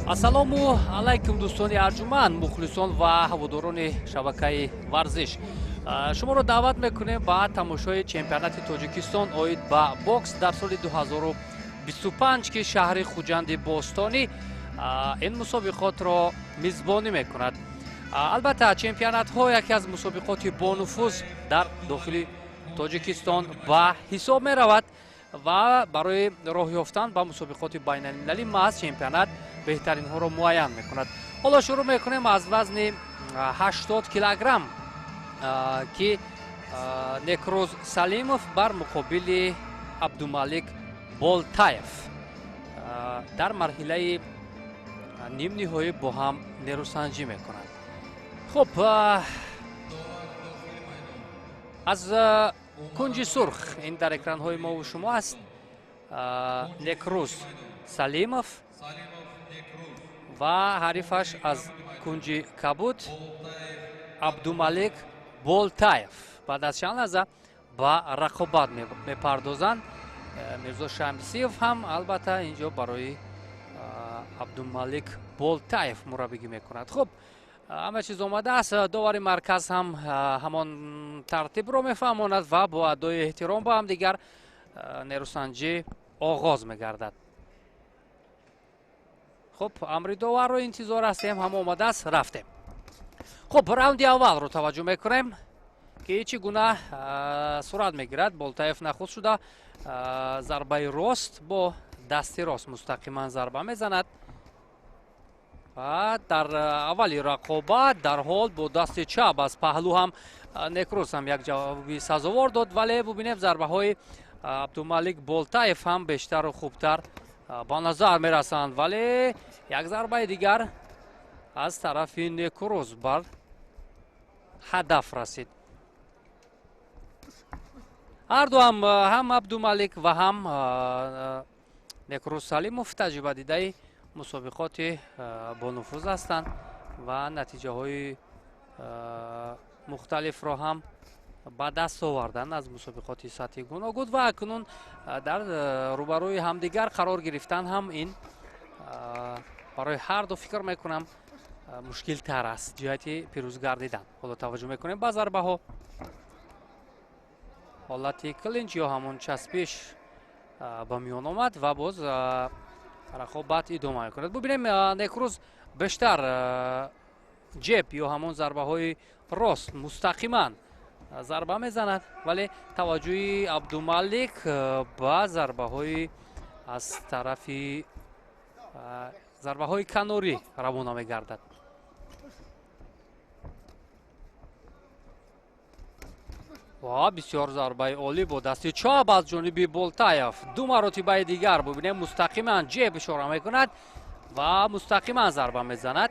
Ассалому алайкум, дӯстони арҷуманд, мухлисон ва ҳаводорони шабакаи варзиш. Шуморо даъват мекунем ба тамошои чемпионати Тоҷикистон оид ба бокс дар соли 2025, ки шаҳри Хуҷанди бостонӣ ин мусобиқотро мизбонӣ мекунад. Албатта, чемпионатҳо яке аз мусобиқоти бонуфуз дар дохили Тоҷикистон ба ҳисоб меравад ва барои роҳ ёфтан ба мусобиқоти байналмилалӣ маҳз чемпионат беҳтаринҳоро муайян мекунад. Ҳоло шурӯъ мекунем аз вазни 80 килограмм, ки Некрӯз Салимов бар муқобили Абдумалик Болтаев дар марҳилаи нимниҳоӣ бо ҳам нерӯсанҷӣ мекунанд. Хуб, аз кунҷи сурх ин дар экранҳои мову шумо аст Некрӯз Салимов ва ҳарифаш аз кунҷи кабуд Абдумалик Болтаев. Баъд аз чанд лаҳза ба рақобат мепардозанд. Мирзо Шамсиев ҳам албатта инҷо барои Абдумалик Болтаев мураббигӣ мекунад. Хуб, ҳама чиз омадааст. Довари марказ ҳам ҳамон тартибро мефаҳмонад ва бо адои эҳтиром ба ҳамдигар нерӯсанҷӣ оғоз мегардад. Хуб, амри доварро интизор ҳастем, ҳама омадааст, рафтем. Хуб, раунди аввалро таваҷҷӯҳ мекунем, ки чӣ гуна сурат мегирад. Болтаев нахуст шуда зарбаи рост бо дасти рост мустақиман зарба мезанад ва дар аввали рақобат дарҳол бо дасти чап аз паҳлӯ ҳам Некрӯз ҳам як ҷавоби сазовор дод, вале бубинем, зарбаҳои Абдумалик Болтаев ҳам бештару хубтар ба назар мерасанд, вале як зарбаи дигар аз тарафи Некрӯз бар ҳадаф расид. Ҳарду ҳам Абдумалик ва ҳам Некрӯз Салимов таҷрибадидаи мусобиқоти бонуфуз ҳастанд ва натиҷаҳои мухталифро ҳам ба даст оварданд аз мусобиқоти сатҳи гуногун ва акнун дар рӯбарӯи ҳамдигар қарор гирифтан ҳам ин барои ҳарду, фикр мекунам, мушкилтар аст ҷиҳати пирӯз гардидан. Ҳоло таваҷҷӯҳ мекунем ба зарбаҳо. Ҳолати клинч ё ҳамон часпиш ба миён омад ва боз рақобат идома мекунад. Бубинем, Некрӯз бештар ҷеб ё ҳамон зарбаҳои рост мустақиман зарба мезанад, вале таваҷҷӯҳи Абдумалик ба зарбаҳои аз тарафи зарбаҳои канорӣ равона мегардад. Ва бисёр зарбаи олӣ бо дасти чап аз ҷониби Болтаев. Ду маротибаи дигар бубинем, мустақиман ҷеб ишора мекунад ва мустақиман зарба мезанад.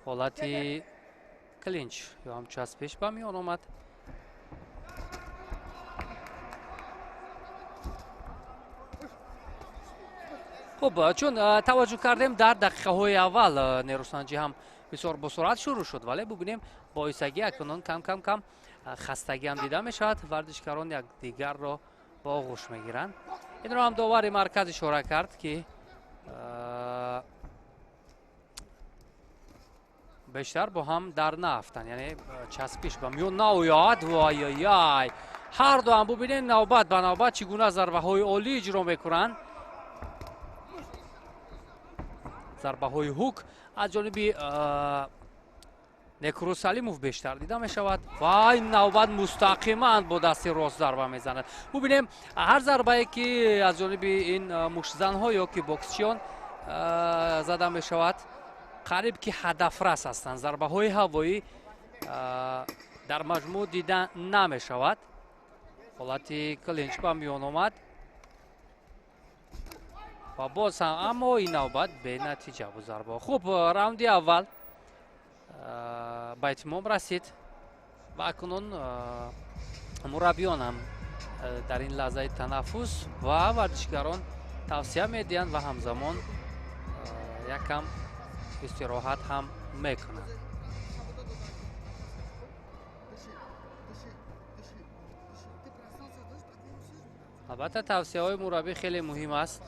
Ҳолати клинч ё ҳам часпиш ба миён омад. Хуб, чун таваҷҷӯҳ кардем, дар дақиқаҳои аввал нерӯсанҷӣ ҳам бисёр босуръат шурӯъ шуд, вале бубинем, боисагӣ акнун кам кам кам хастагӣ ҳам дида мешавад. Варзишкарон якдигарро ба оғӯш мегиранд. Инро ҳам довари марказ ишора кард, ки бештар бо ҳам дар наафтанд, яъне часпиш ба миён наояд. Вайяй, ҳарду ҳам бубинем, навбат ба навбат чӣ гуна зарбаҳои олӣ иҷро мекунанд. Зарбаҳои ҳук аз ҷониби Некрӯз Салимов бештар дида мешавад ва ин навбат мустақиман бо дасти рост зарба мезанад. Бубинем, ҳар зарбае ки аз ҷониби ин муштзанҳо ё ки боксчиён зада мешавад, қариб ки ҳадафрас ҳастанд. Зарбаҳои ҳавоӣ дар маҷмӯъ дида намешавад. Ҳолати клинч ба миён омад ва боз ҳам, аммо ин навбат бенатиҷа буд зарба. Хуб, раунди аввал ба итмом расид ва акнун мураббиён ҳам дар ин лаҳзаи танаффус ва варзишгарон тавсия медиҳанд ва ҳамзамон якам истироҳат ҳам мекунанд. Албатта, тавсияҳои мураббӣ хеле муҳим аст.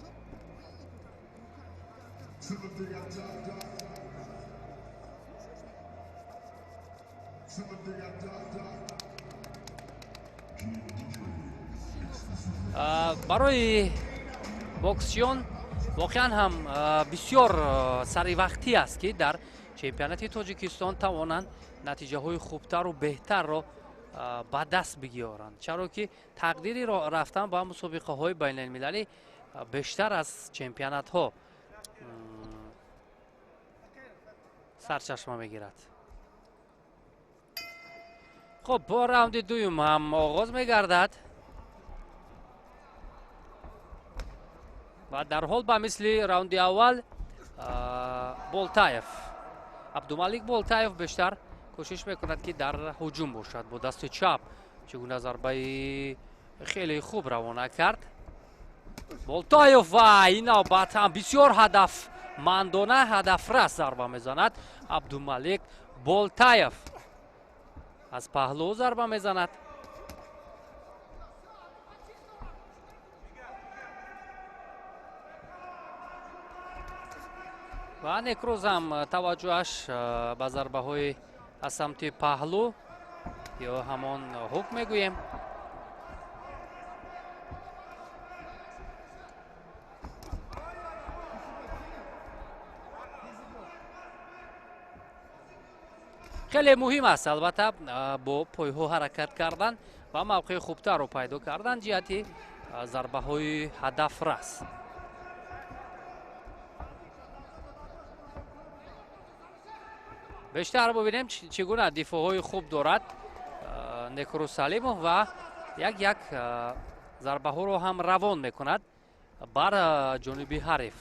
Барои боксчиён воқеан ҳам бисёр саривақтӣ аст, ки дар чемпионати Тоҷикистон тавонанд натиҷаҳои хубтару беҳтарро ба даст бигиранд, чаро ки тақдири рафтан ба мусобиқаҳои байналмилалӣ бештар аз чемпионатҳо сарчашма мегирад. Хуб, бо раунди дуюм ҳам оғоз мегардад ва дарҳол ба мисли раунди аввал Болтаев, Абдумалик Болтаев бештар кӯшиш мекунад, ки дар ҳуҷум бошад. Бо дасти чап чӣ гуна зарбаи хеле хуб равона кард Болтаев ва ин навбат ҳам бисёр ҳадафмандона, ҳадафрас зарба мезанад Абдумалик Болтаев. Аз паҳлӯ зарба мезанад. Ва Некрӯз ҳам таваҷҷӯҳаш ба зарбаҳои аз самти паҳлӯ ё ҳамон ҳук мегӯем. Хеле муҳим аст албатта бо пойҳо ҳаракат кардан ва мавқеи хубтарро пайдо кардан ҷиҳати зарбаҳои ҳадафрас. Бештар бубинем, чӣ гуна дифоъҳои хуб дорад Некрӯз Салимов ва як-як зарбаҳоро ҳам равон мекунад бар ҷониби ҳариф.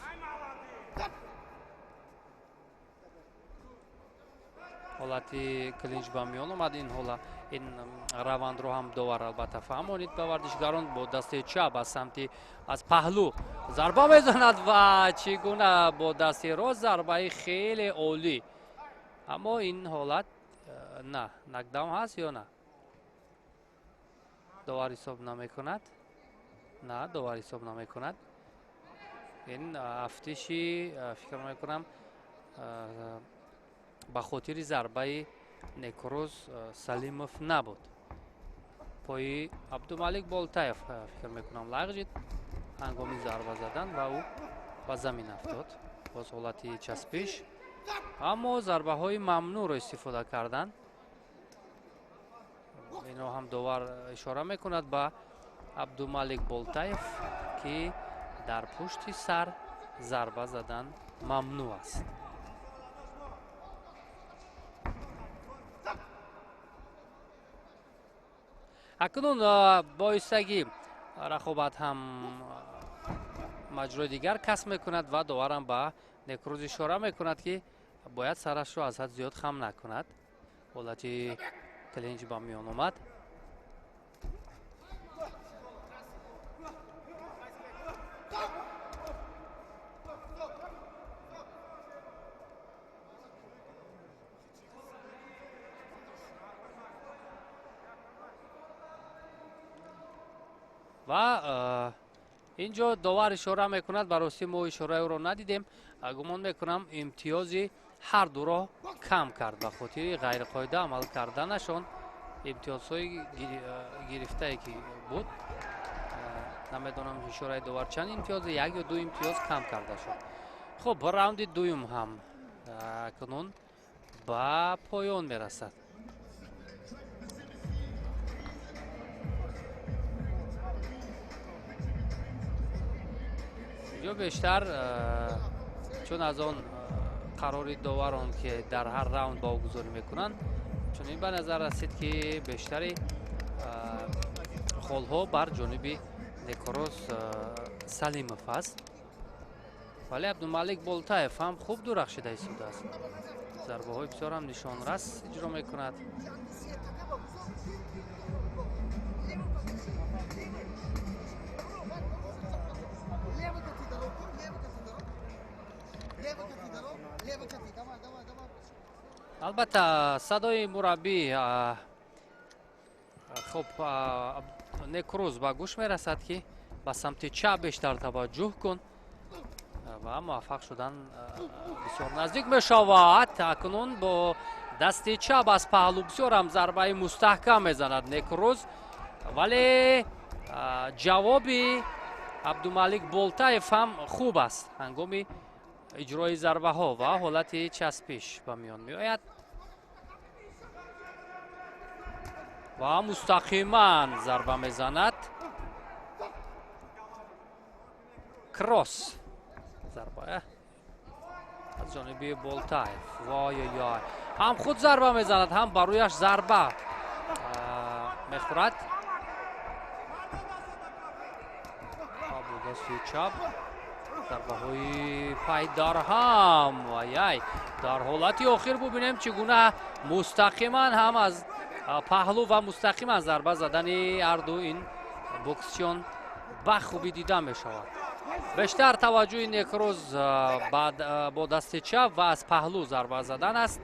Ҳолати клинч ба миён омад. Ин ҳола ин равандро ҳам довар албатта фаҳмонид ба варзишгарон. Бо дасти чап аз самти аз паҳлӯ зарба мезанад ва чӣ гуна бо дасти рост зарбаи хеле олӣ. Аммо ин ҳолат на нокдаун ҳаст ё на? Довар ҳисоб намекунад. На, довар ҳисоб намекунад. Ин афтиши фикр мекунам ба хотири зарбаи Некрӯз Салимов набуд. Пои Абдумалик Болтаев фикр мекунам лағжид ҳангоми зарба задан ва ӯ ба замин афтод. Боз ҳолати часпиш, аммо зарбаҳои мамнӯъро истифода кардан. Инро ҳам довар ишора мекунад ба Абдумалик Болтаев, ки дар пушти сар зарба задан мамнӯъ аст. Акнун боистагӣ рақобат ҳам маҷрои дигар касб мекунад ва доварам ба Некрӯз ишора мекунад, ки бояд сарашро аз ҳад зиёд хам накунад. Ҳолати клинч ба миён омад. Ва ин ҷо довар ишора мекунад, ба ростӣ мо ишораи ӯро надидем. Гумон мекунам имтиёзи ҳар дуро кам кард ба хотири ғайриқоида амал карданашон. Имтиёзҳои гирифтае ки буд, намедонам ишораи довар чанд имтиёз, як ё ду имтиёз кам карда шуд. Хуб, раунди дуюм ҳам акнун ба поён мерасад. Инҷо бештар чун аз он қарори доварон, ки дар ҳар раунд баҳогузорӣ мекунанд, чунин ба назар расид, ки бештари холҳо бар ҷониби Некрӯз Салимов аст. Вале Абдумалик Болтаев ҳам хуб дурахшида истодааст. Зарбаҳои бисёр ҳам нишонрас иҷро мекунад. Албатта садои мураббӣ хуб Некрӯз ба гӯш мерасад, ки ба самти чап бештар таваҷҷӯҳ кун Ва муваффақ шудан бисёр наздик мешавад. Акнун бо дасти чап аз паҳлӯ бисёр ҳам зарбаи мустаҳкам мезанад Некрӯз, вале ҷавоби Абдумалик Болтаев ҳам хуб аст ҳангоми иҷрои зарбаҳо ва ҳолати часпиш ба миён меояд ва мустақиман зарба мезанад. Кросс зарба аз ҷониби Болтаев. Вой-ой-ой, ҳам худ зарба мезанад, ҳам ба рӯяш зарба мехӯрад. Бо дасти чап зарбаҳои пайдарҳам. Вай-ай, дар ҳолати охир бубинем чӣ гуна мустақиман ҳам аз паҳлӯ ва мустақиман зарба задани ҳарду ин боксчиён ба хубӣ дида мешавад. Бештар таваҷҷӯҳи Некрӯз бо дасти чап ва аз паҳлӯ зарба задан аст,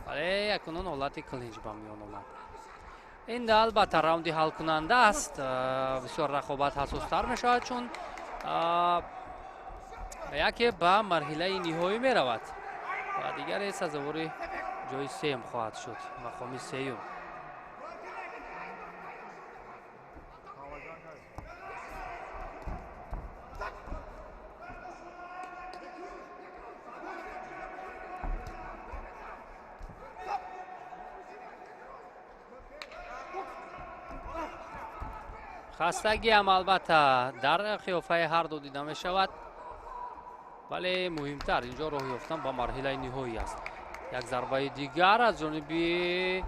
вале акнун ҳолати клинч ба миён омад. Ин албатта раунди ҳалкунанда аст. Бисёр рақобат ҳассостар мешавад, чун яке ба марҳилаи ниҳоӣ меравад ва дигаре сазовори ҷои сеюм хоҳад шуд, мақоми сеюм. Хастагиам албатта дар қиёфаи ҳарду дида мешавад, вале муҳимтар инҷо роҳ ёфтан ба марҳилаи ниҳоӣ аст. Як зарбаи дигар аз ҷониби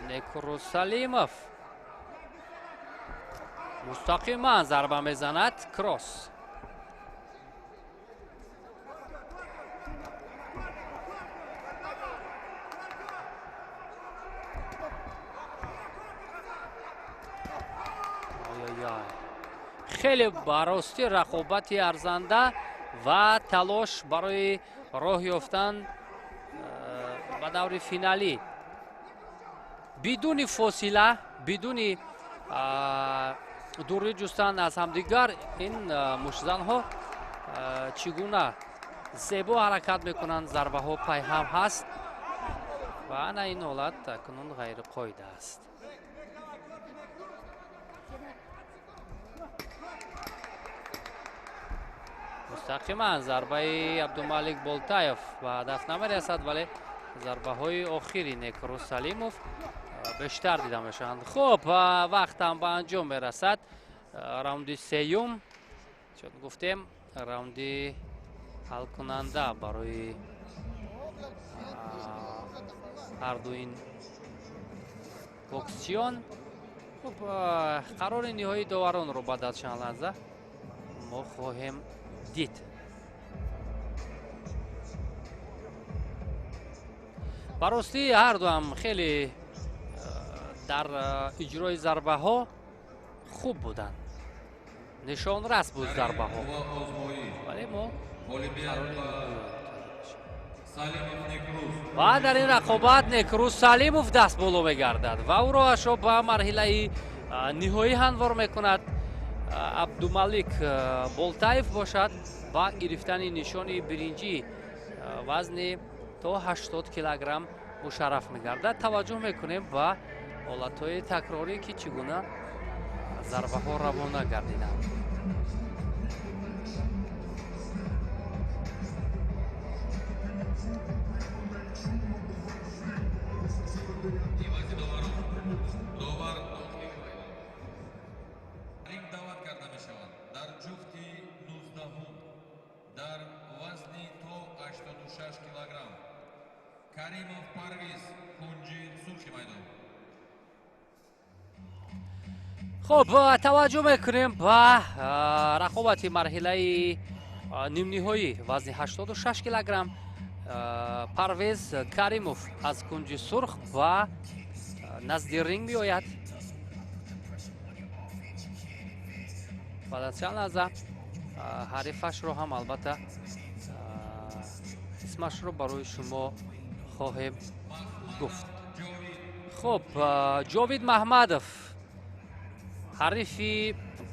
Некрӯз Салимов, мустақиман зарба мезанад. Кросс. Хеле барости рақобати арзанда ва талош барои роҳ ёфтан ба даври финалӣ бидуни фосила, бидуни дурӣ ҷустан аз ҳамдигар. Ин муштзанҳо чӣ гуна зебо ҳаракат мекунанд, зарбаҳо пайҳам ҳаст ва ана ин ҳолат акнун ғайриқоида аст. Мустақиман зарбаи Абдумалик Болтаев ба ҳадаф намерасад, вале зарбаҳои охири Некрӯз Салимов бештар дида мешаванд. Хуб, вақтам ба анҷом мерасад. Раунди сеюм, чун гуфтем, раунди ҳалкунанда барои ҳарду ин боксчиён. Хуб, қарори ниҳоии доваронро баъд аз чанд лаҳза мо хоҳем дид. Ба ростӣ ҳарду ҳам хеле дар иҷрои зарбаҳо хуб буданд, нишонрас буд зарбаҳо, вале мо ва дар ин рақобат Некрӯз Салимов даст боло мегардад ва ӯ роҳашро ба марҳилаи ниҳоӣ ҳамвор мекунад. Абдумалик Болтаев бошад ба гирифтани нишони биринҷӣ вазни то 80 килограмм мушарраф мегардад. Таваҷҷӯҳ мекунем ба ҳолатҳои такрорӣ, ки чӣ гуна зарбаҳо равона гардиданд. Каримов Парвиз, кунҷи сурхи майдон. Хуб, таваҷҷӯҳ мекунем ба рақобати марҳилаи нимниҳоӣ вазни 86 килограмм. Парвез Каримов аз кунҷи сурх ба назди ринг меояд. Баъд аз чанд лаҳза ҳарифашро ҳам албатта исмашро барои шумо хоҳем гуфт. Хуб, Ҷовид Маҳмадов ҳарифи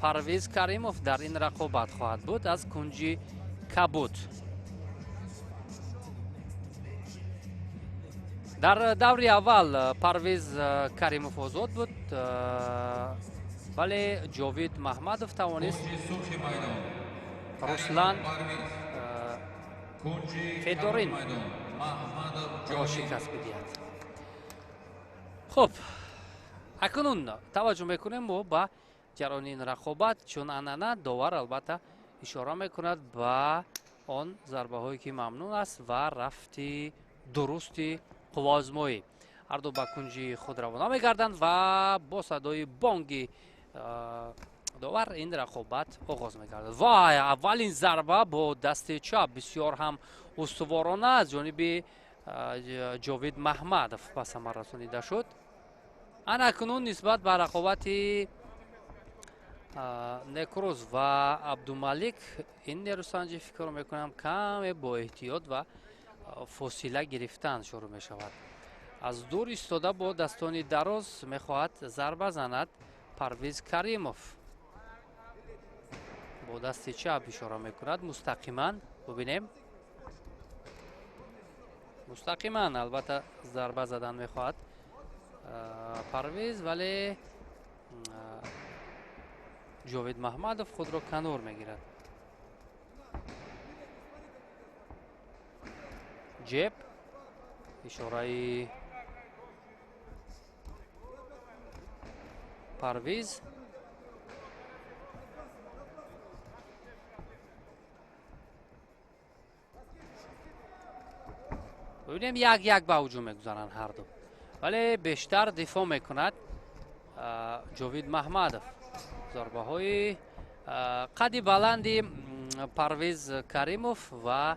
Парвиз Каримов дар ин рақобат хоҳад буд аз кунҷи кабуд. Дар даври аввал Парвиз Каримов озод буд, вале Ҷовид Маҳмадов тавонист Руслан Федорин ро шикаст бидиҳад. Хуб, акнун таваҷҷӯҳ мекунем мо ба ҷараёни ин рақобат. Чун анъана, довар албатта ишора мекунад ба он зарбаҳое ки мамнун аст ва рафти дурусти қувваозмоӣ. Ҳарду ба кунҷи худ равона мегарданд ва бо садои бонги довар ин рақобат оғоз мегардад. Ва аввалин зарба бо дасти чап бисёр ҳам устуворона аз ҷониби Ҷовид Маҳмадов ба самар расонида шуд. Ана акнун нисбат ба рақобати Некрӯз ва Абдумалик ин нерӯсанҷӣ фикр мекунам каме бо эҳтиёт ва фосила гирифтан шурӯъ мешавад. Аз дур истода бо дастони дароз мехоҳад зарба занад Парвиз Каримов. Бо дасти чап ишора мекунад мустақиман. Бубинем, мустақиман албатта зарба задан мехоҳад Парвиз, вале Ҷовид Маҳмадов худро канор мегирад. Ҷеб, ишораи Парвиз. Бибинем, як як ба ҳуҷум мегузаранд ҳарду, вале бештар дифоъ мекунад Ҷовид Маҳмадов. Зарбаҳои қади баланди Парвиз Каримов ва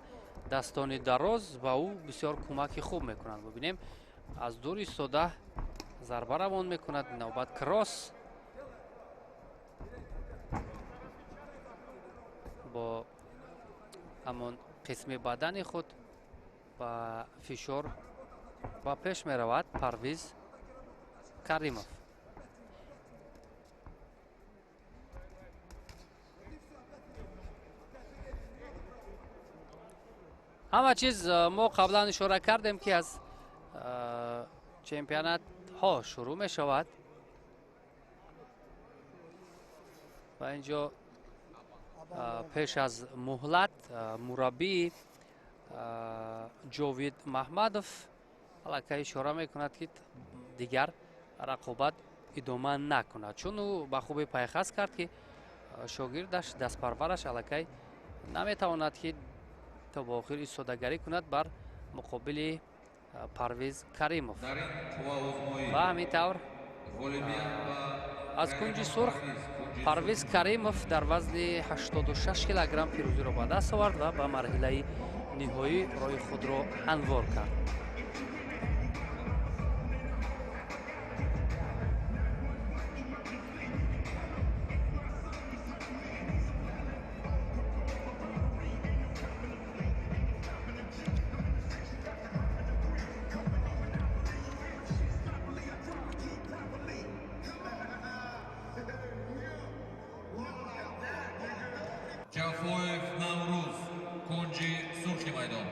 дастони дароз ба ӯ бисёр кӯмаки хуб мекунанд. Бибинем, аз дур истода зарба равон мекунад. Навбат кросс бо ҳамон қисми бадани худ ба фишор ба пеш меравад Парвиз Каримов. Ҳама чиз мо қаблан ишора кардем ки аз чемпионатҳо шурӯъ мешавад ва инҷо пеш аз муҳлат мураббии Ҷовид Маҳмадов аллакай ишора мекунад ки дигар рақобат идома накунад, чун ӯ ба хубӣ пайхас кард ки шогирдаш, дастпарвараш аллакай наметавонад ки то ба охир истодагарӣ кунад бар муқобили Парвиз Каримов. Ва ҳамин тавр аз кунҷи сурх Парвиз Каримов дар вазни 86 килограмм пирӯзиро ба даст овард ва ба марҳилаи ниҳоӣ роҳи худро ҳамвор кард. Ҷафоев Наврӯз, кунҷи сурхи майдон.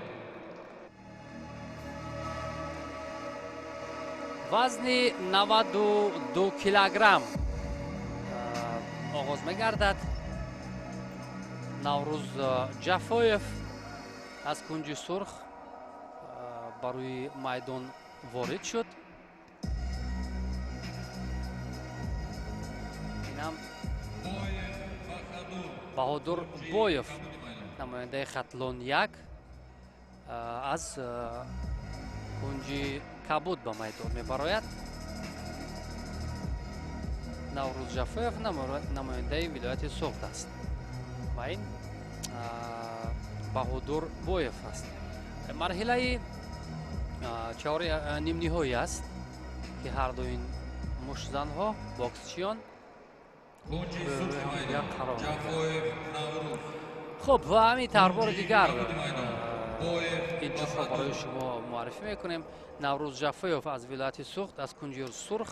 Вазни 92 килограмм оғоз мегардад. Наврӯз Ҷафоев аз кунҷи сурх ба рӯи майдон ворид шуд. Инам Баҳодур Боев, намояндаи Хатлон 1, аз кунҷи кабуд ба майдон мебарояд. Наврӯз Ҷафоев намояндаи вилояти Суғд аст ва ин Баҳодур Боев аст. Марҳилаи чаҳори нимниҳоӣ аст ки ҳарду ин муштзанҳо, боксчиён қарор. Хуб, ва ҳамин тавр бори дигар ин ҷуфтро барои шумо муаррифӣ мекунем. Наврӯз Ҷафоев аз вилояти Суғд аз кунҷи сурх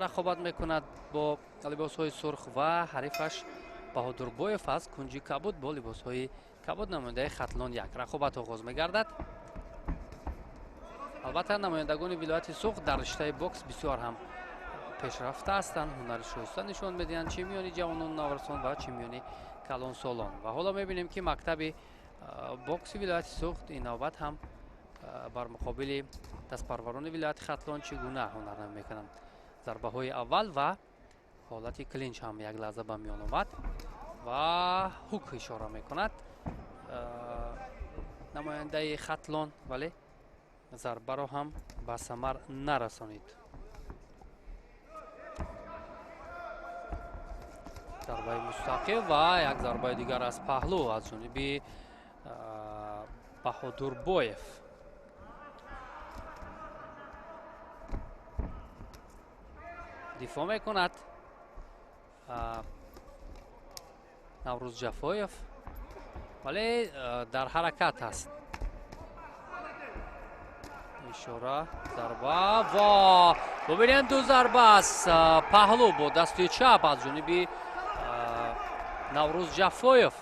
рақобат мекунад бо либосҳои сурх ва ҳарифаш Баҳодурбоев аз кунҷи кабуд бо либосҳои Кабуд намояндаи Хатлон 1. Рақобат оғоз мегардад. Албатта, намояндагони вилояти Суғд дар риштаи бокс бисёр ҳам пешрафта ҳастанд, ҳунари шоиста нишон медиҳанд, чӣ миёни ҷавонону наврасон ва чӣ миёни калонсолон. Ва ҳоло мебинем, ки мактаби бокси вилояти Суғд ин навбат ҳам бар муқобили дастпарварони вилояти Хатлон чӣ гуна ҳунарнамоӣ мекунанд. Зарбаҳои аввал ва ҳолати клинч ҳам як лаҳза ба миён омад ва ҳук ишора мекунад намояндаи Хатлон, вале зарбаро ҳам ба самар нарасонид. Зарбаи мустақим ва як зарбаи дигар аз паҳлӯ аз ҷониби Баҳодурбоев. Дифоъ мекунад Наврӯз Ҷафоев, вале дар ҳаракат аст. Ишора, зарба ва бубинем, ду зарба аз паҳлӯ бо дасти чап аз ҷониби Наврӯз Ҷафоев,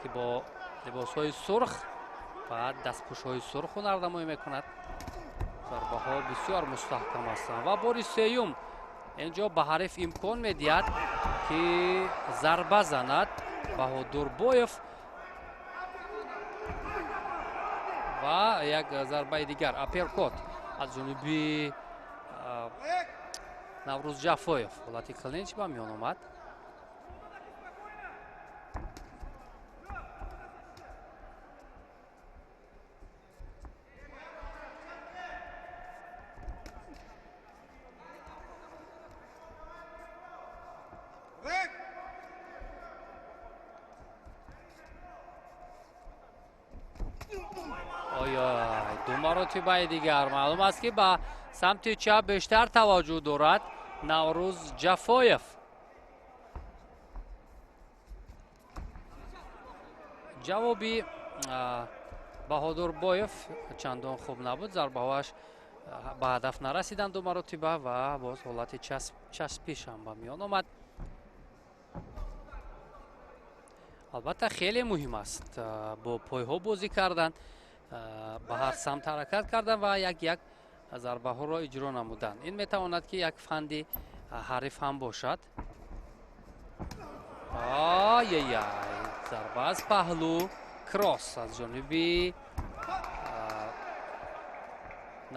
ки бо либосҳои сурх ва дастпӯшҳои сурх ҳунарнамоӣ мекунад. Зарбаҳо бисёр мустаҳкам ҳастанд ва бори сеюм инҷо ба ҳариф имкон медиҳад, ки зарба занад Баҳодурбоев ва як зарбаи дигар апперкот аз ҷониби Наврӯз Ҷафоев. Ҳолати клинч ба миён омад. Ой, ду маротибаи дигар маълум аст, ки ба самти чап бештар таваҷҷӯҳ дорад Наврӯз Ҷафоев. Ҷавоби Баҳодурбоев чандон хуб набуд, зарбаҳоаш ба ҳадаф нарасиданд ду маротиба ва боз ҳолати часпиш ҳам ба миён омад. Албатта, хеле муҳим аст бо пойҳо бозӣ кардан, ба ҳар самт ҳаракат кардан ва як як зарбаҳоро иҷро намудан. Ин метавонад, ки як фанди ҳариф ҳам бошад. Ай-яй, зарба аз паҳлӯ, кросс аз ҷониби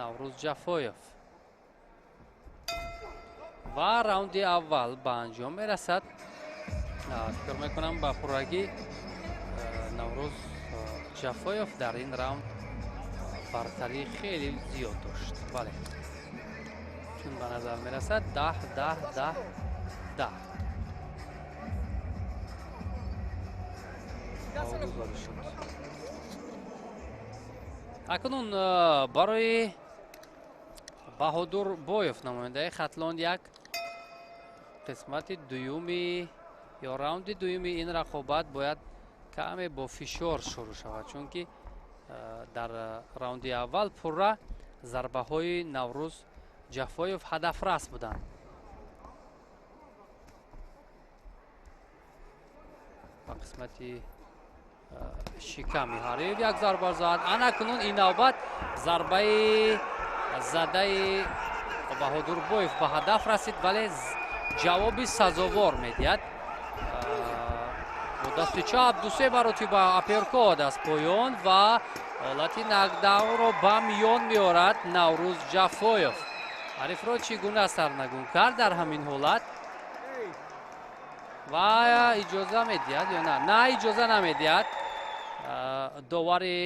Наврӯз Ҷафоев ва раунди аввал ба анҷом мерасад. Фикр мекунам, ба пуррагӣ Наврӯз Ҷафоев дар ин раунд бартарӣ хеле зиёд дошт. Бале, чун ба назар мерасад, 10, 10, 10, 10 гузориш шуд. Акнун барои Баҳодурбоев, намояндаи Хатлон 1, қисмати дуюми ё раунди дуюми ин рақобат бояд каме бо фишор шурӯъ шавад, чунки дар раунди аввал пурра зарбаҳои Наврӯз Ҷафоев ҳадафрас буданд. Ба қисмати шиками ҳариф як зарба зад. Анакунун ин навбат зарбаи задаи Баҳодурбоев ба ҳадаф расид, вале ҷавоби сазовор медиҳад бо дасти чап. Дусе маротиба апперкот аз поён ва ҳолати нокдаунро ба миён меорад Наврӯз Ҷафоев. Ҳарифро чӣ гуна сарнагун кард дар ҳамин ҳолат ва иҷоза медиҳад ё на? На, иҷоза намедиҳад довари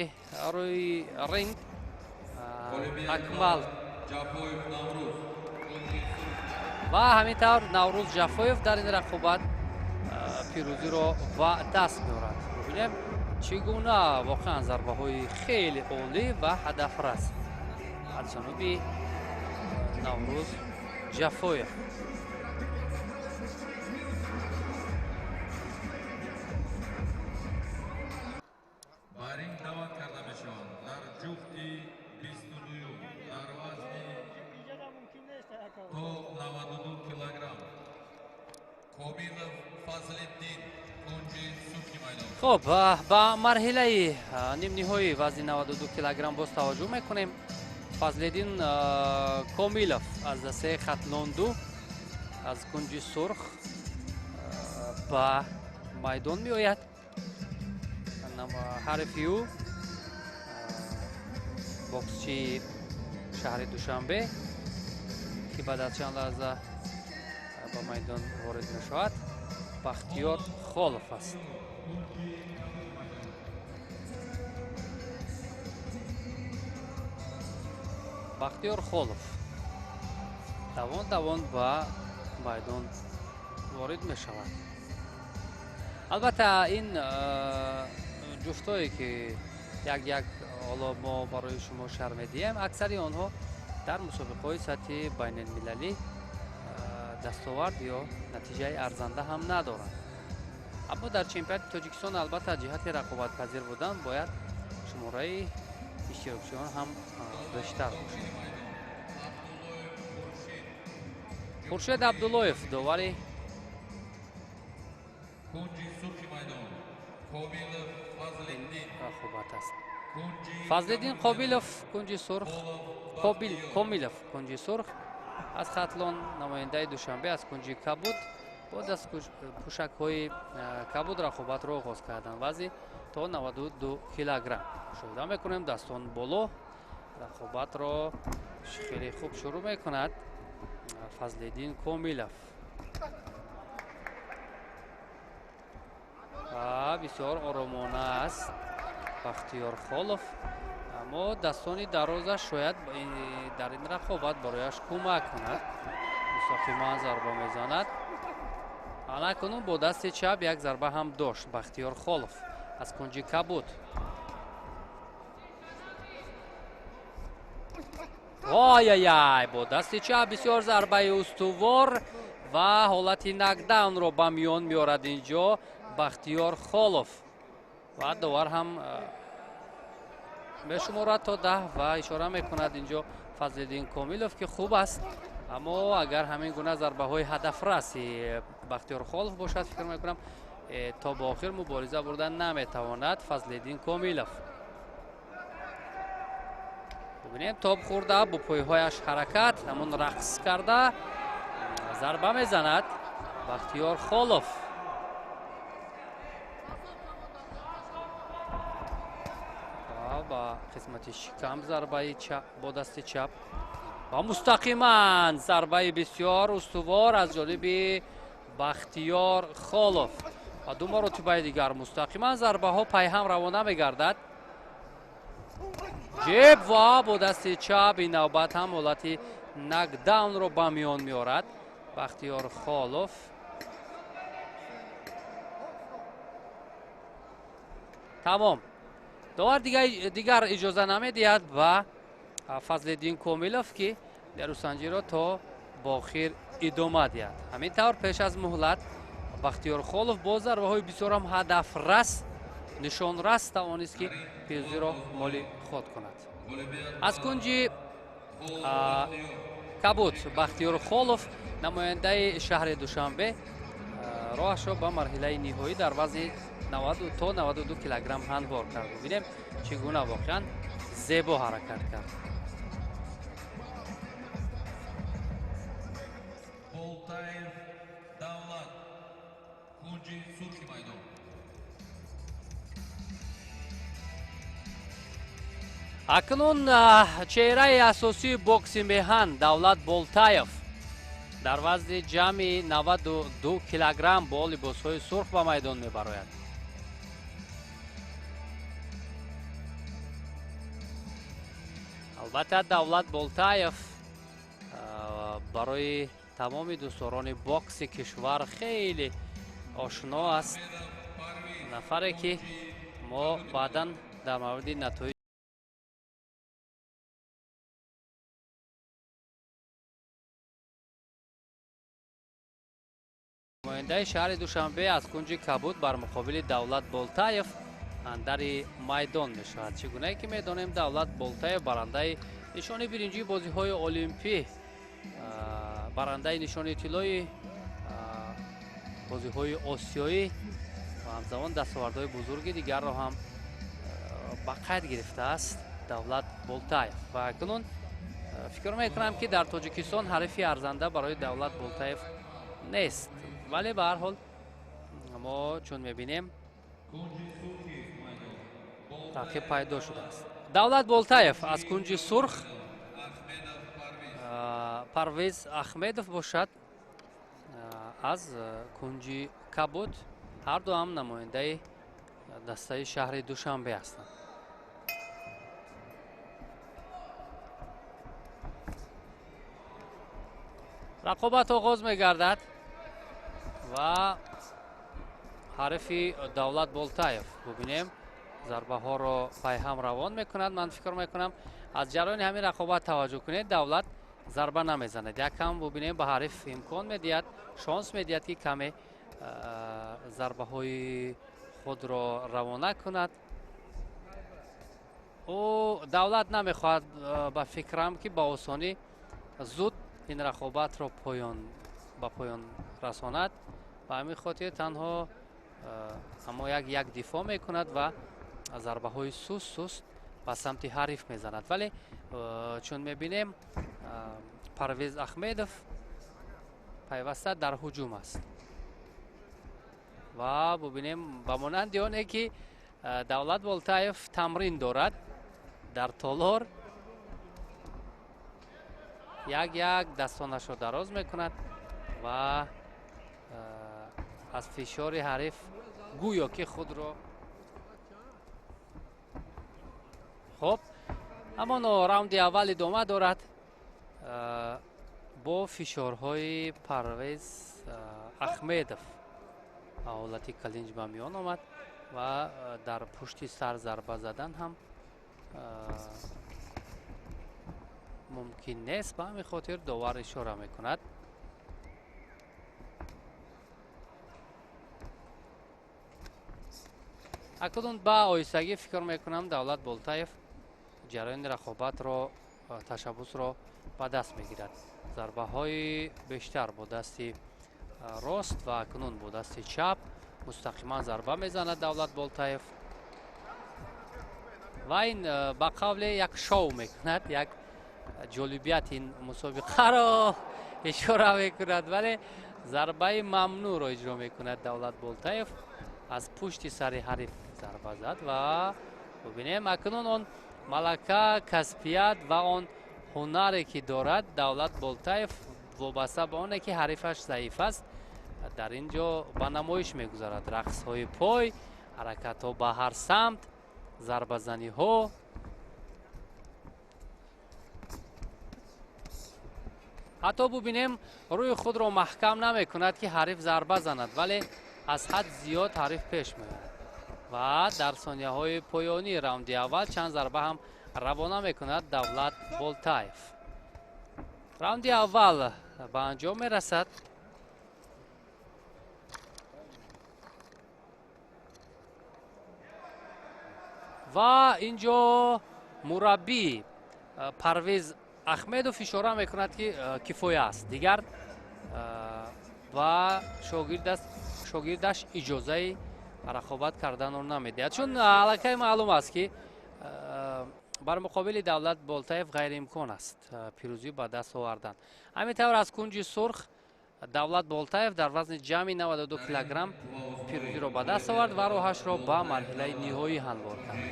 рӯи ринг Акмал. Ва ҳамин тавр Наврӯз Ҷафоев дар ин рақобат пирӯзиро ба даст меорад. Бубинем, чӣ гуна воқеан зарбаҳои хеле олӣ ва ҳадафрас аз ҷануби Наврӯз Ҷафоев. Ба ринг даъват карда мешаванд дар ҷуфти 22-юм дар вазни то 92 килограмм Комилов Фазлиддин, Хуб, ба марҳилаи нимниҳоии вазни 92 килограмм боз таваҷҷӯҳ мекунем. Фазлиддин Комилов аз дастаи Хатлон 2 аз кунҷи сурх ба майдон меояд. Ҳарифи ӯ боксчии шаҳри Душанбе, ки баъд аз чанд лаҳза ба майдон ворид мешавад, Бахтиёр Холов аст. Бахтиёр Холов давон давон ба майдон ворид мешавад. Албатта, ин ҷуфтое ки як як ҳоло мо барои шумо шарҳ медиҳем, аксари онҳо дар мусобиқаҳои сатҳи байналмилалӣ дастовард ё натиҷаи арзанда ҳам надоранд. Аммо дар чемпионати Тоҷикистон албатта ҷиҳати рақобатпазир будан бояд шумораи иштирокчиён ҳам бештар бошад. Хуршед Абдуллоев довари рақобат аст. Фазлиддин Қобилов кунҷи сурх, Комилов кунҷи сурх аз Хатлон, намояндаи Душанбе аз кунҷи кабуд бо дастпӯшакҳои кабуд рақобатро оғоз карданд. Вазни то 92 килограмм. Мушоҳида мекунем, дастон боло, рақобатро хеле хуб шурӯъ мекунад Фазлиддин Комилов. Ва бисёр оромона аст Бахтиёр Холов, аммо дастони дарозаш шояд дар ин рақобат барояш кӯмак кунад. Мустақиман зарба мезанад. Анакунун бо дасти чап як зарба ҳам дошт Бахтиёр Холов аз кунҷи кабуд. Ой-ай-ай, бо дасти чап бисёр зарбаи устувор ва ҳолати нокдаунро ба миён меорад инҷо Бахтиёр Холов. Ва довар ҳам мешуморад то 10 ва ишора мекунад инҷо Фазлиддин Комилов, ки хуб аст, аммо агар ҳамин гуна зарбаҳои ҳадафраси Бахтиёр Холов бошад, фикр мекунам то ба охир мубориза бурда наметавонад Фазлиддин Комилов. Бибинем, тоб хӯрда, бо пойҳояш ҳаракат, ҳамон рақс карда зарба мезанад Бахтиёр Холов. Ба қисмати шикам зарбаи бо дасти чап ва мустақиман зарбаи бисёр устувор аз ҷониби Бахтиёр Холов. Ва ду маротибаи дигар мустақиман зарбаҳо пайҳам равона мегардад. Ҷеб ва бо дасти чап ин навбат ҳам ҳолати нокдаунро ба миён меорад Бахтиёр Холов. Тамом. Довар дигар иҷоза намедиҳад ба Фазлиддин Комилов, ки дарусанҷиро то ба охир идома диҳад. Ҳамин тавр пеш аз муҳлат Бахтиёр Холов бо зарбаҳои бисёрам ҳадафрас, нишонрас тавонист, ки пирӯзиро моли худ кунад. Аз кунҷи кабуд Бахтиёр Холов, намояндаи шаҳри Душанбе, роҳашро ба марҳилаи ниҳоӣ дар вазни 90 то 92 килограмм ҳамвор кард. Бибинем, чӣ гуна воқеан зебо ҳаракат кард. Болтаев Давлат, кунҷи сурхи майдон. Акнун чеҳраи асосии бокси меҳан Давлат Болтаев дар вазни ҷамъи 92 килограмм бо либосҳои сурх ба майдон мебарояд. Албатта, Давлат Болтаев барои тамоми дӯстдорони бокси кишвар хеле ошно аст. Нафаре ки мо баъдан дар мавриди натоиҷ намояндаи шаҳри Душанбе аз кунҷи кабуд бар муқобили Давлат Болтаев андари майдон мешавад. Чӣ гунае ки медонем, Давлат Болтаев барандаи нишони биринҷии бозиҳои олимпӣ, барандаи нишони тиллои бозиҳои осиёӣ ва ҳамзамон дастовардҳои бузурги дигарро ҳам ба қайд гирифтааст Давлат Болтаев. Ва акнун фикр мекунам, ки дар Тоҷикистон ҳарифи арзанда барои Давлат Болтаев нест, вале ба ҳар ҳол мо чун мебинем, рақиб пайдо шудааст. Давлат Болтаев аз кунҷи сурх, Парвез Ахмедов бошад аз кунҷи кабуд. Ҳарду ҳам намояндаи дастаи шаҳри Душанбе ҳастанд. Рақобат оғоз мегардад ва ҳарифи Давлат Болтаев, бубинем, зарбаҳоро пайҳам равон мекунад. Ман фикр мекунам, аз ҷараёни ҳамин рақобат таваҷҷӯҳ кунед, Давлат зарба намезанад. Якам бубинем, ба ҳариф имкон медиҳад, шонс медиҳад, ки каме зарбаҳои худро равона кунад. Ӯ Давлат намехоҳад, ба фикрам, ки ба осонӣ зуд ин рақобатро ба поён расонад. Ба ҳамин хотир танҳо аммо як як дифоъ мекунад ва зарбаҳои суст суст ба самти ҳариф мезанад. Вале чун мебинем, Парвез Ахмедов пайваста дар ҳуҷум аст ва бубинем, ба монанди оне ки Давлат Болтаев тамрин дорад дар толор, як як дастонашро дароз мекунад ва аз фишори ҳариф гӯё ки худро. Хоб, ҳамон раунди аввал идома дорад бо фишорҳои Парвез Ахмедов. Ҳолати клинч ба миён омад ва дар пушти сар зарба задан ҳам мумкин нест. Ба ҳамин хотир довар ишора мекунад. Акнун ба оҳистагӣ, фикр мекунам, Давлат Болтаев ҷараёни рақобатро, ташаббусро ба даст мегирад. Зарбаҳои бештар бо дасти рост ва акнун бо дасти чап мустақиман зарба мезанад Давлат Болтаев ва ин ба қавле як шоу мекунад, як ҷолибият ин мусобиқаро ишора мекунад, вале зарбаи мамнӯъро иҷро мекунад Давлат Болтаев. Аз пушти сари ҳариф зарба зад ва бубинем, акнун он малака, касбият ва он ҳунаре ки дорад Давлат Болтаев, вобаста ба оне ки ҳарифаш заиф аст, дар ин ҷо ба намоиш мегузарад. Рақсҳои пой, ҳаракатҳо ба ҳар самт, зарбазаниҳо. Ҳатто бубинем, рӯи худро маҳкам намекунад, ки ҳариф зарба занад, вале аз ҳад зиёд ҳариф пеш меояд ва дар сонияҳои поёнии раунди аввал чанд зарба ҳам равона мекунад Давлат Болтаев. Раунди аввал ба анҷом мерасад. Ва ин ҷо мураббӣ Парвез Ахмедов ишора мекунад, ки кифоя аст дигар, ва шогирдаш иҷозаи рақобат карданро намедиҳад, чун аллакай маълум аст, ки бар муқобили Давлат Болтаев ғайриимкон аст пирӯзӣ ба даст овардан. Ҳамин тавр, аз кунҷи сурх Давлат Болтаев дар вазни ҷамъи 92 килограмм пирӯзиро ба даст овард ва роҳашро ба марҳилаи ниҳоӣ ҳамвор кард.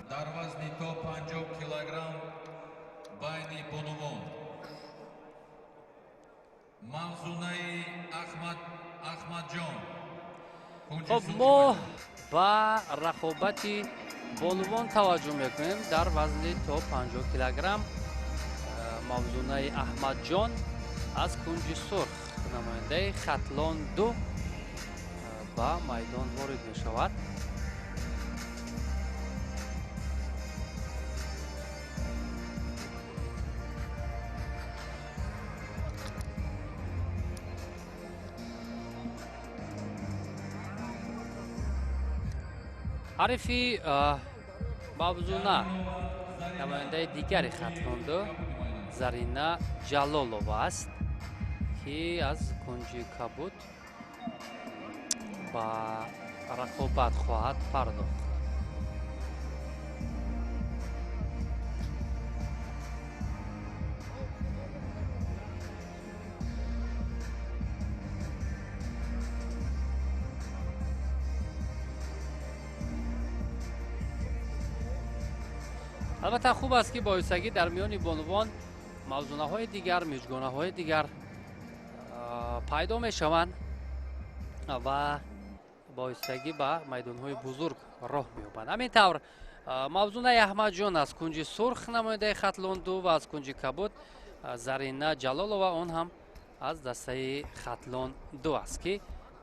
Дар вазни то 50 килограмм байни бонувон Мавзунаи Ахмадҷон. Хоб, мо ба рақобати бонувон таваҷҷӯҳ мекунем. Дар вазни то 50 килограмм Мавзунаи Аҳмадҷон аз кунҷи сурх, намояндаи Хатлон 2, ба майдон ворид мешавад. Ҳарифи Мавзуна намояндаи дигари Хатлонду Зарина Ҷалолова аст, ки аз кунҷи кабуд ба рақобат хоҳад пардохт. Албатта, хуб аст, ки боисагӣ дар миёни бонувон мавзунаҳои дигар, миҷгонаҳои дигар пайдо мешаванд ва боистагӣ ба майдонҳои бузург роҳ меёбанд. Ҳамин тавр, Мавзунаи Аҳмадҷон аз кунҷи сурх, намояндаи Хатлон 2, ва аз кунҷи кабуд Зарина Ҷалолова, он ҳам аз дастаи Хатлон 2 аст, ки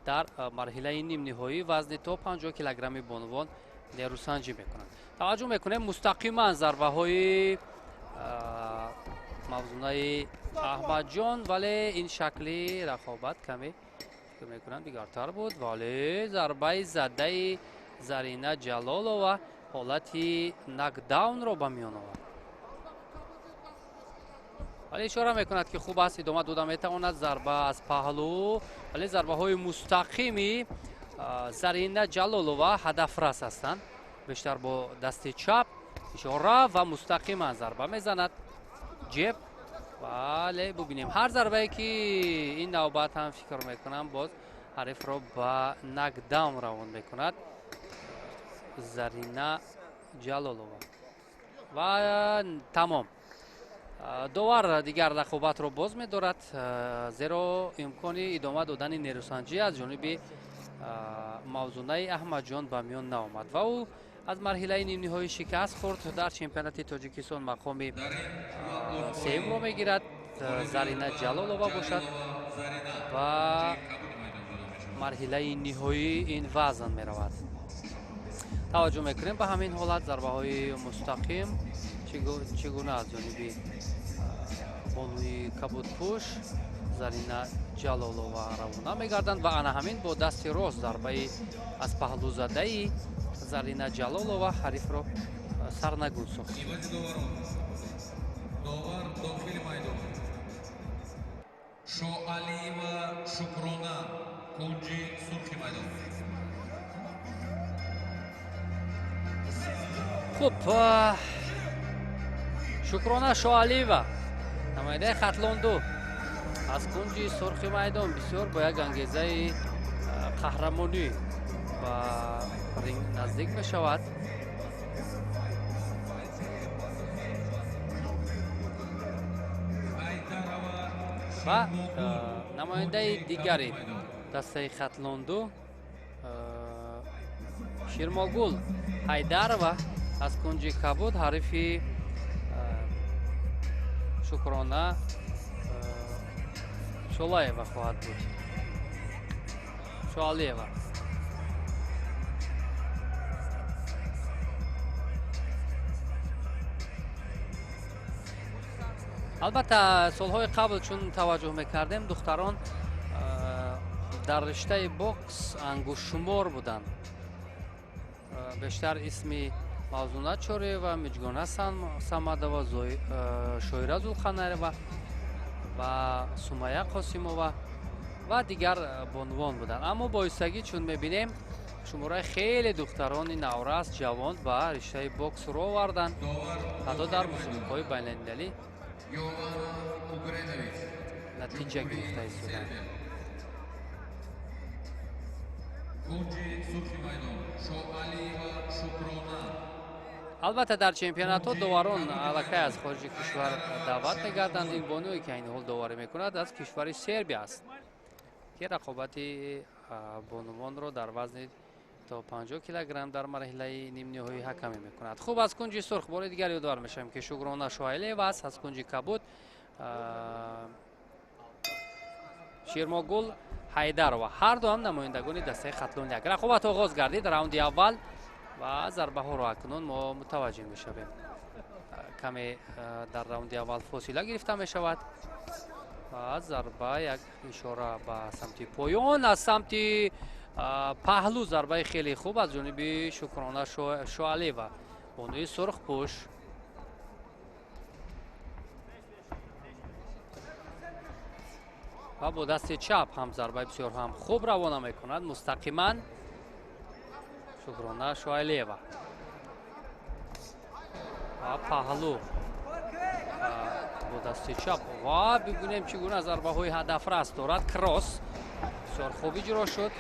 дар марҳилаи нимниҳоӣ вазни то 50 килограмми бонувон нерӯсанҷӣ мекунанд. Таваҷҷӯҳ мекунем, мустақиман зарбаҳои Мавзунаи Аҳмадҷон, вале ин шакли рақобат каме, фикр мекунам, дигартар буд, вале зарбаи задаи Зарина Ҷалолова ҳолати нокдаунро ба миён овард. Вале ишора мекунад, ки хуб аст, идома дода метавонад. Зарба аз паҳлӯ, вале зарбаҳои мустақими Зарина Ҷалолова ҳадафрас ҳастанд. Бештар бо дасти чап ишора ва мустақиман зарба мезанад, ҷеб. Вале бубинем, ҳар зарбае ки ин навбат ҳам, фикр мекунам, боз ҳарифро ба нокдаун равон мекунад Зарина Ҷалолова. Ва тамом, довар дигар рақобатро боз медорад, зеро имкони идома додани нерӯсанҷӣ аз ҷониби Мавзунаи Аҳмадҷон ба миён наомад ва ӯ аз марҳилаи нимниҳоӣ шикаст хӯрд. Дар чемпионати Тоҷикистон мақоми сеюмро мегирад. Зарина Ҷалолова бошад, ба марҳилаи ниҳоии ин вазн меравад. Таваҷҷӯҳ мекунем ба ҳамин ҳолат, зарбаҳои мустақим чӣ гуна аз ҷониби бонуи кабудпӯш Зарина Ҷалолова равона мегарданд ва ана ҳамин бо дасти рост зарбаи аз паҳлӯзадаи Зарина Ҷалолова ҳарифро сарнагун сохт. Довар дохили майдон: Шоалиева Шукрона, кунҷи сурхи майдон. Хуб, Шукрона Шоалиева, намояндаи Хатлон 2, аз кунҷи сурхи майдон бисёр бо як ангезаи қаҳрамонӣ ба ринг наздик мешавад. Ва намояндаи дигари дастаи Хатлон 2 Ширмогул Ҳайдарова аз кунҷи кабуд ҳарифи Шукрона Шолаева хоҳад буд, Шоалиева. Албатта, солҳои қабл чун таваҷҷӯҳ мекардем, духтарон дар риштаи бокс ангуштшумор буданд. Бештар исми Мавзуна Чореева, Миҷгона Самадова, Шоира Зулханаева ва Сумая Қосимова ва дигар бонувон буданд. Аммо боистагӣ чун мебинем, шумораи хеле духтарони наврас, ҷавон ба риштаи бокс ро оварданд, ҳатто дар мусобиқаҳои байналмилалӣ натиҷа гирифта истоданд. Кунҷи сурхи майдон: Шоалиева Шукрона. Албатта, дар чемпионатҳо доварон аллакай аз хориҷи кишвар даъват мегарданд. Ин бонуе, ки айни ҳол доварӣ мекунад, аз кишвари Сербия аст, ки рақобати бонувонро дар вазни то 50 килограмм дар марҳилаи нимниҳоӣ ҳакамӣ мекунад. Хуб, аз кунҷи сурх бори дигар ёдовар мешавем, ки Шукрона Шоалиева аст, аз кунҷи кабуд Ширмогул Ҳайдарова, ҳар ду ҳам намояндагони дастаи Хатлон 1. Рақобат оғоз гардид, раунди аввал, ва зарбаҳоро акнун мо мутаваҷҷеҳ мешавем. Каме дар раунди аввал фосила гирифта мешавад ва зарба, як ишора ба самти поён аз самти Паҳлӯ зарбаи хеле хуб аз ҷониби Шукрона Шоалиева, бонуи сурхпӯш. Ва бо дасти чап ҳам зарбаи бисёр ҳам хуб равона мекунад мустақиман Шукрона Шоалиева. Ва паҳлӯ бо дасти чап ва бибинем чӣ гуна зарбаҳои ҳадафрас дорад. Кросс бисёр хуб иҷро шуд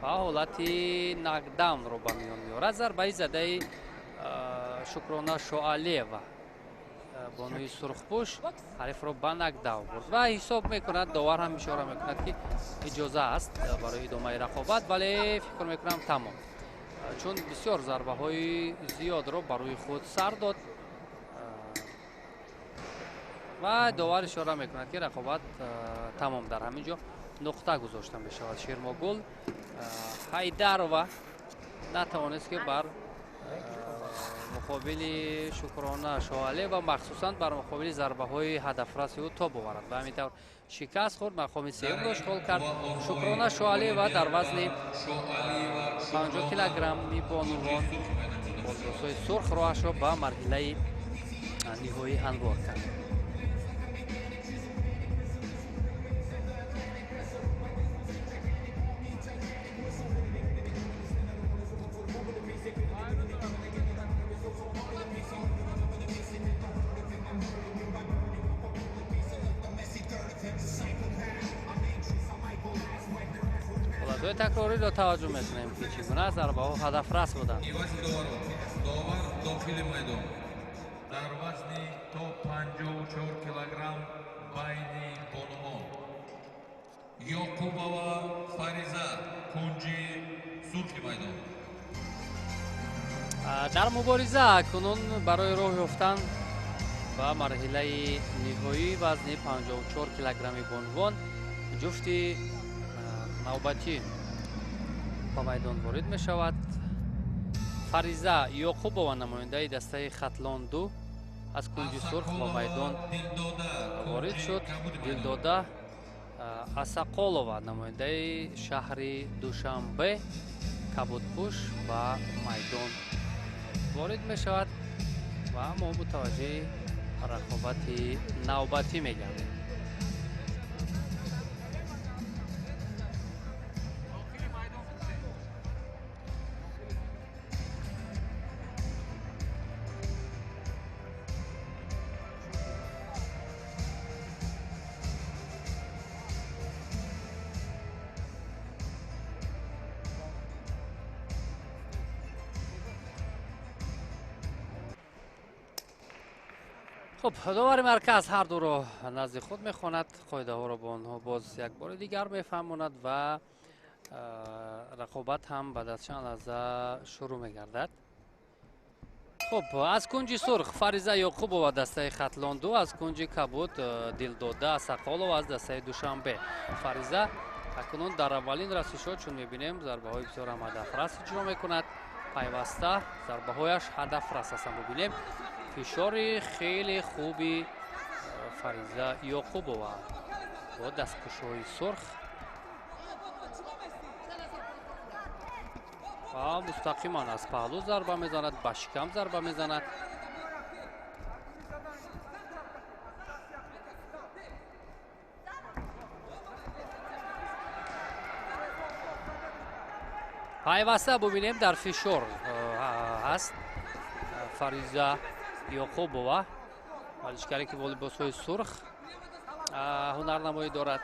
ва ҳолати нокдаунро ба миён меорад. Зарбаи задаи Шукрона Шоалиева, бонуи сурхпӯш, ҳарифро ба нокдаун бурд ва ҳисоб мекунад. Довар ҳам ишора мекунад, ки иҷоза аст барои идомаи рақобат, вале фикр мекунам тамом, чун бисёр зарбаҳои зиёдро ба рӯи худ сар дод ва довар ишора мекунад, ки рақобат тамом. Дар ҳамин ҷо нуқта гузошта мешавад. Шермогул Ҳайдарова натавонист, ки бар муқобили Шукрона Шоалиева, махсусан бар муқобили зарбаҳои ҳадафраси ӯ тоб оварад ва ҳамин тавр шикаст хӯрд. Мақоми сеюмро ишғол кард Шукрона Шоалиева дар вазни 50 килограмми бонувон бо либосҳои сурх роҳашро ба марҳилаи ниҳоӣ ҳамвор кард. Ҳолатҳои такрориро таваҷҷӯҳ мекунем, ки чӣ гуна зарбаҳо ҳадафрас буданд. Ивази доварон, довар дохили майдон дар вазни то 54 килограмм байни бонувон Ёқубова Фариза, кунҷи сурхи майдон. Дар мубориза кунун барои роҳ ёфтан ба марҳилаи ниҳоии вазни 54 килограмми бонувон ҷуфти навбатӣ ба майдон ворид мешавад. Фариза Ёқубова, намояндаи дастаи Хатлон 2, аз кунҷи сурх ба майдон ворид шуд. Дилдода Асақолова, намояндаи шаҳри Душанбе, кабудпӯш ба майдон ворид мешавад ва мо мутаваҷҷеҳи рақобати навбатӣ мегардем. Хуб, довари марказ ҳар дуро назди худ мехонад, қоидаҳоро бо онҳо боз як бори дигар мефаҳмонад ва рақобат ҳам баъд аз чанд лаҳза шурӯъ мегардад. Хуб, аз кунҷи сурх Фариза Ёқубова, дастаи Хатлон 2, аз кунҷи кабуд Дилдода Асақолова аз дастаи Душанбе. Фариза акнун дар аввалин расишҳо, чун мебинем, зарбаҳои бисёр ҳам ҳадафрас иҷро мекунад. Пайваста зарбаҳояш ҳадафрас ҳастанд. Бубинем фишори хеле хуби Фариза Ёқубова бо дастпӯшҳои сурх ва мустақиман аз паҳлӯ зарба мезанад, ба шикам зарба мезанад. Пайваста бубинем дар фишор ҳаст Фариза Ёқубова, варзишгаре ки бо либосҳои сурх ҳунарнамоӣ дорад,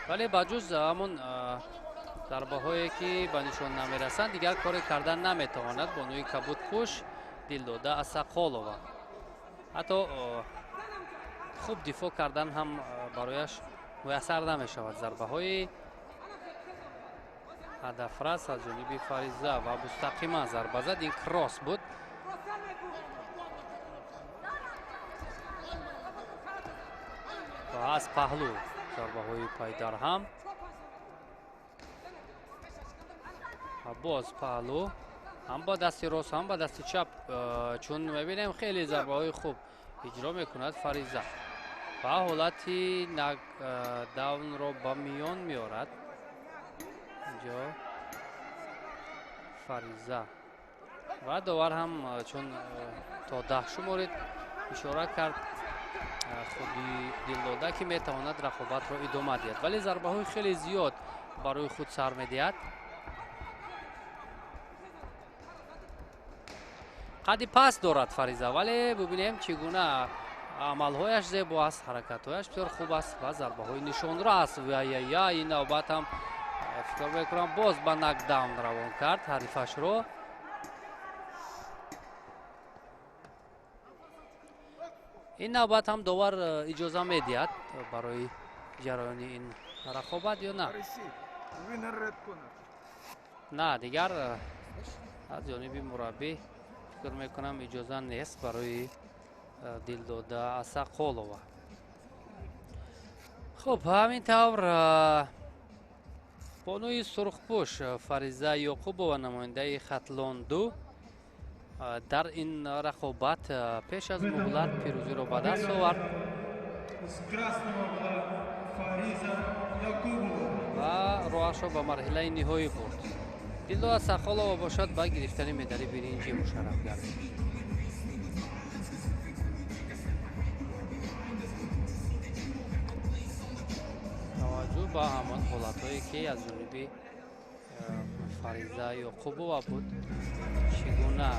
вале ба ҷуз ҳамон зарбаҳое ки ба нишон намерасанд дигар коре кардан наметавонад. Бонуи кабудпӯш Дилдода Асақолова ҳатто хуб дифоъ кардан ҳам барояш муяссар намешавад. Зарбаҳои ҳадафрас аз ҷониби Фариза ва мустақиман зарба зад. Ин кросс буд. Ва аз паҳлӯ зарбаҳои пайдарҳам ва боз паҳлӯ, ҳам ба дасти рост ҳам ба дасти чап, чун мебинем хеле зарбаҳои хуб иҷро мекунад Фариза ва ҳолати нокдаунро ба миён меорад. Инҷо Фариза ва довар ҳам чун то 10 шуморид ишора кард худи Дилдода, ки метавонад рақобатро идома диҳад, вале зарбаҳои хеле зиёд барои худ сар медиҳад. Қадди паст дорад Фариза, вале бубинем чӣ гуна амалҳояш зебо аст, ҳаракатҳояш бисёр хуб аст ва зарбаҳои нишонро аст. Я ин навбат ҳам фикр мекунам боз ба нокдаун равон кард ҳарифашро. Ин навбат ҳам довар иҷоза медиҳад барои ҷараёни ин рақобат ё на? На, дигар аз ҷониби мураббӣ фикр мекунам иҷоза нест барои Дилдода Асақолова. Хуб, ҳамин тавр бонуи сурхпӯш Фариза Ёқубова, намояндаи Хатлон 2, дар ин рақобат пеш аз муҳлат пирӯзиро ба даст овард ва роҳашро ба марҳилаи ниҳоӣ бурд. Дилдода Асақолова бошад ба гирифтани медали биринҷӣ мушарраф гардид. Таваҷҷӯҳ ба ҳамон ҳолатҳое ки аз ҷониби Фариза Ёқубова буд, чӣ гуна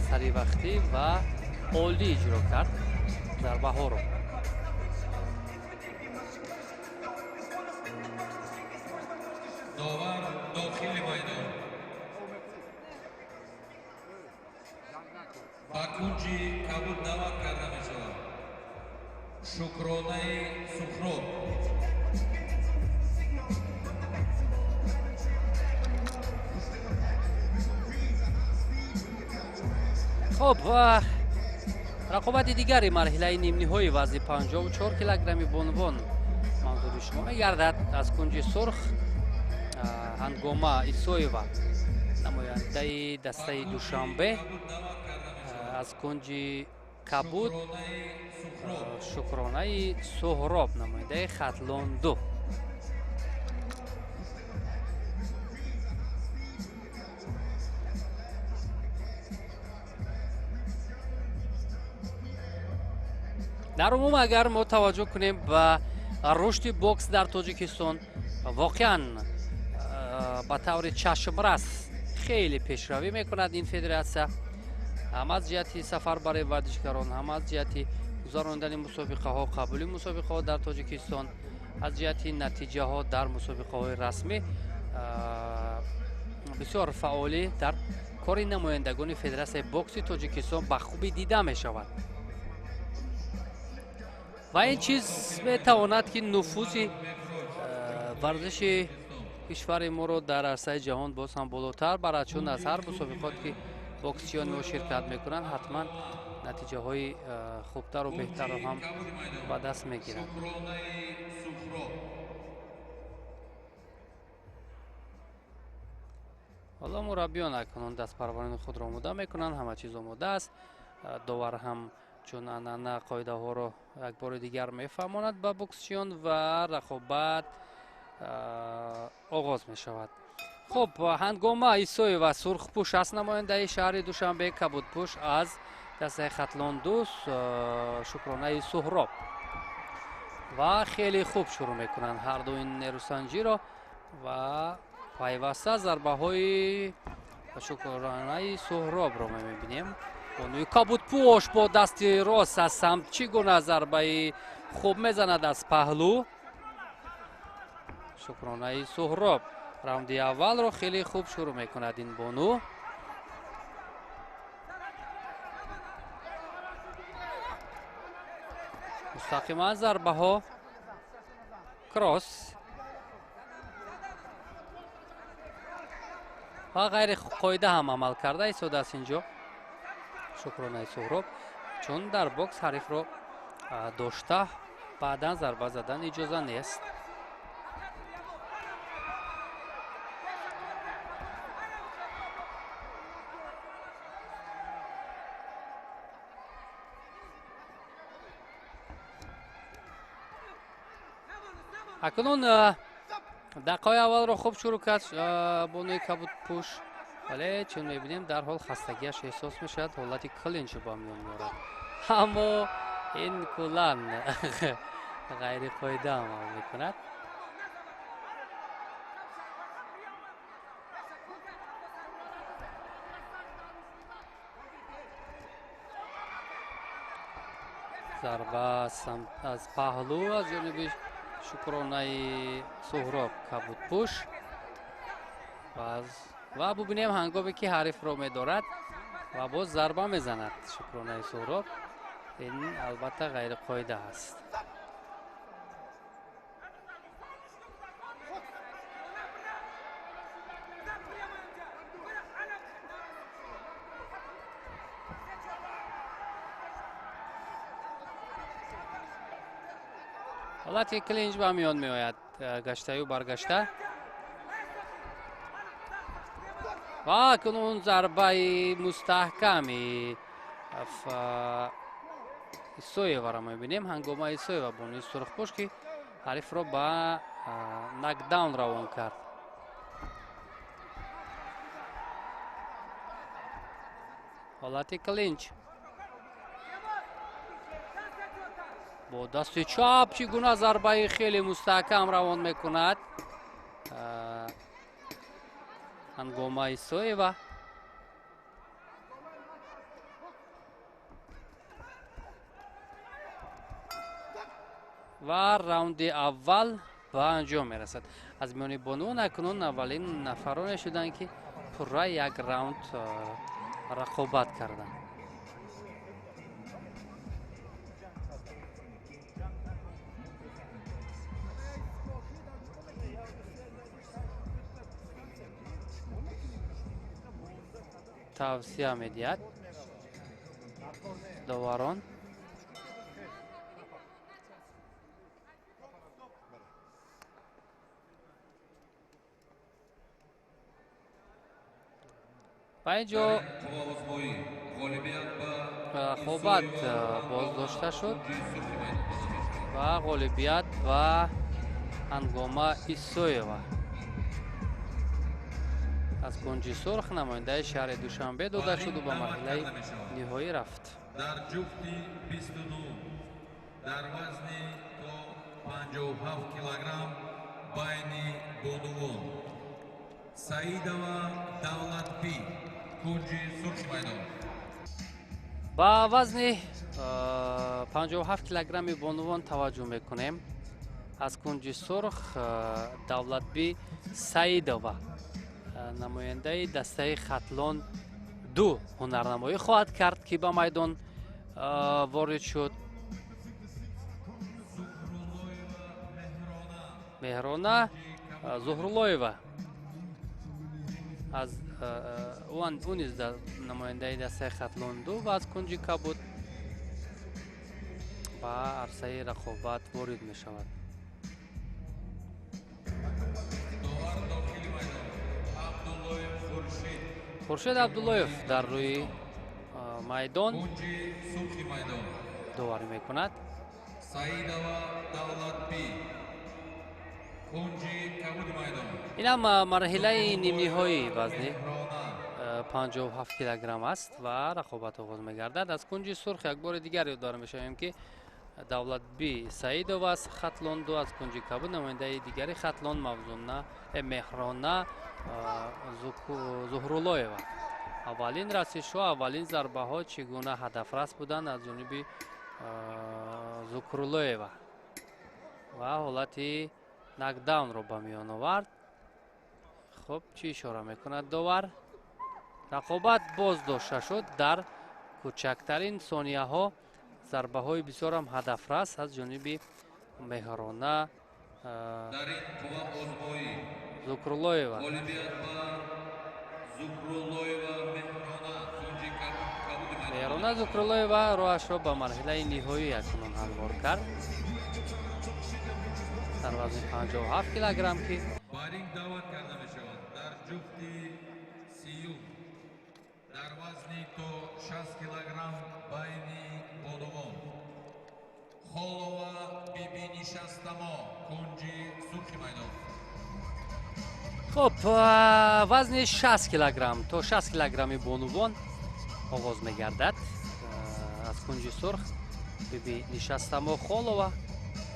саривақтӣ ва олӣ иҷро кард зарбаҳоро. Довар дохили майдон ба кунҷи кабуд даъват карда мешавад Шукронаи Сухроб. Хуб, рақобати дигари марҳилаи нимниҳои вазни 54 килограмми бонувон манзури шумо мегардад. Аз кунҷи сурх Ҳангома Исоева, намояндаи дастаи Душанбе, аз кунҷи кабуд Шукронаи Суҳроб, намояндаи Хатлон 2. Дар умум агар мо таваҷҷӯҳ кунем ба рушди бокс дар Тоҷикистон, воқеан ба таври чашмрас хеле пешравӣ мекунад ин федератсия, ҳам аз ҷиҳати сафар барои варзишгарон, ҳам аз ҷиҳати гузарондани мусобиқаҳо, қабули мусобиқаҳо дар Тоҷикистон, аз ҷиҳати натиҷаҳо дар мусобиқаҳои расмӣ бисёр фаъолӣ дар кори намояндагони федератсияи бокси Тоҷикистон ба хубӣ дида мешавад. Ва ин чиз метавонад ки нуфузи варзиши кишвари моро дар арсаи ҷаҳон боз ҳам болотар барад, чун аз ҳар мусобиқот ки боксчиёни мо ширкат мекунанд, ҳатман натиҷаҳои хубтару беҳтарро ҳам ба даст мегиранд. Ҳоло мураббиён акнун дастпарварони худро омода мекунанд, ҳама чиз омода аст. Довар ҳам чун анъана қоидаҳоро як бори дигар мефаҳмонад ба боксчиён ва рақобат оғоз мешавад. Хуб, Ҳангома Исоева сурхпӯш аст, намояндаи шаҳри Душанбе, кабудпӯш аз дастаи Хатлон 2 Шукронаи Суҳроб. Ва хеле хуб шурӯъ мекунанд ҳарду ин нерӯсанҷиро ва пайваста зарбаҳои Шукронаи Суҳробро мебинем. Бонуи кабудпӯш бо дасти рост аз самт чӣ гуна зарбаи хуб мезанад аз паҳлӯ. Шукронаи Суҳроб раунди аввалро хеле хуб шурӯъ мекунад ин бону. Мустақиман зарбаҳо, кросс ва ғайри қоида ҳам амал карда истодааст инҷо Шукронаи Суҳроб, чун дар бокс ҳарифро дошта баъдан зарба задан иҷоза нест. Акнун Дақиқаҳои аввалро хуб шурӯъ кард бонуи кабудпӯш, вале чун мебинем, дарҳол хастагиаш эҳсос мешавад, ҳолати клинч ба миён меорад, аммо ин куллан ғайриқоида амал мекунад. Зарба аз паҳлӯ аз ҷониби Шукронаи Суҳроб кабудпӯш ва бубинем, ҳангоме ки ҳарифро медорад ва боз зарба мезанад Шукронаи Суҳроб, ин албатта ғайриқоида аст. Ҳолати клинч ба миён меояд, гаштаю баргашта, ва акнун зарбаи мустаҳками Исоеваро мебинем. Ҳангома Исоева, бонуи сурхпӯш, ки ҳарифро ба нокдаун равон кард. Ҳолати клинч бо дасти чап чӣ гуна зарбаи хеле мустаҳкам равон мекунад Ҳангома Исоева. Ва раунди аввал ба анҷом мерасад. Аз миёни бонувон акнун аввалин нафароне шуданд, ки пурра як раунд рақобат карданд. Тавсия медиҳад доварон. Ва ин ҷо рақобат боздошта шуд ва ғолибият ба Ҳангома Исоева аз кунҷи сурх, намояндаи шаҳри Душанбе, дода шуду ба марҳилаи ниҳоӣ рафт. Дар ҷуфти 29, дар вазни то 57 килограмм байни бонувон, Саидова Давлатбӣ, кунҷи сурхи майдон. Ба вазни 57 килограмми бонувон таваҷҷӯҳ мекунем. Аз кунҷи сурх Давлатбӣ Саидова, намояндаи дастаи Хатлон ду, ҳунарнамоӣ хоҳад кард, ки ба майдон ворид шуд. Меҳрона Зуҳруллоева аз ӯ низ намояндаи дастаи Хатлон ду ва аз кунҷи кабуд ба арсаи рақобат ворид мешавад. Хуршед Абдуллоев дар рӯи майдон доварӣ мекунад. Саидова Давлатбӣ, кунҷи кабуди майдон. Инам марҳилаи нимниҳоии вазни 57 килограмм аст ва рақобат оғоз мегардад. Аз кунҷи сурх як бори дигар ёдовар мешавем, ки Давлатбӣ Саидова аз Хатлон ду, аз кунҷи кабуд намояндаи дигари Хатлон Мавзуна Меҳрона Зуҳруллоева. Аввалин расишҳо, аввалин зарбаҳо чӣ гуна ҳадафрас буданд аз ҷониби Зукруллоева ва ҳолати нокдаунро ба миён овард. Хуб, чӣ ишора мекунад довар? Рақобат боз дошта шуд дар кӯчактарин сонияҳо. Зарбаҳои бисёрам ҳадафрас аз ҷониби Меҳрона Зукруллоева. Меҳрона Зукруллоева роҳашро ба марҳилаи ниҳоӣ акнун ҳамвор кард дар вазни 57 килограмм, ки ба ринг даъват карда мешаванд дар ҷуфти сиюм, дар вазни то 60 килограмм байни бонувон, Холова Бибинишастамо, кунҷи сурхи майдон. Хуб, вазни 60 килограмм то 60 килограмми бонувон оғоз мегардад. Аз кунҷи сурх Биби Нишастамо Холова,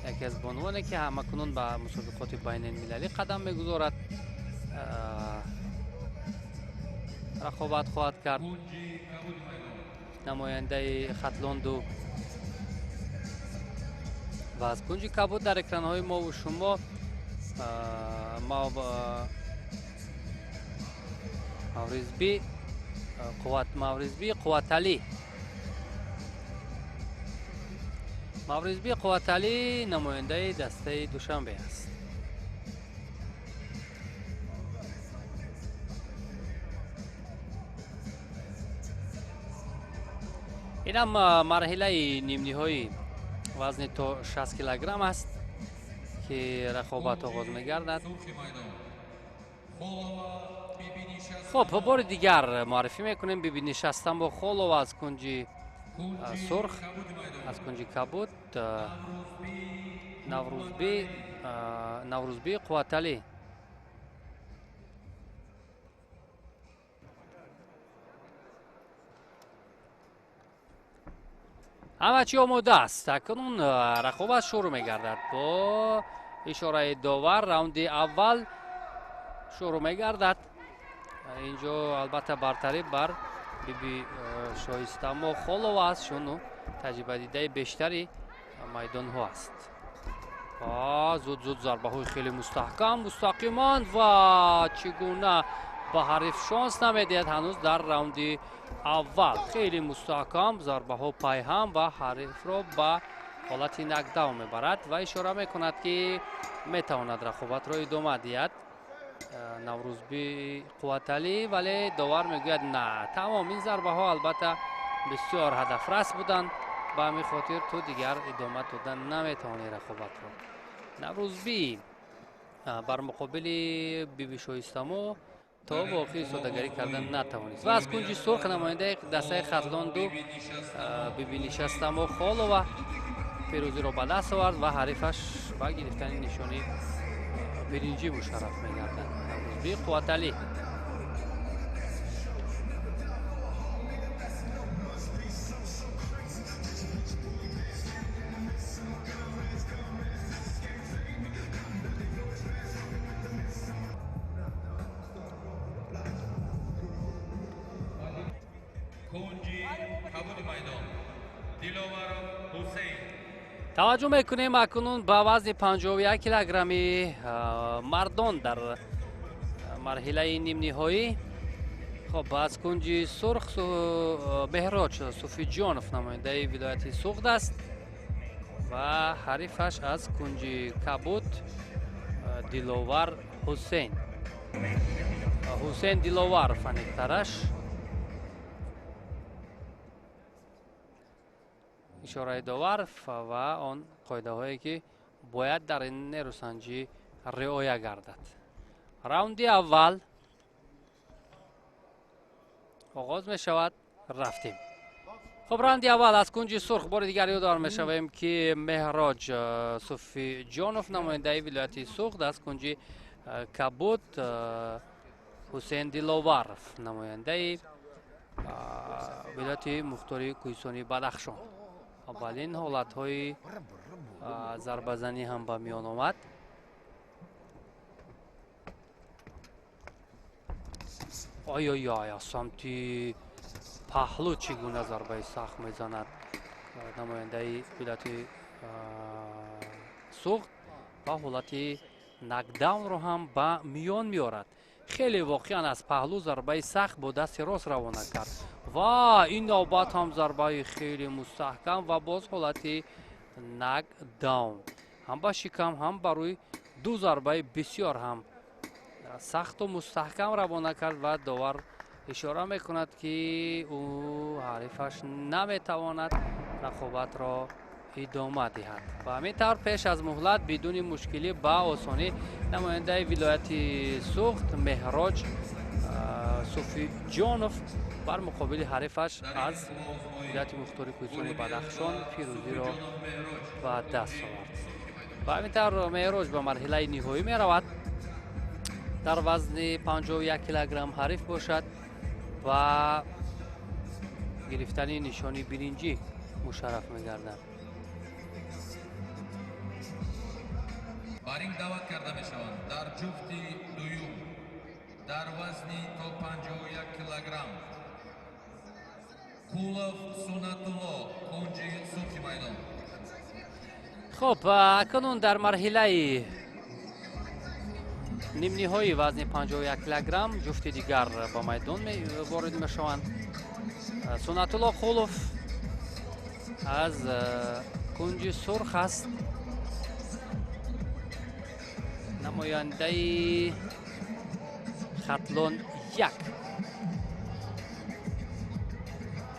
яке аз бонувоне ки ҳамакунун ба мусобиқоти байналмилалӣ қадам мегузорад, рақобат хоҳад кард. Намояндаи Хатлонду ва аз кунҷи кабуд дар экранҳои мову шумо Мавризби Қувваталӣ. Мавризби Қувваталӣ намояндаи дастаи Душанбе аст. Инам марҳилаи нимниҳои вазни то 60 килограмм аст ки рақобат оғоз мегардад. Хуб, бори дигар муаррифӣ мекунем Биби Нишастамо Холова аз кунҷи сурх, аз кунҷи кабуд Наврӯзби Қувваталӣ. Ҳама чӣ омода аст. Акнун рақобат шурӯъ мегардад. Бо ишораи довар раунди аввал шурӯъ мегардад. Инҷо албатта бартарӣ бар Биби Шоистамо Холова аст, чун ӯ таҷрибадидаи бештари майдонҳо аст. Зуд-зуд зарбаҳои хеле мустаҳкам, мустақиманд ва чӣ гуна ба ҳариф шонс намедиҳад ҳанӯз дар раунди аввал. Хеле мустаҳкам зарбаҳо пайҳам ва ҳарифро ба ҳолати нокдаун мебарад ва ишора мекунад, ки метавонад рақобатро идома диҳад Наврӯзби Қувваталӣ, вале довар мегӯяд на, тамом. Ин зарбаҳо албатта бисёр ҳадафрас буданд, ба ҳамин хотир ту дигар идома дода наметавонӣ рақобатро. Наврӯзби бар муқобили Биби Шоистамо то воқеи содагарӣ кардан натавонист. Ва аз кунҷи сурх намояндаи дастаи Хатлонду Биби Нишастамо Холова пирӯзиро ба даст овард ва ҳарифаш ба гирифтани нишони биринҷӣ мушарраф мегардад. Наврӯзби Қувваталӣ. Таваҷҷӯҳ мекунем акнун ба вазни 51 килограмми мардон дар марҳилаи нимниҳоӣ. Хоб, аз кунҷи сурх Меҳроҷ Суфиҷонов намояндаи вилояти Суғд аст ва ҳарифаш аз кунҷи кабуд Диловар Ҳусейн. Ҳусейн Диловар фаниктараш. Ишораи довар ва он қоидаҳое ки бояд дар ин нерӯсанҷӣ риоя гардад. Раунди аввал оғоз мешавад. Рафтем. Хуб, раунди аввал аз кунҷи сурх бори дигар ёдовар мешавем, ки Меҳроҷ Суфиҷонов намояндаи вилояти Суғд, аз кунҷи кабуд Ҳусейн Диловаров намояндаи вилояти мухтори Кӯҳистони Бадахшон. Аввалин ҳолатҳои зарбазанӣ ҳам ба миён омад. Ой-ой-ой, аз самти паҳлӯ чӣ гуна зарбаи сахт мезанад намояндаи вилояти Суғд ва ҳолати нокдаунро ҳам ба миён меорад. Хеле воқеан аз паҳлӯ зарбаи сахт бо дасти рост равона кард ва ин навбат ҳам зарбаи хеле мустаҳкам ва боз ҳолати нокдаун ҳам ба шикам, ҳам ба рӯй ду зарбаи бисёр ҳам сахту мустаҳкам равона кард ва довар ишора мекунад, ки ӯ ҳарифаш наметавонад рақобатро идома диҳад. Ва ҳамин тавр пеш аз муҳлат бидуни мушкилӣ ба осонӣ намояндаи вилояти Суғд Меҳроҷ Суфиҷонов бар муқобили ҳарифаш аз вилояти мухтори Кӯҳистони Бадахшон пирӯзиро ба даст овард. Ва ҳамин тавр Меҳроҷ ба марҳилаи ниҳоӣ меравад. Дар вазни 51 килограмм ҳариф бошад ва гирифтани нишони биринҷӣ мушарраф мегардад. Ба ринг даъват карда мешаванд дар ҷуфти дуюм дар вазни то 51 килограмм Кулов Сунатулло, кунҷи сурхи майдон. Хуб, акнун дар марҳилаи нимниҳои вазни 51 килограмм ҷуфти дигар ба майдон ворид мешаванд. Сунатулло Қулов аз кунҷи сурх аст, намояндаи Хатлон 1,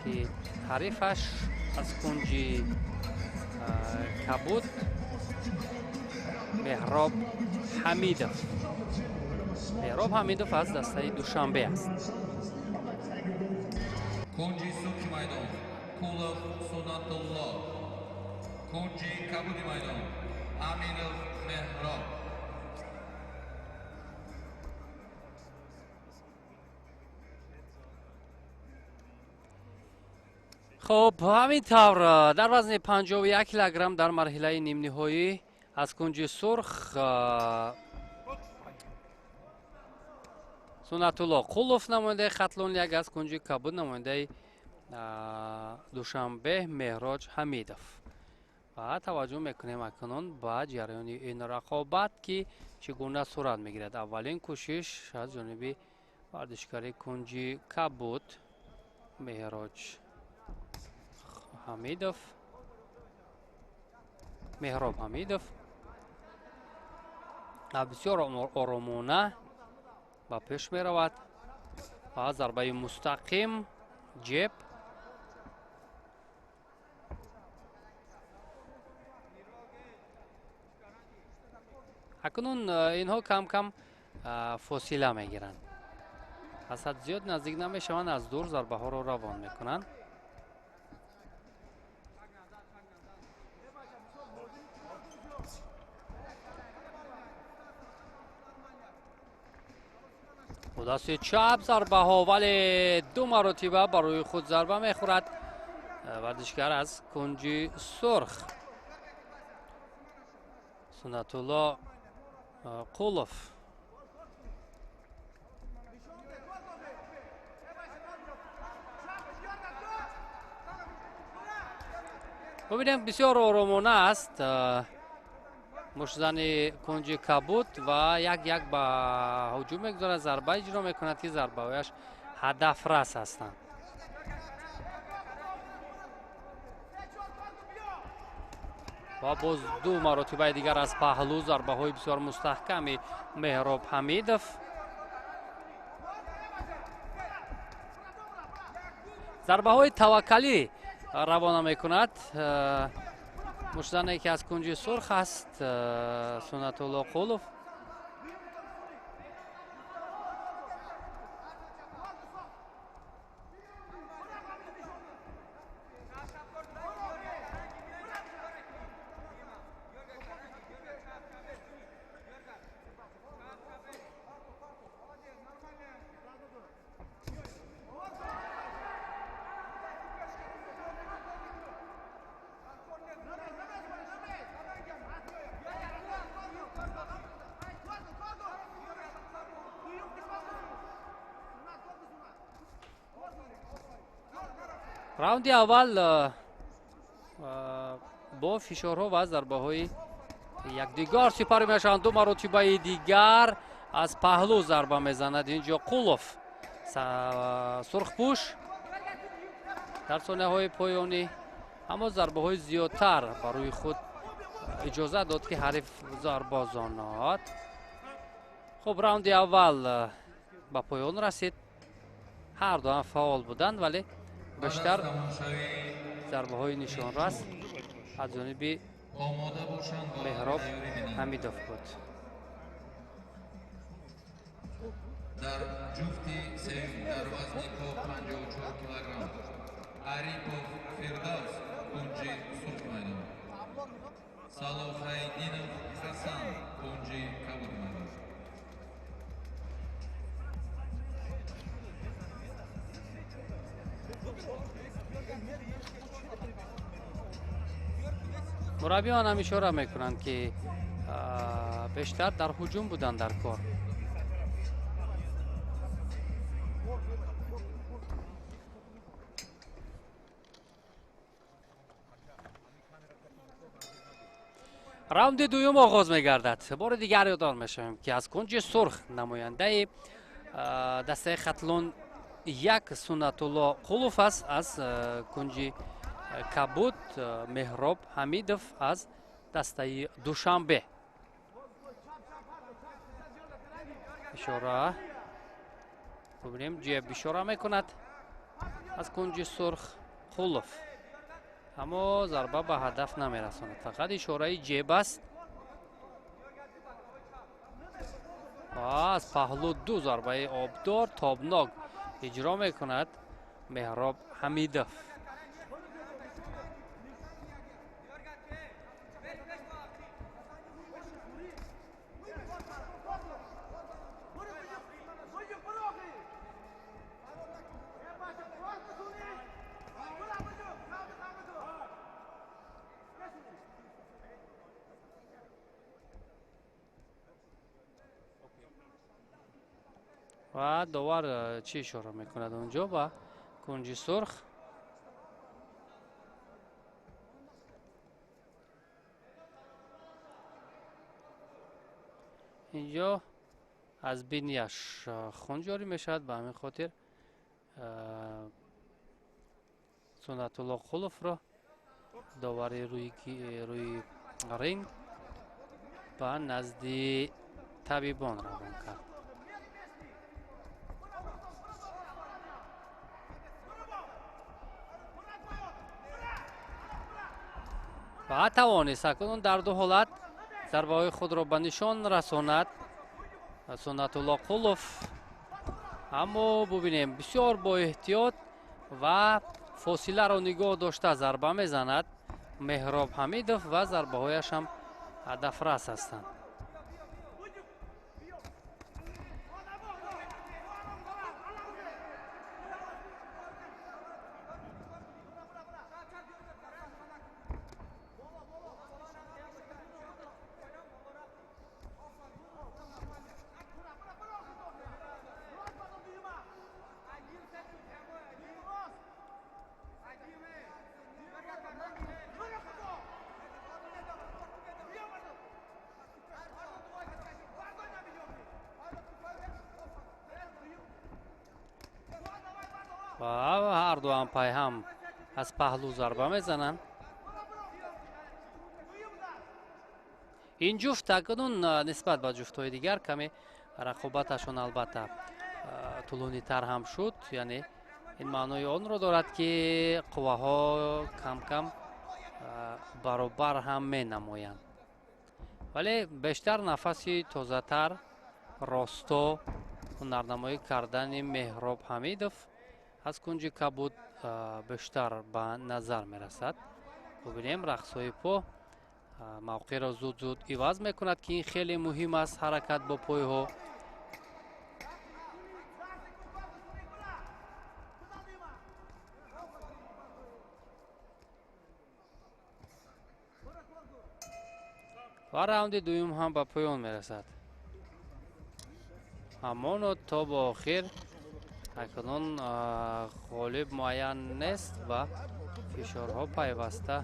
ки ҳарифаш аз кунҷи кабуд Меҳроб Ҳамидов. Меҳроб Ҳамидов аз дастаи Душанбе аст. Кунҷи сурхи майдон Кулов Сунатулло, кунҷи кабуди майдон Аминов Меҳроб. Хуб, ҳамин тавр дар вазни 51 килограмм дар марҳилаи нимниҳоӣ аз кунҷи сурх Сунатулло Қулов, намояндаи Хатлон 1, аз кунҷи кабуд намояндаи Душанбе Меҳроҷ Ҳамидов. Ва таваҷҷӯҳ мекунем акнун ба ҷараёни ин рақобат, ки чӣ гуна сурат мегирад. Аввалин кӯшиш аз ҷониби варзишгари кунҷи кабуд Меҳроҷ Ҳамидов, Меҳроб Ҳамидов бисёр оромона ба пеш меравад ва зарбаи мустақим ҷеб. Акнун инҳо кам-кам фосила мегиранд, аз ҳад зиёд наздик намешаванд, аз дур зарбаҳоро равон мекунанд. Бо дасти чап зарбаҳо, вале ду маротиба барои худ зарба мехӯрад варзишгар аз кунҷи сурх Сунатулло Қулов. Бубинем, бисёр оромона аст муштзани кунҷи кабуд ва як-як ба ҳуҷум мегузорад, зарба иҷро мекунад, ки зарбаҳояш ҳадафрас ҳастанд. Ва боз ду маротибаи дигар аз паҳлӯ зарбаҳои бисёр мустаҳками Меҳроб Ҳамидов. Зарбаҳои таваккалӣ равона мекунад муштзане, ки аз кунҷи сурх аст Сунатулло Қулов. Раунди аввал бо фишорҳо ва зарбаҳои якдигар сипарӣ мешаванд. Ду маротибаи дигар аз паҳлӯ зарба мезанад инҷо Қулов, сурхпӯш дар сонияҳои поёнӣ, аммо зарбаҳои зиёдтар барои худ иҷоза дод, ки ҳариф зарбозонад. Хуб, раунди аввал ба поён расид. Ҳар дуам фаъол буданд, вале бештар зарбаҳои нишонрас аз ҷониби Меҳроб Ҳамидов буд. Дар ҷуфти сеюм дар вазни то 54 килограмм Арипов Фирдавс, кунҷи сурхи майдон, Салоҳайдинов Ҳасан, кунҷи кабуди майдон. Мураббиён ҳам ишора мекунанд, ки бештар дар ҳуҷум буданд дар кор. Раунди дуюм оғоз мегардад. Бори дигар ёдовар мешавем, ки аз кунҷи сурх намояндаи дастаи Хатлон 1 Суннатулло Қулов аст, аз кунҷи кабуд Меҳроб Ҳамидов аз дастаи Душанбе. Ишора бубинем, ҷеб ишора мекунад аз кунҷи сурх Қулов, аммо зарба ба ҳадаф намерасонад, фақат ишораи ҷеб аст. Аз паҳлу ду зарбаи обдор тобнок иҷро мекунад Меҳроб Ҳамидов. Ва довар чӣ ишора мекунад онҷо ба кунҷи сурх? Инҷо аз бинияш хун ҷорӣ мешавад, ба ҳамин хотир Суннатулло Қуловро довари рӯи ринг ба назди табибон равон кард. Ва тавонист акнун дар ду ҳолат зарбаҳои худро ба нишон расонад Суннатулло Қулов, аммо бубинем, бисёр бо эҳтиёт ва фосиларо нигоҳ дошта зарба мезанад Меҳроб Ҳамидов ва зарбаҳояш ҳам ҳадафрас ҳастанд. Ва ҳарду ҳам пайҳам аз паҳлӯ зарба мезананд. Ин ҷуфт акнун нисбат ба ҷуфтҳои дигар каме рақобаташон албатта тӯлонитар ҳам шуд, яъне ин маънои онро дорад, ки қувваҳо кам-кам баробар ҳам менамоянд, вале бештар нафаси тозатар росто ҳунарнамоӣ кардани Меҳроб Ҳамидов аз кунҷи кабуд бештар ба назар мерасад. Бубинем, рақсҳои по мавқеъро зуд-зуд иваз мекунад, ки ин хеле муҳим аст, ҳаракат бо пойҳо. Ва раунди дуюм ҳам ба поён мерасад. Ҳамоно то ба охир акнун ғолиб муайян нест ва фишорҳо пайваста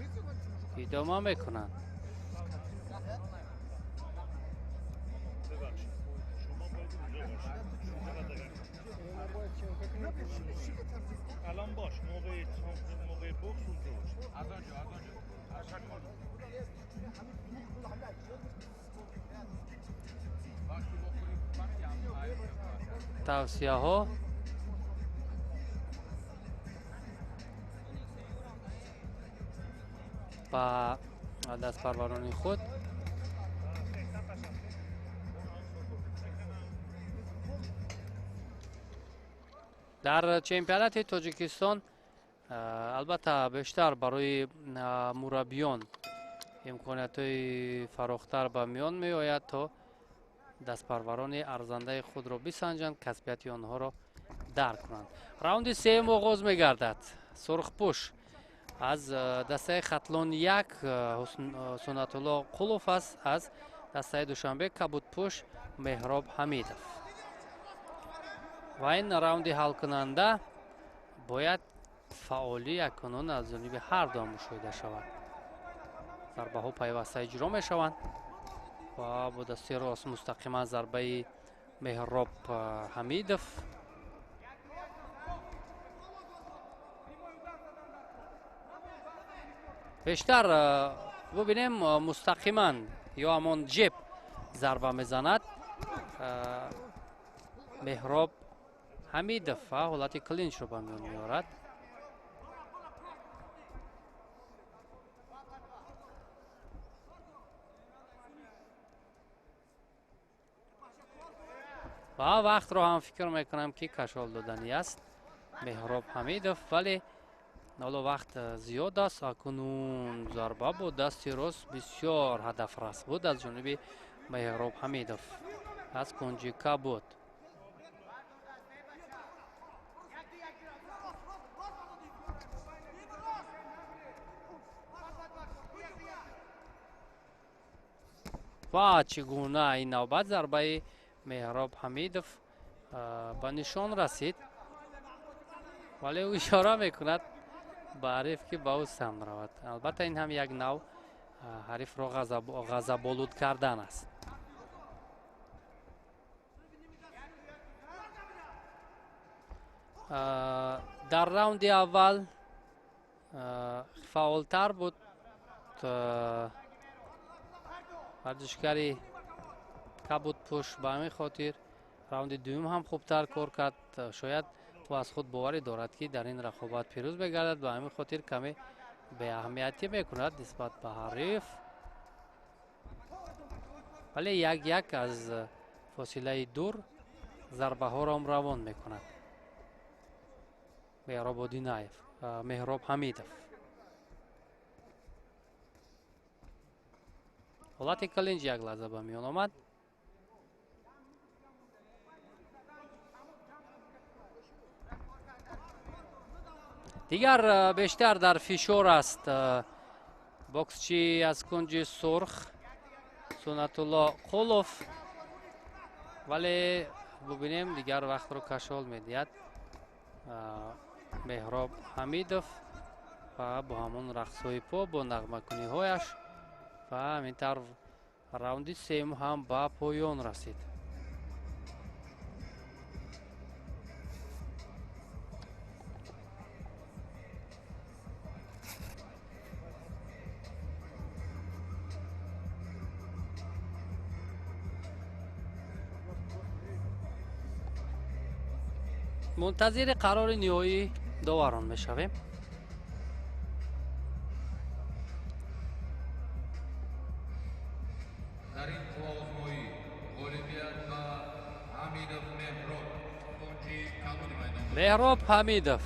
идома мекунанд. Тавсияҳо ба дастпарварони худ дар чемпионати Тоҷикистон албатта бештар барои мураббиён имкониятҳои фарохтар ба миён меояд, то дастпарварони арзандаи худро бисанҷанд, касбияти онҳоро дарк кунанд. Раунди сеюм оғоз мегардад. Сурхпӯш Аз дастаи Хатлон 1 Суннатулло Қулов аст, аз дастаи Душанбе кабудпӯш Меҳроб Ҳамидов. Ва ин раунди ҳалкунанда бояд фаъолӣ якунон аз ҷониби ҳар ду мушоҳида шавад. Зарбаҳо пайваста иҷро мешаванд ва бо дасти рост мустақиман зарбаи Меҳроб Ҳамидов. Бештар бубинем, мустақиман ё ҳамон ҷеб зарба мезанад Меҳроб Ҳамидов ва ҳолати клинчро ба миён меорад. Ва вақтро ҳам фикр мекунам, ки кашол додани аст Меҳроб Ҳамидов, вале ҳоло вақт зиёд аст. Акнун зарба бо дасти рост бисёр ҳадафрас буд аз ҷониби Меҳроб Ҳамидов аз кунҷи кабуд. Ва чӣ гуна ин навбат зарбаи Меҳроб Ҳамидов ба нишон расид, вале ӯ ишора мекунад ба ҳариф, ки ба ӯ самт равад. Албатта, ин ҳам як нав ҳарифро ғазаболуд кардан аст. Дар раунди аввал фаъолтар буд варзишгари кабудпӯш, ба ҳамин хотир раунди дуюм ҳам хубтар кор кард. Шояд ӯ аз худ боварӣ дорад, ки дар ин рақобат пирӯз мегардад, ба ҳамин хотир каме беаҳамиятӣ мекунад нисбат ба ҳариф, вале як як аз фосилаи дур зарбаҳоро равон мекунад Меҳроб Одинаев, Меҳроб Ҳамидов. Ҳолати клинч як лаҳза ба миён омад. Дигар бештар дар фишор аст боксчи аз кунҷи сурх Суннатулло Қулов, вале бубинем, дигар вақтро кашол медиҳад Меҳроб Ҳамидов ва бо ҳамон рақсҳои по, бо нағмакуниҳояш, ва ҳамин тавр раунди сеюм ҳам ба поён расид. Мунтазири қарори ниҳоии доварон мешавем. Дар ин қувваозмоӣ ғолибият ба Ҳамидов Меҳроб, кунҷи кабуди майдон. Меҳроб Ҳамидов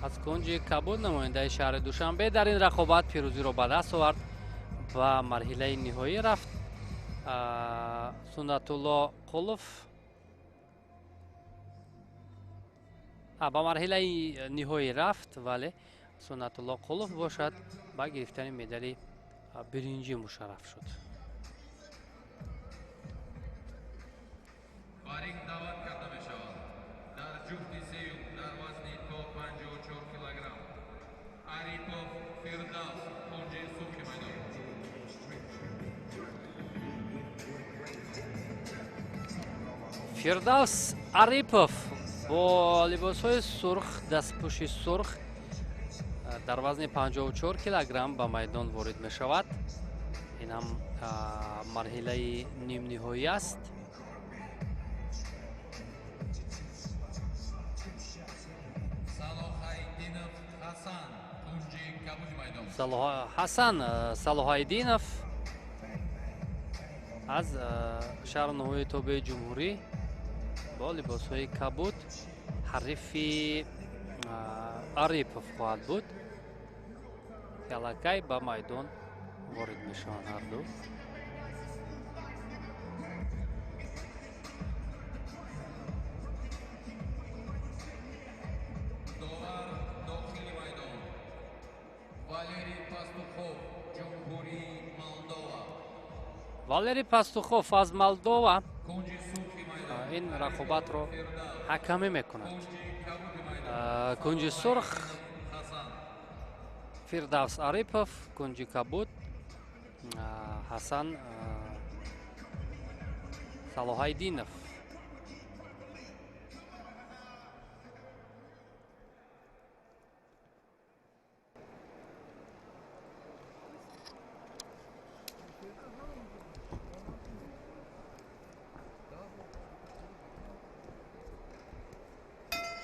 аз кунҷи кабуд, намояндаи шаҳри Душанбе, дар ин рақобат пирӯзиро ба даст овард ва марҳилаи ниҳоӣ рафт. Суннатулло Қулов ба марҳилаи ниҳоӣ рафт, вале Суннатулло Қулов бошад ба гирифтани медали биринҷӣ мушарраф шуд. Ба ринг даъват карда мешаванд дар ҷуфти сеюм дар вазни то 54 килограмм Арипов Фирдавс, кунҷи сурхи майдон. Фирдавс Арипов бо либосҳои сурх, дастпӯши сурх дар вазни 54 килограмм ба майдон ворид мешавад. Ин ҳам марҳилаи нимниҳоӣ аст. Салоҳайдинов Ҳасан, кунҷи кабуди майдон. Ҳасан Салоҳайдинов аз шаҳру ноҳияи тобеи ҷумҳурӣ бо либосҳои кабуд ҳарифи Арипов хоҳад буд, ки аллакай ба майдон ворид мешаванд ҳарду. Довар дохили майдон. Валерий Пастухов аз Молдова ин рақобатро ҳакамӣ мекунад. Кунҷи сурх Фирдавс Арипов, кунҷи кабуд Ҳасан Салоҳайдинов.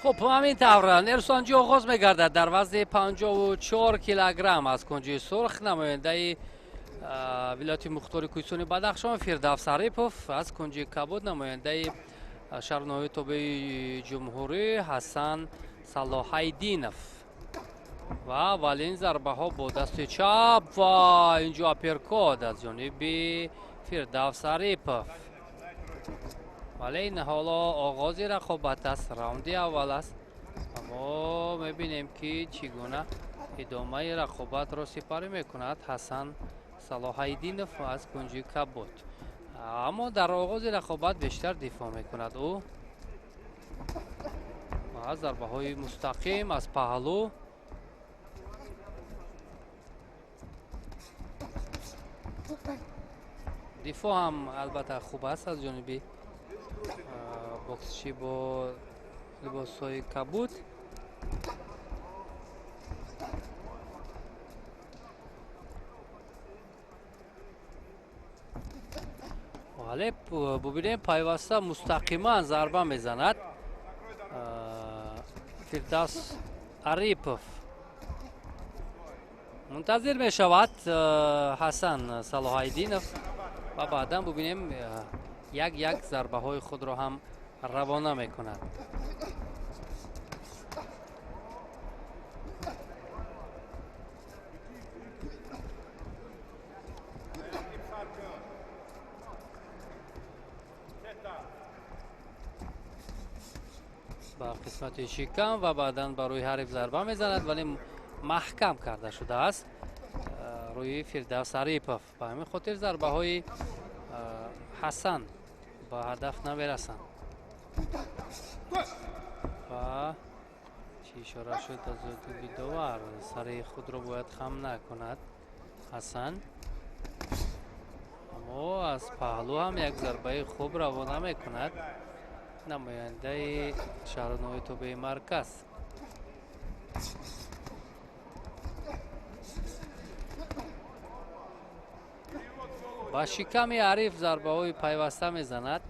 Хуб, ҳамин тавр нерӯсанҷӣ оғоз мегардад дар вазни 54 килограмм. Аз кунҷи сурх намояндаи вилояти мухтори кӯҳистони Бадахшон Фирдавс Арипов, аз кунҷи кабуд намояндаи шаҳру ноҳияи тобеи ҷумҳурӣ Ҳасан Салоҳайдинов. Ва аввалин зарбаҳо бо дасти чап ва инҷо апперкот аз ҷониби Фирдавс Арипов. Вале ин ҳоло оғози рақобат аст, раунди аввал аст. Мо мебинем, ки чӣ гуна идомаи рақобатро сипарӣ мекунад Ҳасан Салоҳайдинов аз кунҷи кабуд. Аммо дар оғози рақобат бештар дифоъ мекунад ӯ ва зарбаҳои мустақим аз паҳлӯ. Дифоъ ҳам албатта хуб аст аз ҷониби боксчӣ бо либосҳои кабуд. Вале бубинем, пайваста мустақиман зарба мезанад Фирдавс Арипов. Мунтазир мешавад Ҳасан Салоҳайдинов ва баъдан бубинем як-як зарбаҳои худро ҳам равона мекунад. Ба қисмати шикам ва баъдан ба рӯи ҳариф зарба мезанад, вале маҳкам карда шудааст рӯи Фирдавс Арипов. Ба ҳамин хотир зарбаҳои Ҳасан ба ҳадаф намерасанд. Ва чӣ ишора шуд аз ҷониби довар, сари худро бояд хам накунад Ҳасан. Аммо аз паҳлӯ ҳам як зарбаи хуб равона мекунад намояндаи шаҳру ноҳияи тобеи марказ. Ба шиками ҳариф зарбаҳои пайваста мезанад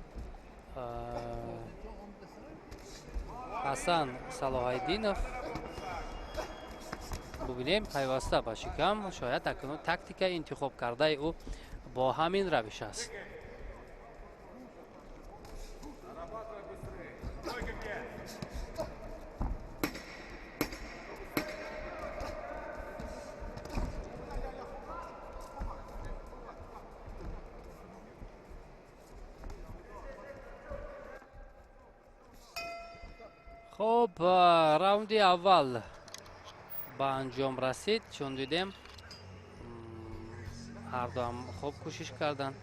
Ҳасан Салоҳайдинов. Бубинем, пайваста ба шикам, шояд акнун тактикаи интихоб кардаи ӯ бо ҳамин равиш аст. Хуб, раунди аввал ба анҷом расид. Чун дидем, ҳардуам хуб кӯшиш карданд,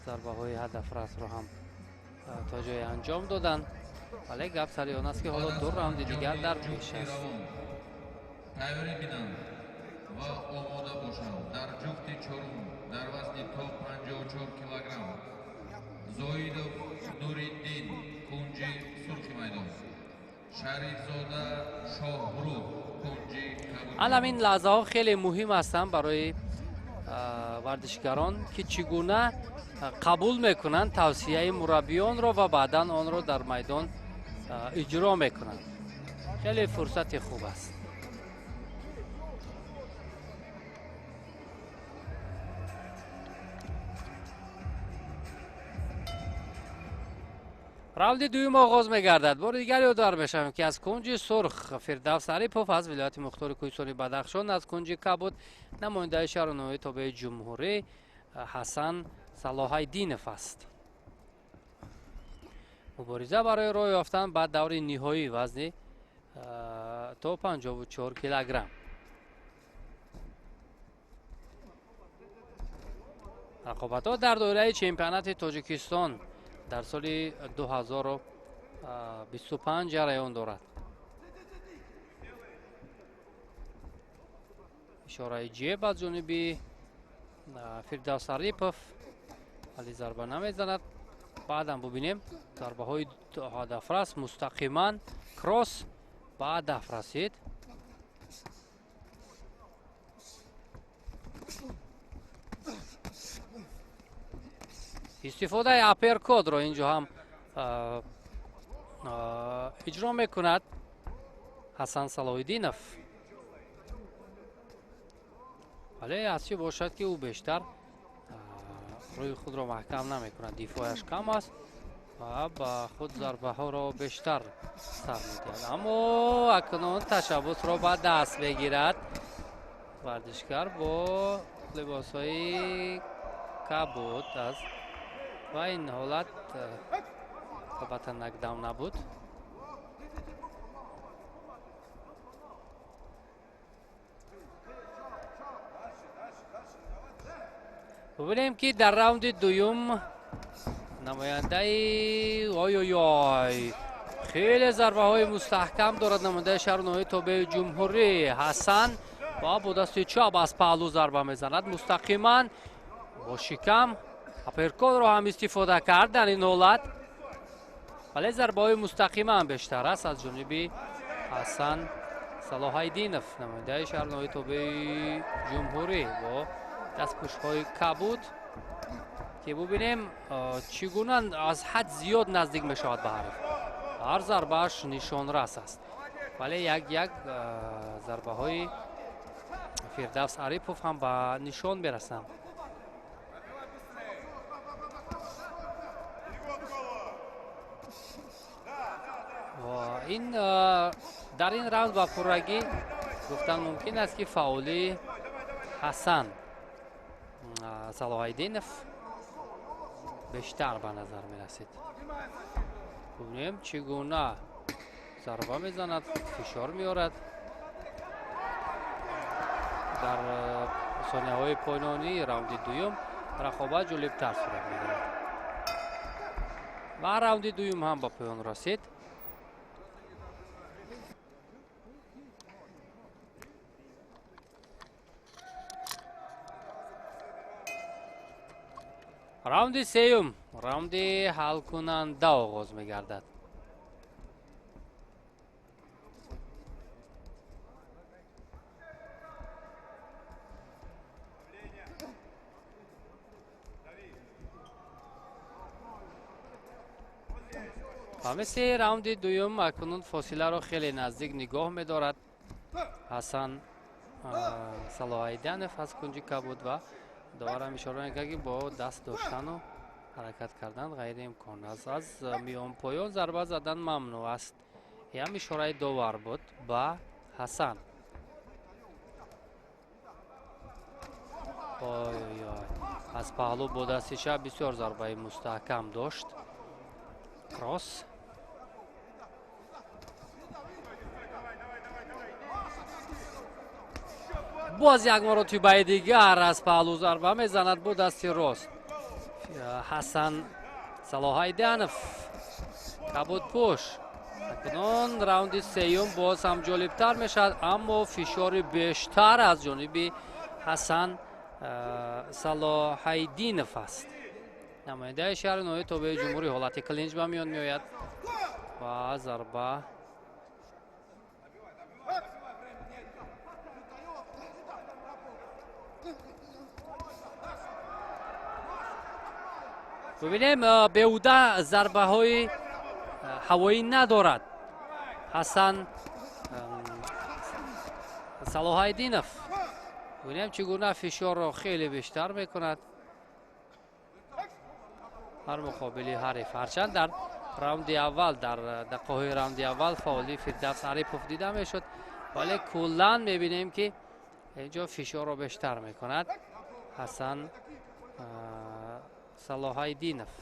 зарбаҳои ҳадафрасро ҳам то ҷое анҷом доданд, вале гап сари он аст, ки ҳоло ду раунди дигар дар пеш аст. Тайёрӣ бинанд ва омода бошанд. Дар ҷуфти чорум дар вазни то 54 килограмм Зоидов Нуриддин, кунҷи сурхи майдон, Шарифзода Шоҳрух, кунҷи кабуд. Ҳамин лаҳзаҳо хеле муҳим ҳастанд барои варзишгарон, ки чӣ гуна қабул мекунанд тавсияи мураббиёнро ва баъдан онро дар майдон иҷро мекунанд. Хеле фурсати хуб аст. Раунди дуюм оғоз мегардад. Бори дигар ёдовар мешавем, ки аз кунҷи сурх Фирдавс Арипов аз вилояти мухтори кӯҳистони Бадахшон, аз кунҷи кабуд намояндаи шаҳру ноҳияи тобеи ҷумҳурӣ Ҳасан Салоҳайдинов аст. Мубориза барои роҳ ёфтан ба даври ниҳоии вазни то 54 килограмм. Рақобатҳо дар доираи чемпионати Тоҷикистон дар соли 2025 ҷараён дорад. Ишораи ҷеб аз ҷониби Фирдавс Арипов, вале зарба намезанад. Баъдан бубинем зарбаҳои ҳадафрас мустақиман кросс ба ҳадаф расид. Истифодаи апперкотро инҷо ҳам иҷро мекунад Ҳасан Салоҳиддинов. Вале аз чӣ бошад, ки ӯ бештар рӯи худро маҳкам намекунад, дифояш кам аст ва ба худ зарбаҳоро бештар сар медиҳад. Аммо акнун ташаббусро ба даст мегирад варзишгар бо либосҳои кабуд аст ва ин ҳолат албатта нокдаун набуд. Бубинем, ки дар раунди дуюм намояндаи ой-ой-ой хеле зарбаҳои мустаҳкам дорад намояндаи шаҳру ноҳияи тобеи ҷумҳурӣ Ҳасан ва бо дасти чап аз паҳлӯ зарба мезанад мустақиман бо шикам. Апперкотро ҳам истифода кард дар ин ҳолат, вале зарбаҳои мустақиман бештар аст аз ҷониби Ҳасан Салоҳайдинов, намояндаи шаҳру ноҳияи тобеи ҷумҳурӣ бо дастпӯшҳои кабуд, ки бубинем чӣ гуна аз ҳад зиёд наздик мешавад ба ҳариф. Ҳар зарбааш нишонрас аст, вале як-як зарбаҳои Фирдавс Арипов ҳам ба нишон мерасанд. Ин дар ин раунд ба пуррагӣ гуфтан мумкин аст, ки фаъолии Ҳасан Салоҳайдинов бештар ба назар мерасид. Бубинем, чӣ гуна зарба мезанад, фишор меорад. Дар сонияҳои поёнии раунди дуюм рақобат ҷолибтар сурат мегирад ва раунди дуюм ҳам ба поён расид. Раунди сеюм, раунди ҳалкунанда оғоз мегардад. Ва мисли раунди дуюм акнун фосиларо хеле наздик нигоҳ медорад Ҳасан Салоҳайданов аз кунҷи кабуд ва доварам ишора мекард, ки бо даст доштану ҳаракат кардан ғайриимкон аст. Аз миёнпоён зарба задан мамнӯъ аст. Ям ишораи довар буд ба Ҳасан. Ой-ой, аз паҳлӯ бо дасти чап бисёр зарбаи мустаҳкам дошт. Кросс. Боз як маротибаи дигар аз паҳлӯ зарба мезанад бо дасти рост Ҳасан Салоҳайданов, кабудпӯш. Акнун раунди сеюм боз ҳам ҷолибтар мешавад, аммо фишори бештар аз ҷониби Ҳасан Салоҳайдинов аст. Намояндаи шаҳри ноҳияи тобеи ҷумҳурӣ ҳолати клинч ба миён меояд ва зарба бубинем, беҳуда зарбаҳои ҳавоӣ надорад Ҳасан Салоҳайдинов. Бубинем, чӣ гуна фишорро хеле бештар мекунад ҳар муқобили ҳариф. Ҳарчанд дар раунди аввал, дар дақиқаҳои раунди аввал фаъолии Фирдавс Арипов дида мешуд, вале куллан мебинем, ки инҷо фишорро бештар мекунад Ҳасан Салоҳайдинов.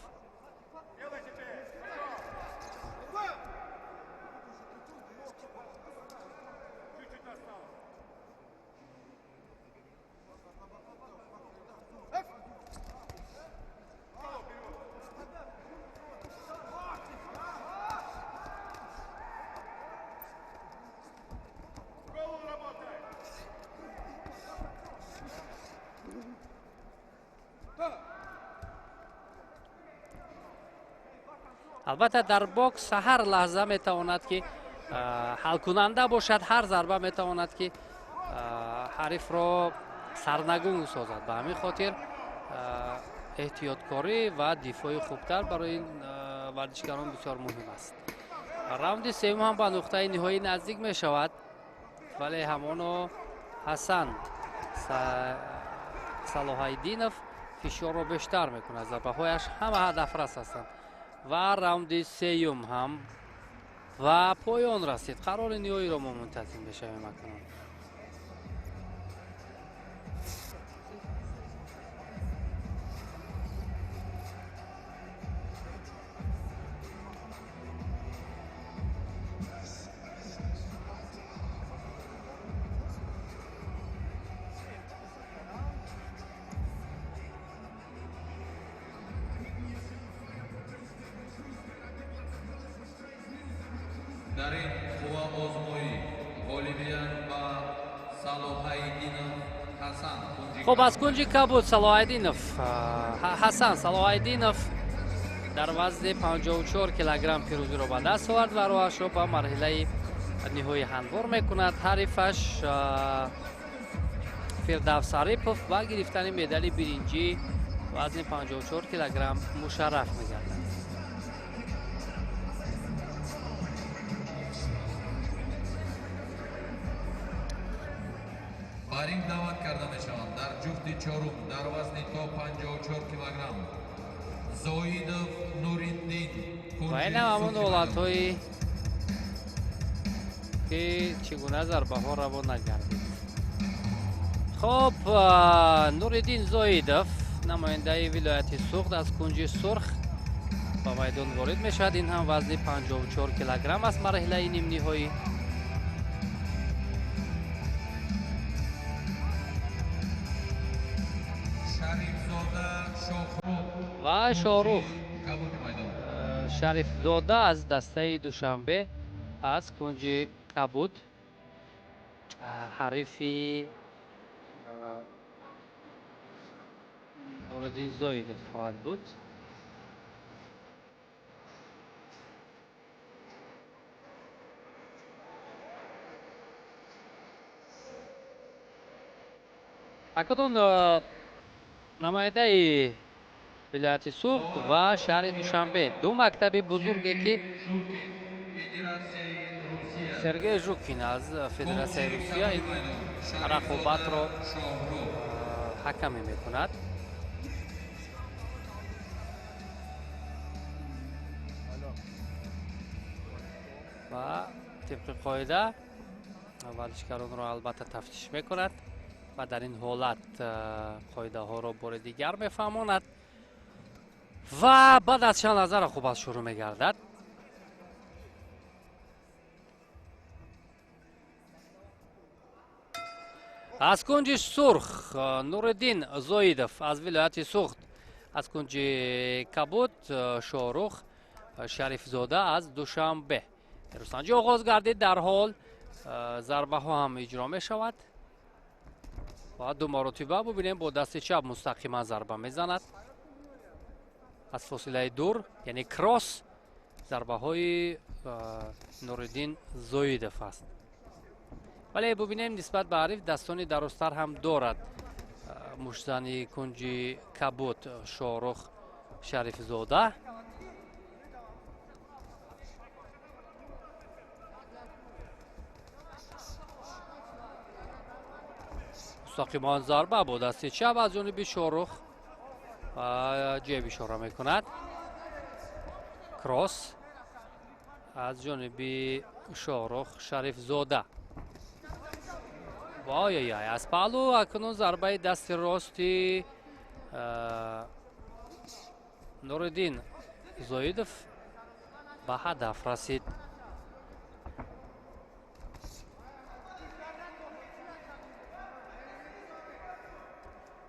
Албатта, дар бокс ҳар лаҳза метавонад, ки ҳалкунанда бошад, ҳар зарба метавонад, ки ҳарифро сарнагун созад. Ба ҳамин хотир эҳтиёткорӣ ва дифои хубтар барои ин варзишгарон бисёр муҳим аст. Раунди сеюм ҳам ба нуқтаи ниҳоӣ наздик мешавад, вале ҳамоно Ҳасан Салоҳайдинов фишорро бештар мекунад, зарбаҳояш ҳама ҳадафрас ҳастанд ва раунди сеюм ҳам ва поён расид. Қарори ниҳоиро мо мунтазир мешавем акнун. Дар ин қувваозмоӣ ғолибият ба Салоҳайдинов Ҳасан. Хуб, аз кунҷи кабуд Салоҳайдинов Ҳасан Салоҳайдинов дар вазни 54 килограмм пирӯзиро ба даст овард ва роҳашро ба марҳилаи ниҳоӣ ҳамвор мекунад. Ҳарифаш Фирдавс Арипов ба гирифтани медали биринҷӣ вазни 54 килограмм мушарраф мегардад. Ба ринг даъват карда мешаванд дар ҷуфти чорум дар вазни то 54 килограмм Зоидов Нуриддин. Ва инам ҳамон ҳолатҳое, ки чӣ гуна зарбаҳо равона гардид. Хуб, Нуриддин Зоидов, намояндаи вилояти Суғд, аз кунҷи сурх ба майдон ворид мешавад. Ин ҳам вазни 54 килограмм аст, марҳилаи нимниҳоӣ. Ва Шоҳрух Шарифзода аз дастаи Душанбе аз кунҷи кабуд ҳарифи Нуриддин Зоидов хоҳад буд. Акнун намояндаи вилояти Суғд ва шаҳри Душанбе, ду мактаби бузурге, ки Сергей Жукин аз Федератсияи Русия ин рақобатро ҳакамӣ мекунад. Ва тибқи қоида варзишгаронро албатта тафтиш мекунад ва дар ин ҳолат қоидаҳоро бори дигар мефаҳмонад ва баъд аз чанд лаҳза рақобат шурӯъ мегардад. Аз кунҷи сурх Нуриддин Зоидов аз вилояти Суғд, аз кунҷи кабуд Шоҳрух Шарифзода аз Душанбе. Рустамҷӣ оғоз гардид, дарҳол зарбаҳо ҳам иҷро мешавад ва ду маротиба бубинем, бо дасти чап мустақиман зарба мезанад аз фосилаи дур, яъне кросс зарбаҳои Нуриддин Зоидов аст. Вале бубинем, нисбат ба ҳариф дастони дарозтар ҳам дорад муштзани кунҷи кабуд Шоҳрух Шарифзода. Мустақиман зарба бо дасти чап аз ҷониби Шоҳрух ҷеб ишора мекунад. Кросс аз ҷониби Шоҳрух Шарифзода. Вой-ой-ой, аз паҳлу акнун зарбаи дасти рости Нуриддин Зоидов ба ҳадаф расид.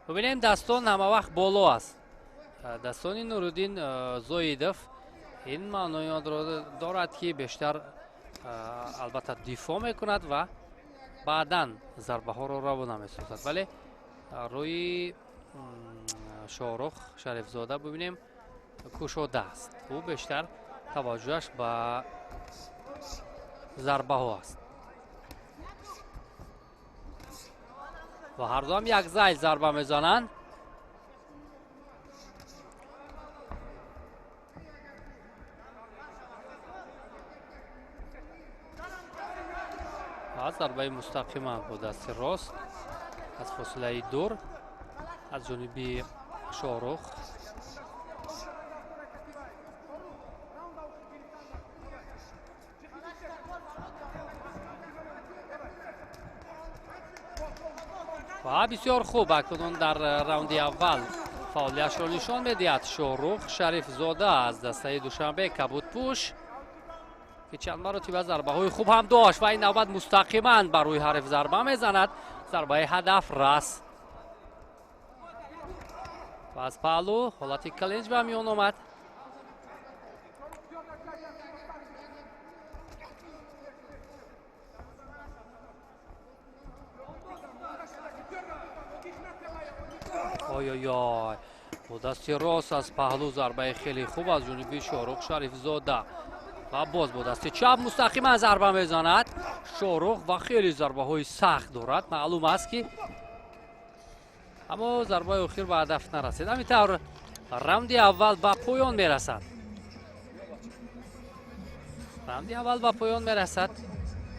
Бубинем, дастон ҳама вақт боло аст. Дастони Нуриддин Зоидов ин маънои онро дорад, ки бештар албатта дифоъ мекунад ва баъдан зарбаҳоро равона месозад. Вале рӯи Шоҳрух Шарифзода бубинем кушода аст. Ӯ бештар Таваҷҷӯҳаш ба зарбаҳо аст ва ҳардуам як зайл зарба мезананд. Ва зарбаи мустақима бо дасти рост аз фосилаи дур аз ҷониби Шоҳрух. Ва бисёр хуб акнун дар раунди аввал фаъолиятшро нишон медиҳад Шоҳрух Шарифзода аз дастаи Душанбе, кабудпӯш, ки чанд маротиба зарбаҳои хуб ҳам дошт ва ин навбат мустақиман бар рӯи ҳариф зарба мезанад. Зарбаи ҳадаф рас ва аз паҳлу ҳолати клинч ба миён омад. Ой-ой-ой, бо дасти рост аз паҳлу зарбаи хеле хуб аз ҷониби Шоҳрух Шарифзода ва боз бо дасти чап мустақиман зарба мезанад Шоҳрух ва хеле зарбаҳои сахт дорад. Маълум аст ки аммо зарбаи охир ба ҳадаф нарасид. Ҳамин тавр раунди аввал ба поён мерасад. Раунди аввал ба поён мерасад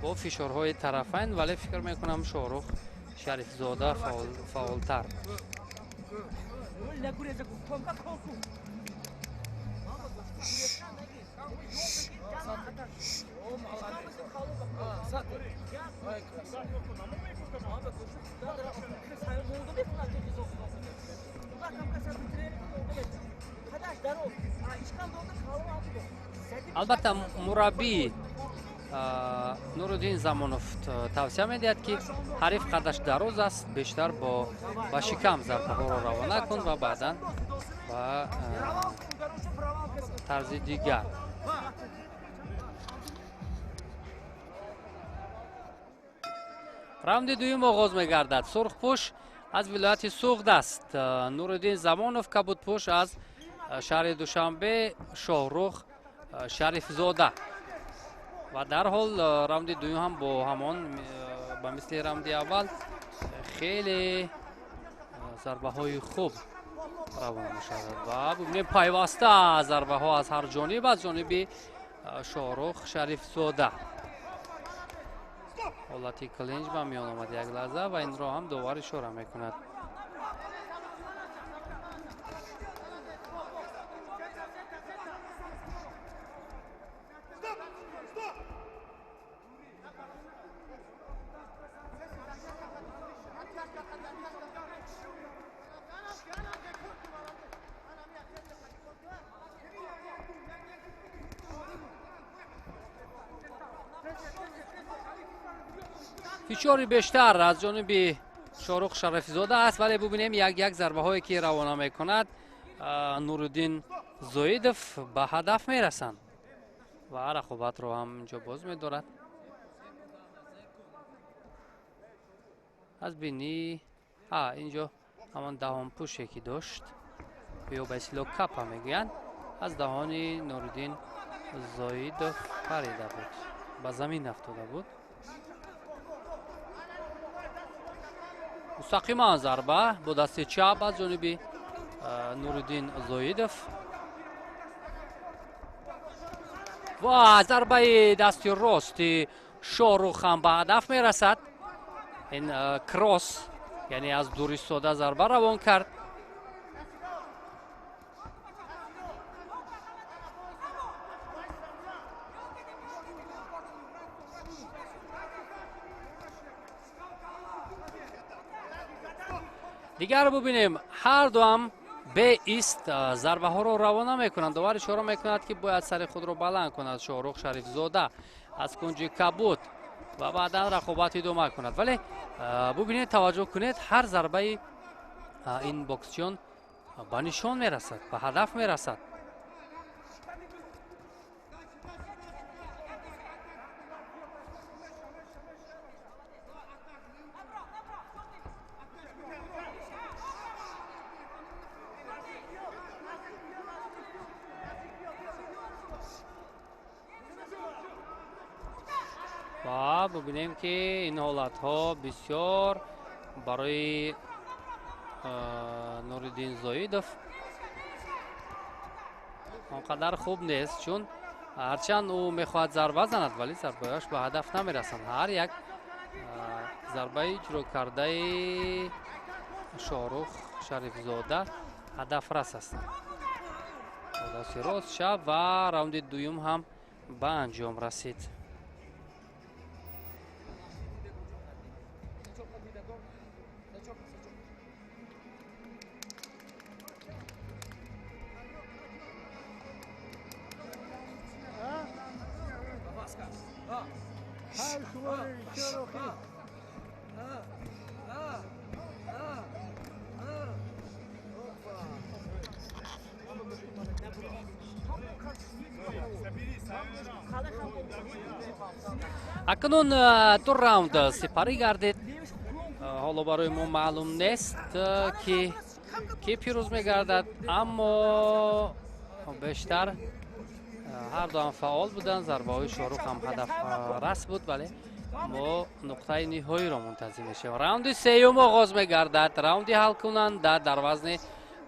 бо фишорҳои тарафайн, вале фикр мекунам Шоҳрух Шарифзода фаъолтар. Албатта мураббӣ Нуруддин Замонов тавсия медиҳад, ки ҳариф қадаш дароз аст, бештар ба шикам зарбаҳоро равона кун ва баъдан ба тарзи дигар. Раунди дуюм оғоз мегардад. Сурхпӯш аз вилояти Суғд аст Нуруддин Замонов, кабудпӯш аз шаҳри Душанбе Шоҳрух Шарифзода. Ва дарҳол раунди дуюм ҳам бо ҳамон ба мисли раунди аввал хеле зарбаҳои хуб равона мешавад ва бубинем пайваста зарбаҳо аз ҳар ҷониб аз ҷониби Шоҳрух Шарифзода. Ҳолати клинч ба миён омад як лаҳза ва инро ҳам довар ишора мекунад. Фишори бештар аз ҷониби Шоҳрух Шарифзода аст, вале бубинем як-як зарбаҳое ки равона мекунад Нуруддин Зоидов ба ҳадаф мерасанд ва рақобатро ҳам инҷо боз медорад. Аз бинӣ инҷо ҳамон даҳонпӯше ки дошт ё ба истилоҳ капа мегӯянд, аз даҳони Нуруддин Зоидов парида буд, ба замин афтода буд. Мустақиман зарба бо дасти чап аз ҷониби Нуруддин Зоидов ва зарбаи дасти рости Шоҳрух ҳам ба ҳадаф мерасад. Ин кросс, яъне аз дур истода зарба равон кард. Дигар бубинем ҳар дуам беист зарбаҳоро равона мекунанд. Довар ишора мекунад, ки бояд сари худро баланд кунад Шоҳрух Шарифзода аз кунҷи кабуд ва баъдан рақобат идома кунад. Вале бубинед, таваҷҷӯҳ кунед, ҳар зарбаи ин боксчиён ба нишон мерасад, ба ҳадаф мерасад. Ва бубинем, ки ин ҳолатҳо бисёр барои Нуриддин Зоидов он қадар хуб нест, чун ҳарчанд ӯ мехоҳад зарба занад, вале зарбаҳояш ба ҳадаф намерасанд. Ҳар як зарбаи иҷро кардаи Шоҳрух Шарифзода ҳадафрас ҳастанд. Дасти рост, чап ва раунди дуюм ҳам ба анҷом расид. Акнун ду раунд сипарӣ гардид. Ҳоло барои мо маълум нест, ки ки пирӯз мегардад, аммо бештар ҳар дуам фаъол буданд. Зарбаҳои Шоҳрух ҳам ҳадафрас буд, вале мо нуқтаи ниҳоиро мунтазир мешавем. Раунди сеюм оғоз мегардад, раунди ҳалкунанда дар вазни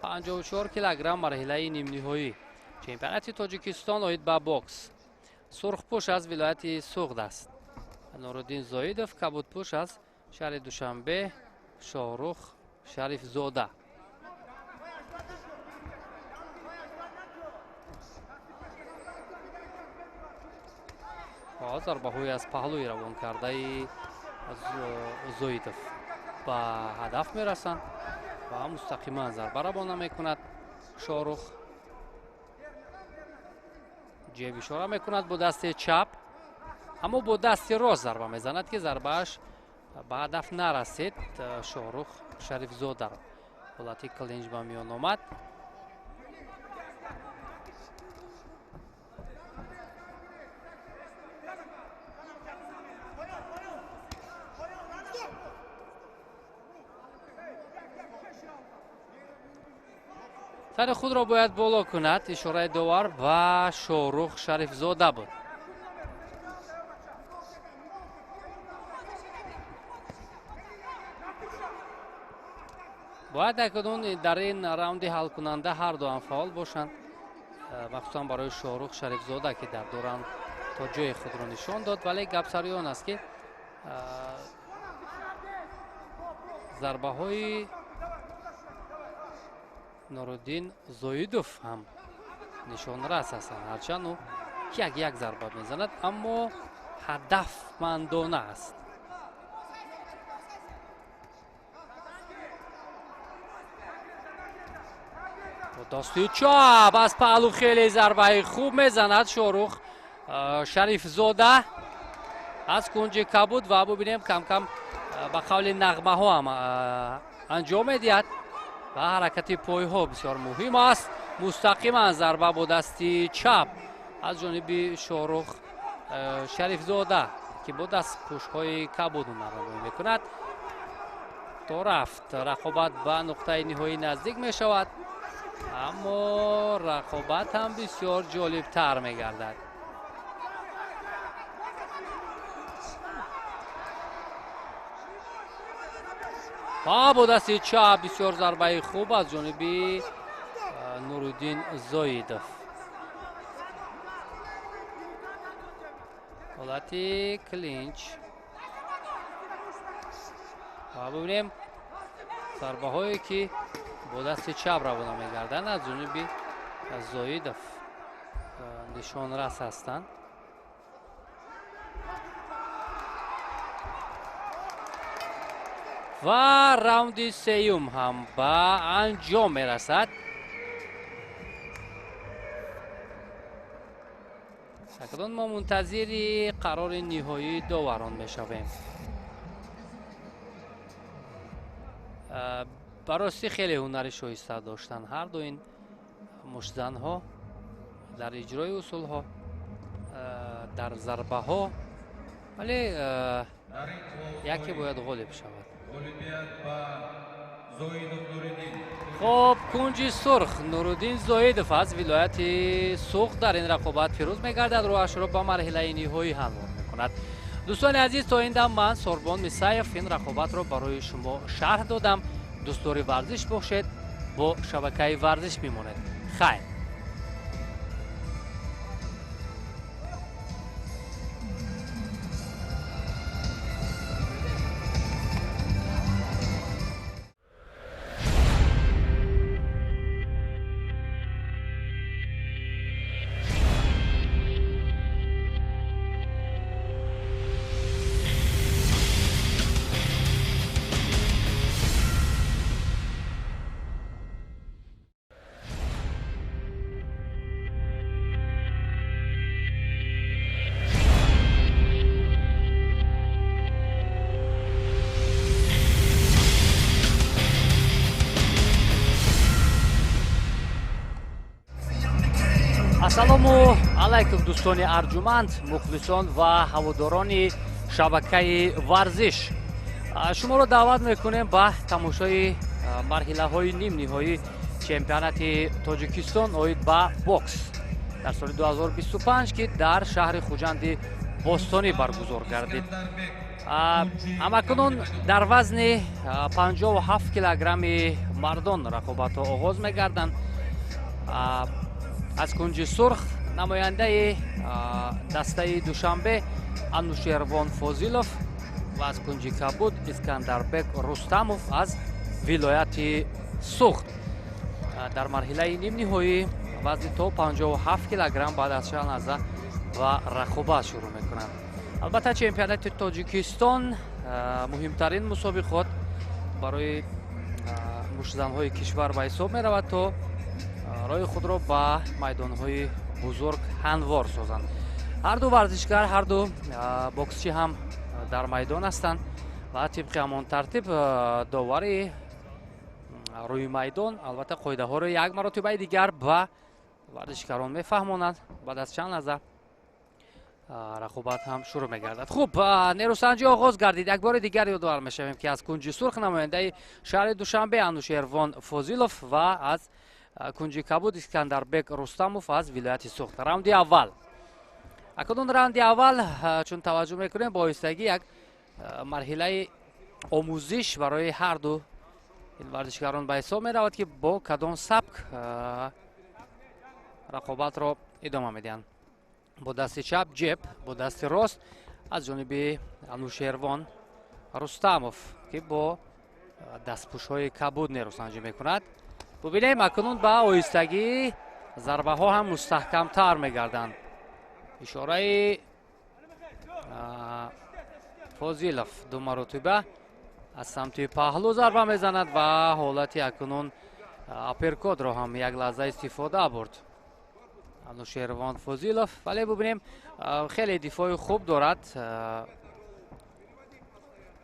54 килограмм, марҳилаи нимниҳоӣ чемпионати Тоҷикистон оид ба бокс. Сурхпӯш аз вилояти Суғд аст Нуруддин Зоидов, кабудпӯш аз шаҳри Душанбе Шоҳрух Шарифзода. Зарбаҳои аз паҳлӯи равон кардаи Зоидов ба ҳадаф мерасанд ва мустақиман зарба равона мекунад. Шоҳрух ҷеб ишора мекунад бо дасти чап, аммо бо дасти рост зарба мезанад, ки зарбааш ба ҳадаф нарасид. Шоҳрух Шарифзодаро ҳолати клинч ба миён омад. Сари худро бояд боло кунад. Ишораи довар ба Шоҳрух Шарифзода буд. Бояд акнун дар ин раунди ҳалкунанда ҳар дуам фаъол бошанд, махсусан барои Шоҳрух Шарифзода, ки дар ду раунд то ҷои худро нишон дод, вале гапсари он аст, ки зарбаҳои Нуруддин Зоидов ҳам нишонрас ҳастанд. Ҳарчанд ӯ як як зарба мезанад, аммо ҳадафмандона аст. Дасти чап аз паҳлӯ хеле зарбаи хуб мезанад Шоҳрух Шарифзода аз кунҷи кабуд ва бубинем, кам-кам ба қавли нағмаҳо ҳам анҷом медиҳад ва ҳаракати пойҳо бисёр муҳим аст. Мустақиман зарба бо дасти чап аз ҷониби Шоҳрух Шарифзода, ки бо дастпӯшҳои кабуд ҳунарнамоӣ мекунад. То рафт рақобат ба нуқтаи ниҳоӣ наздик мешавад, аммо рақобат ҳам бисёр ҷолибтар мегардад. Ва бо дасти чап бисёр зарбаи хуб аз ҷониби Нуруддин Зоидов. Ҳолати клинч ва бубинем, зарбаҳое ки бо дасти чап равона мегарданд аз ҷониби Зоидов нишонрас ҳастанд. Ва раунди сеюм ҳам ба анҷом мерасад. Акнун мо мунтазири қарори ниҳоии доварон мешавем. Ба ростӣ хеле ҳунари шоиста доштанд ҳар ду ин муштзанҳо дар иҷрои усулҳо, дар зарбаҳо, вале яке бояд ғолиб шавад. Хоб, кунҷи сурх Нуруддин Зоидов аз вилояти Суғд дар ин рақобат пирӯз мегардад, роҳашро ба марҳилаи ниҳоӣ ҳамвор мекунад. Дӯстони азиз, то ин дам ман Сорбон Мисаев ин рақобатро барои шумо шарҳ додам. Дӯстдори варзиш бошед, бо шабакаи варзиш бимонед. Хайр. Ассалому алайкум, дӯстони арҷуманд, мухлисон ва ҳаводорони шабакаи варзиш. Шуморо даъват мекунем ба тамошои марҳилаҳои нимниҳоии чемпионати Тоҷикистон оид ба бокс дар соли 2025, ки дар шаҳри Хуҷанди бостонӣ баргузор гардид. Ҳамакунун дар вазни 57 килограмми мардон рақобатҳо оғоз мегарданд. Аз кунҷи сурх намояндаи дастаи Душанбе Анушервон Фозилов ва аз кунҷи кабуд Искандарбек Рустамов аз вилояти Суғд. Дар марҳилаи нимниҳоӣ вазни то 57 килограмм баъд аз чанд лаҳза ва рақобат шурӯъ мекунанд. Албатта, чемпионати Тоҷикистон муҳимтарин мусобиқот барои муштзанҳои кишвар ба ҳисоб меравад, то роҳи худро ба майдонҳои бузург ҳамвор созанд. Ҳар ду варзишгар, ҳар ду боксчӣ ҳам дар майдон ҳастанд ва тибқи ҳамон тартиб довари рӯи майдон албатта қоидаҳоро як маротибаи дигар ба варзишгарон мефаҳмонад. Баъд аз чанд лаҳза рақобат ҳам шурӯъ мегардад. Хуб, нерӯсанҷӣ оғоз гардид. Як бори дигар ёдовар мешавем, ки аз кунҷи сурх намояндаи шаҳри Душанбе Анушервон Фозилов ва аз кунҷи кабуд Искандарбек Рустамов аз вилояти Суғд. Раунди аввал. Акнун раунди аввал, чун таваҷҷӯҳ мекунем, бо оҳистагӣ як марҳилаи омӯзиш барои ҳар ду ин варзишгарон ба ҳисоб меравад, ки бо кадом сабк рақобатро идома медиҳанд. Бо дасти чап ҷеб, бо дасти рост аз ҷониби Анушервон Рустамов, ки бо дастпӯшҳои кабуд нерӯсанҷӣ мекунад. Бубинем, акнун ба оҳистагӣ зарбаҳо ҳам мустаҳкамтар мегарданд. Ишораи Фозилов ду маротиба аз самти паҳлӯ зарба мезанад ва ҳолати акнун апперкотро ҳам як лаҳза истифода бурд Анушервон Фозилов. Вале бубинем, хеле дифои хуб дорад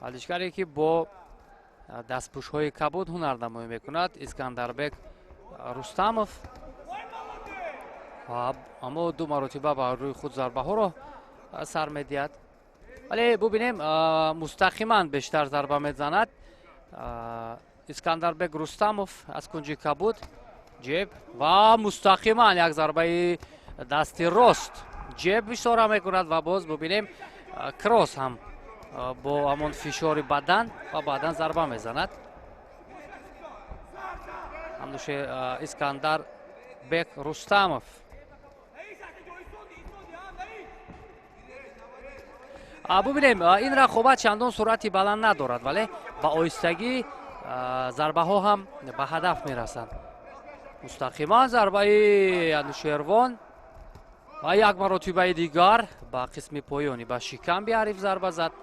варзишгаре, ки бо дастпӯшҳои кабуд ҳунарнамоӣ мекунад, Искандарбек Рустамов. Аммо ду маротиба ба рӯи худ зарбаҳоро сар медиҳад. Вале бубинем, мустақиман бештар зарба мезанад Искандарбек Рустамов аз кунҷи кабуд ҷеб ва мустақиман як зарбаи дасти рост ҷеб ишора мекунад ва боз бубинем, кросс ҳам бо ҳамон фишори бадан ва баъдан зарба мезанад Искандар Бек Рустамов. Бубинем, ин рақобат чандон суръати баланд надорад, вале ба оҳистагӣ зарбаҳо ҳам ба ҳадаф мерасанд. Мустақиман зарбаи Анушервон ва як маротибаи дигар ба қисми поёнӣ, ба шикамби ҳариф зарба зад.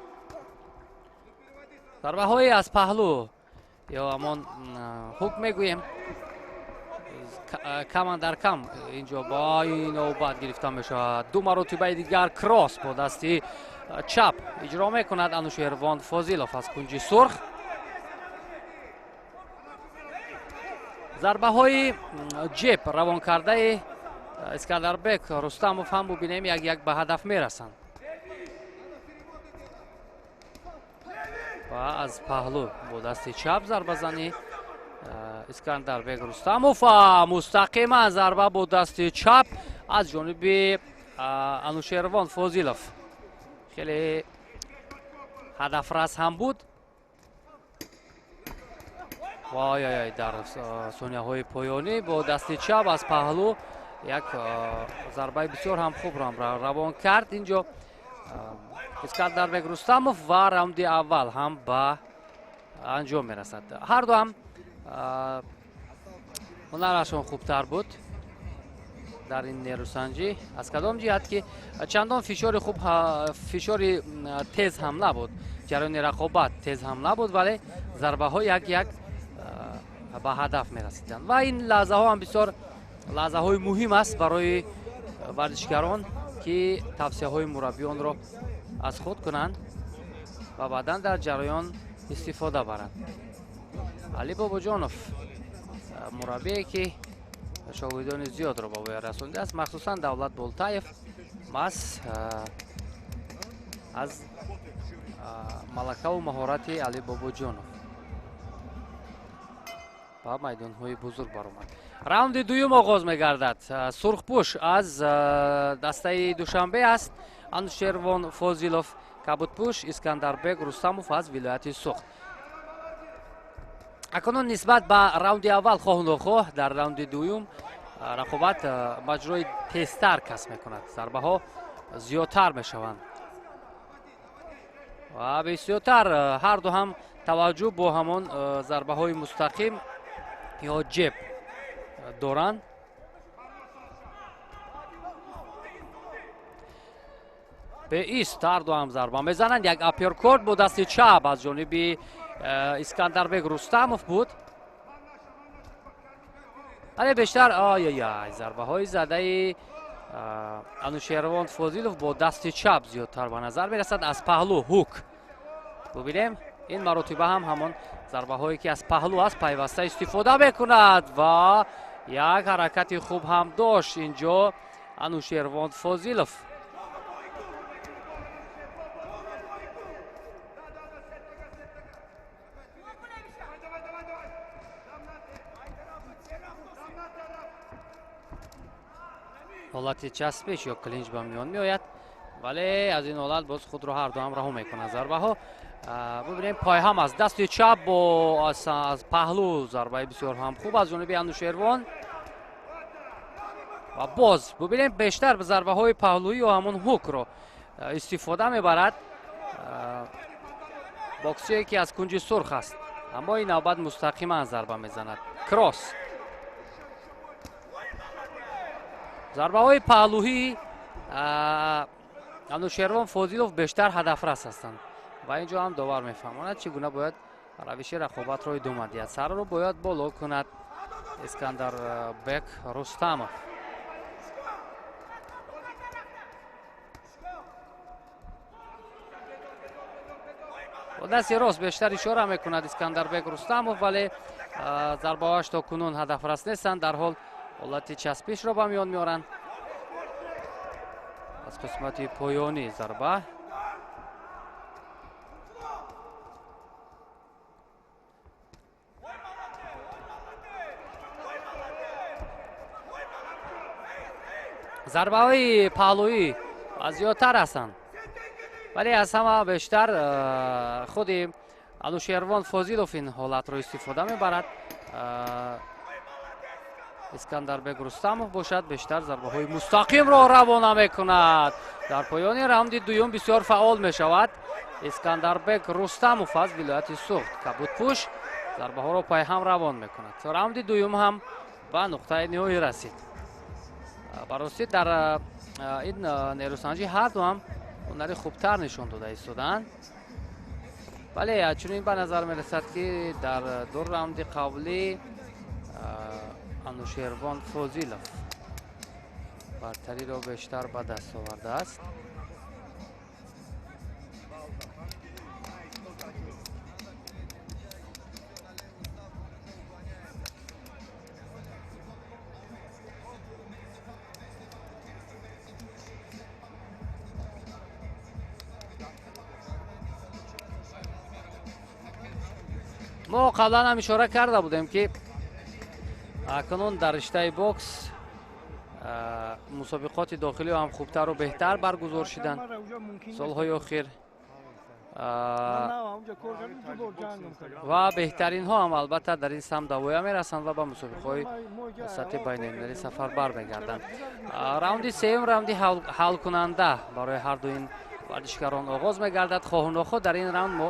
Зарбаҳои аз паҳлӯ ё ҳамон ҳук мегӯем, каман дар кам инҷо ба ин навбат гирифта мешавад. Ду маротибаи дигар кросс бо дасти чап иҷро мекунад Анушервон Фозилов аз кунҷи сурх. Зарбаҳои ҷеб равон кардаи Искандарбек Рустамов ҳам бубинем, як як ба ҳадаф мерасанд ва аз паҳлӯ бо дасти чап зарбазанӣ Искандарбек Рустамов, мустақиман зарба бо дасти чап аз ҷониби Анушервон Фозилов. Хеле Ҳадафрас ҳам буд. Вой, дар сонияҳои поёнӣ бо дасти чап аз паҳлӯ як зарбаи бисёр ҳам хуб равон кард инҷо Искандарбек Рустамов ва раунди аввал ҳам ба анҷом мерасад. Ҳар ду ҳам ҳунарашон хубтар буд дар ин нерӯсанҷӣ, аз кадом ҷиҳат ки чандон фишори хуб, фишори тез ҳам набуд, ҷараёни рақобат тез ҳам набуд, вале зарбаҳо як як ба ҳадаф мерасиданд ва ин лаҳзаҳо ҳам бисёр лаҳзаҳои муҳим аст барои варзишгарон, ки тавсияҳои мураббионро аз худ кунанд ва баъдан дар ҷараён истифода баранд. Али Бобоҷонов мураббие, ки шогирдони зиёдро ба воя расондааст, махсусан Давлат Болтаев маҳз аз малакаву маҳорати Али Бобоҷонов ба майдонҳои бузург баромад. Раунди дуюм оғоз мегардад. Сурхпӯш аз дастаи Душанбе аст Анушервон Фозилов, кабудпӯш Искандарбек Рустамов аз вилояти Суғд. Акнун нисбат ба раунди аввал хоҳу нохоҳ дар раунди дуюм рақобат маҷрои тезтар касб мекунад, зарбаҳо зиёдтар мешаванд ва бисёртар ҳар ду ҳам таваҷҷӯҳ бо ҳамон зарбаҳои мустақим ё ҷеб доранд. Беист ҳар ду ҳам зарба мезананд. Як апперкот бо дасти чап аз ҷониби Искандарбек Рустамов буд, вале бештар ай зарбаҳои задаи Анушервон Фозилов бо дасти чап зиёдтар ба назар мерасад. Аз паҳлӯ ҳук бубинем, ин маротиба ҳам ҳамон зарбаҳое ки аз паҳлӯ аст пайваста истифода мекунад ва як ҳаракати хуб ҳам дошт инҷо Анушервон Фозилов. Ҳолати часпиш ё клинч ба миён меояд, вале аз ин ҳолат боз худро ҳар ду ҳам раҳо мекунанд. Зарбаҳо бубинем, пойҳам аз дасти чап бо аз паҳлӯ зарбаи бисёр ҳам хуб аз ҷониби Анушервон ва боз бубинем бештар зарбаҳои паҳлӯӣ ё ҳамон ҳукро истифода мебарад боксчие, ки аз кунҷи сурх аст, аммо ин навбат мустақиман зарба мезанад. Кросс, зарбаҳои паҳлӯӣ Анушервон Фозилов бештар ҳадафрас ҳастанд ва инҷо ҳам довар мефаҳмонад, чӣ гуна бояд равиши рақобатро идома диҳад. Сарро бояд боло кунад Искандарбек Рустамов. Бо дасти рост бештар ишора мекунад Искандарбек Рустамов, вале зарбаҳояш то кунун ҳадафрас нестанд. Дар ҳол ҳолати часпишро ба миён меоранд. Аз қисмати поёнӣ зарба зарбаҳои паҳлӯӣ зиёдтар ҳастанд, вале аз ҳама бештар худи Анушервон Фозилов ин ҳолатро истифода мебарад. Искандарбек Рустамов бошад бештар зарбаҳои мустақимро равона мекунад. Дар поёни раунди дуюм бисёр фаъол мешавад Искандарбек Рустамов аз вилояти Суғд. Кабудпӯш зарбаҳоро пайҳам равон мекунад. Раунди дуюм ҳам ба нуқтаи ниҳоӣ расид. Баростӣ дар ин нерӯсанҷӣ ҳар ду ҳам ҳунари хубтар нишон дода истоданд, вале чунин ба назар мерасад, ки дар ду раунди қаблӣ Анушервон Фозилов бартариро бештар ба даст овардааст. Мо қаблан ҳам ишора карда будем, ки акнун дар риштаи бокс мусобиқоти дохилӣ ҳам хубтару беҳтар баргузор шуданд солҳои охир. Ва беҳтаринҳо ҳам албатта дар ин самт давоя мерасанд ва ба мусобиқаҳои сатҳи байналмилалӣ сафарбар мегарданд. Раунди сеюм раунди ҳалкунанда барои ҳарду ин варзишгарон оғоз мегардад. Хоҳу нохоҳ дар ин раунд мо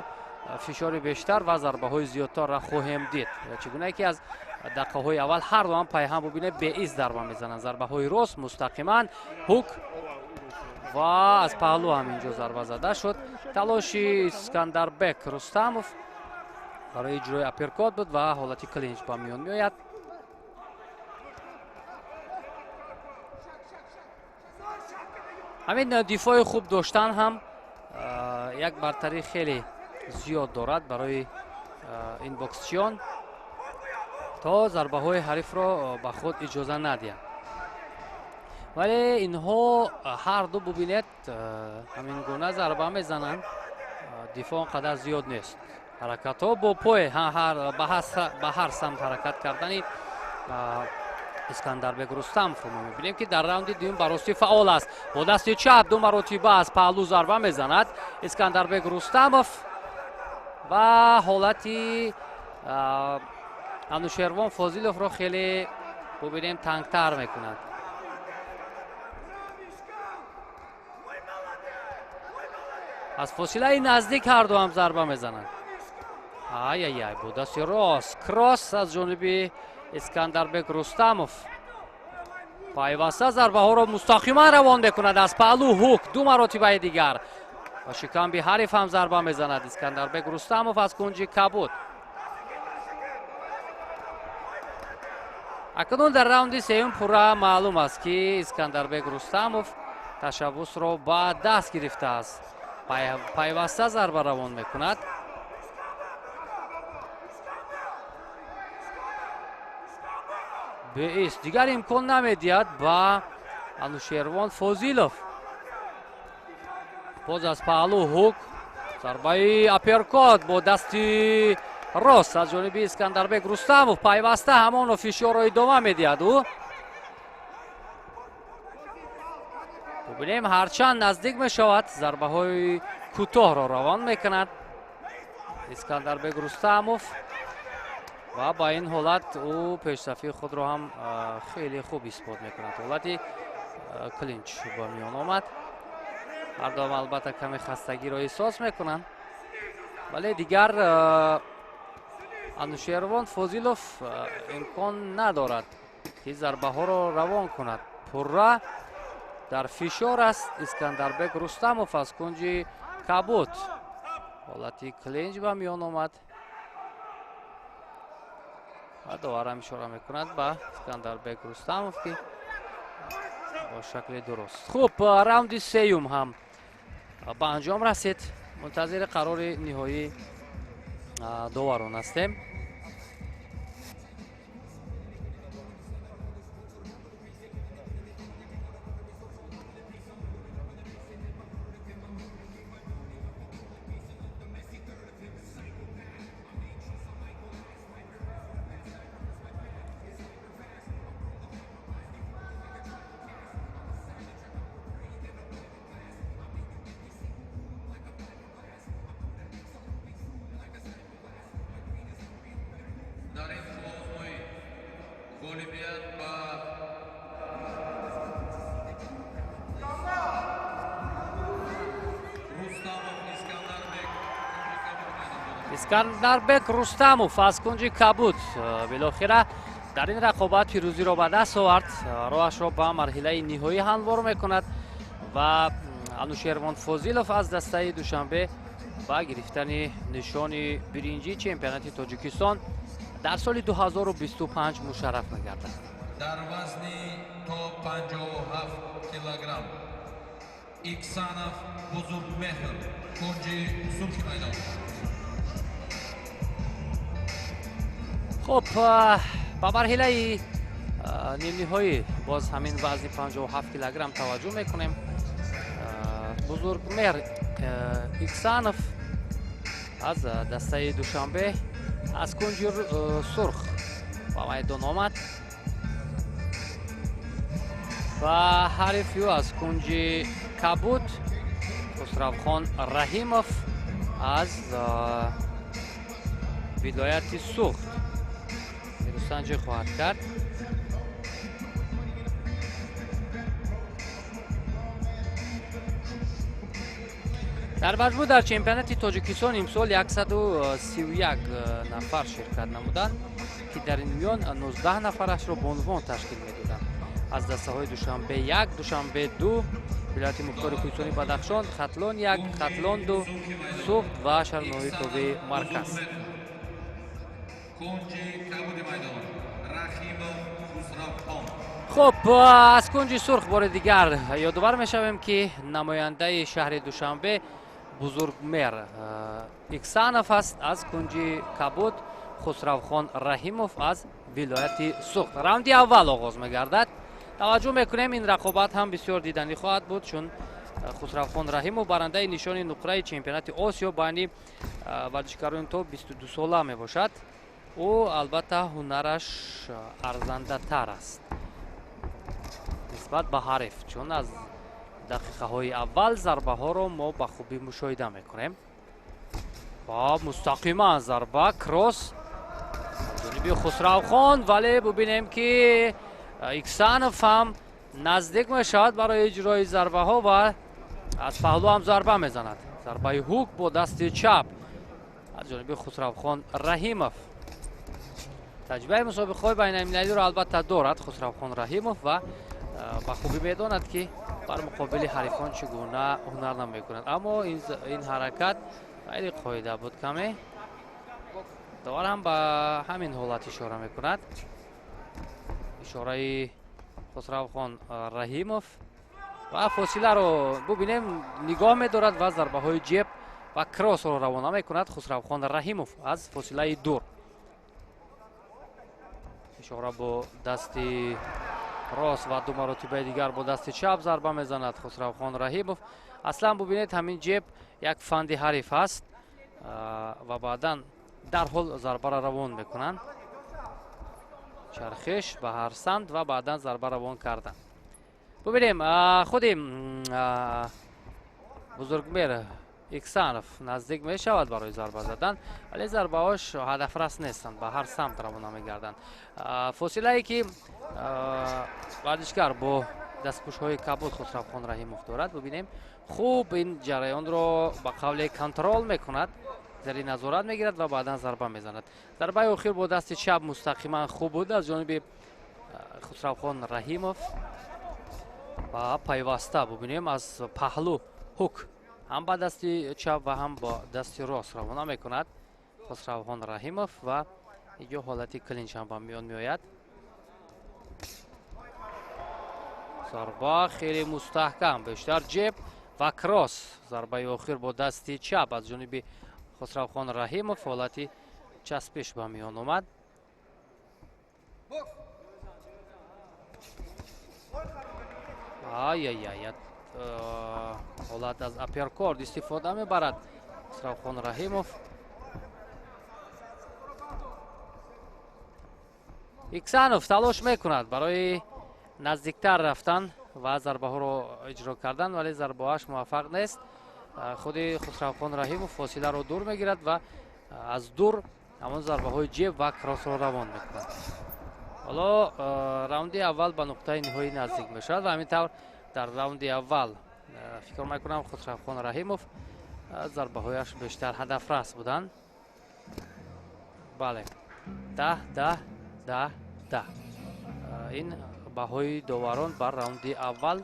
фишори бештар ва зарбаҳои зиёдтарро хоҳем дид. Чӣ гуна ки аз дақиқаҳои аввал ҳар дуам пайҳам бубинед, беиз зарба мезананд. Зарбаҳои рост мустақиман, ҳук ва аз паҳлӯ ҳам инҷо зарба зада шуд. Талоши Искандарбек Рустамов барои иҷрои апперкот буд ва ҳолати клинч ба миён меояд. Ҳамин дифои хуб доштан ҳам як бартарӣ хеле зиёд дорад барои ин боксчиён, то зарбаҳои ҳарифро ба худ иҷоза надиҳанд. Вале инҳо ҳар ду бубинед ҳамин гуна зарба мезананд, дифоъ он қадар зиёд нест. Ҳаракатҳо бо пой ба ҳар самт ҳаракат кардани Искандарбек Рустамов мо мебинем, ки дар раунди дуюм баростӣ фаъол аст. Бо дасти чап ду маротиба аз паҳлӯ зарба мезанад Искандарбек Рустамов ва ҳолати Анушервон Фозиловро хеле бубинем тангтар мекунад. Аз фосилаи наздик ҳар дуам зарба мезананд. Ай-ай-ай, бо дасти рост кросс аз ҷониби Искандарбек Рустамов. Пайваста зарбаҳоро мустақиман равон мекунад аз паҳлӯ, ҳук ду маротибаи дигар ва шикамби ҳариф ҳам зарба мезанад Искандарбек Рустамов аз кунҷи кабуд. Акнун дар раунди сеюм пурра маълум аст, ки Искандарбек Рустамов ташаббусро ба даст гирифтааст. Пайваста зарба равон мекунад. Беист дигар имкон намедиҳад ба Анушервон Фозилов. Боз аз паҳлӯ ҳук, зарбаи апперкот бо дасти рост аз ҷониби Искандарбек Рустамов. Пайваста ҳамоно фишорро идома медиҳад ӯ. Бубинем, ҳарчанд наздик мешавад, зарбаҳои кӯтоҳро равон мекунад Искандарбек Рустамов ва ба ин ҳолат ӯ пешсафии худро ҳам хеле хуб исбот мекунад. Ҳолати клинч ба миён омад. Ҳар дуам албатта каме хастагиро эҳсос мекунанд, вале дигар Анушервон Фозилов имкон надорад, ки зарбаҳоро равон кунад. Пурра дар фишор аст Искандарбек Рустамов аз кунҷи кабуд. Ҳолати клинч ба миён омад ва доварам ишора мекунад ба Искандарбек Рустамов, ки бо шакли дуруст. Хуб, раунди сеюм ҳам ба анҷом расид. Мунтазири қарори ниҳоии доварон ҳастем. Искандарбек Рустамов аз кунҷи кабуд билохира дар ин рақобат пирӯзиро ба даст овард. Роҳашро ба марҳилаи ниҳоӣ ҳамвор мекунад ва Анушервон Фозилов аз дастаи Душанбе ба гирифтани нишони биринҷии чемпионати Тоҷикистон дар соли 2025 мушарраф мегардад. Дар вазни то 57 килограмм Иксанов Бузургмеҳр, кунҷи сурхи майдон. Хуб, ба марҳилаи нимниҳоӣ боз ҳамин вазни 57 килограмм таваҷҷӯҳ мекунем. Бузургмеҳр Иксанов аз дастаи Душанбе аз кунҷи сурх ба майдон омад ва ҳарифи ӯ аз кунҷи кабуд Хусравхон Раҳимов Аз вилояти Суғд нерӯсанҷӣ хоҳад кард. Дар маҷмӯъ дар чемпионати Тоҷикистон имсол 131 нафар ширкат намуданд, ки дар ин миён 19 нафарашро бонувон ташкил медоданд. Аз дастаҳои Душанбе 1, Душанбе 2, вилояти мухтори кӯҳистони Бадахшон, Хатлон 1, Хатлон 2, Суғд ва шаҳрноҳияи тобеи марказ. Хуб, аз кунҷи сурх бори дигар ёдовар мешавем, ки намояндаи шаҳри Душанбе Бузургмер Иксанов аст, аз кунҷи кабуд Хусравхон Раҳимов аз вилояти Суғд. Раунди аввал оғоз мегардад. Таваҷҷӯҳ мекунем, ин рақобат ҳам бисёр диданӣ хоҳад буд, чун Хусравхон Раҳимов барандаи нишони нуқраи чемпионати Осиё байни варзишгарони то 22 сола мебошад. Ӯ албатта ҳунараш арзандатар аст нисбат ба ҳариф, чун аз дақиқаҳои аввал зарбаҳоро мо ба хубӣ мушоҳида мекунем. Ва мустақиман зарба кросс ҷониби Хусравхон, вале бубинем, ки Иксанов ҳам наздик мешавад барои иҷрои зарбаҳо ва аз паҳлӯ ҳам зарба мезанад. Зарбаи ҳук бо дасти чап аз ҷониби Хусравхон Раҳимов. Таҷрибаи мусобиқаҳои байналмилалиро албатта дорад Хусравхон Раҳимов ва ба хубӣ медонад, ки бар муқобили ҳарифон чӣ гуна ҳунар намекунад. Аммо ин ҳаракат ғайри қоида буд каме. Довар ҳам ба ҳамин ҳолат ишора мекунад. Ишораи Хусравхон Раҳимов ва фосиларо бубинем, нигоҳ медорад ва зарбаҳои ҷеб ва кроссро равона мекунад Хусравхон Раҳимов аз фосилаи дур. Ишора бо дасти рост ва ду маротибаи дигар бо дасти чап зарба мезанад Хусравхон Раҳимов. Аслан бубинед, ҳамин ҷеб як фанди ҳариф аст ва баъдан дарҳол зарбаро равон мекунанд. Чархиш ба ҳар самт ва баъдан зарба равон кардан. Бубинем, худи Бузургмер Иксанов наздик мешавад барои зарба задан, вале зарбаҳош ҳадафрас нестанд, ба ҳар самт равона мегарданд. Фосилае ки варзишгар бо дастпӯшҳои кабуд Хусравхон Раҳимов дорад, бубинем, хуб ин ҷараёнро ба қавле контрол мекунад, зери назорат мегирад ва баъдан зарба мезанад. Зарбаи охир бо дасти чап мустақиман хуб буд аз ҷониби Хусравхон Раҳимов ва пайваста бубинем аз паҳлӯ ҳук ҳам ба дасти чап ва ҳам бо дасти рост равона мекунад Хусравхон Раҳимов ва инҷо ҳолати клинч ҳам ба миён меояд. Зарба хеле мустаҳкам, бештар ҷеб ва кросс. Зарбаи охир бо дасти чап аз ҷониби Хусравхон Раҳимов ҳолати часпиш ба миён омад. Ай-ай-ай, ҳолат аз аперкорд истифода мебарад Хусравхон Раҳимов. Иксанов талош мекунад барои наздиктар рафтан ва зарбаҳоро иҷро кардан, вале зарбаҳояш муваффақ нест. Худи Хусравхон Раҳимов фосиларо дур мегирад ва аз дур ҳамон зарбаҳои ҷеб ва кроссро равон мекунад. Ҳоло раунди аввал ба нуқтаи ниҳоӣ наздик мешавад ва ҳамин тавр дар раунди аввал фикр мекунам Хусравхон Раҳимов зарбаҳояш бештар ҳадафрас буданд. Бале, 10 10 10 10. Ин баҳои доварон бар раунди аввал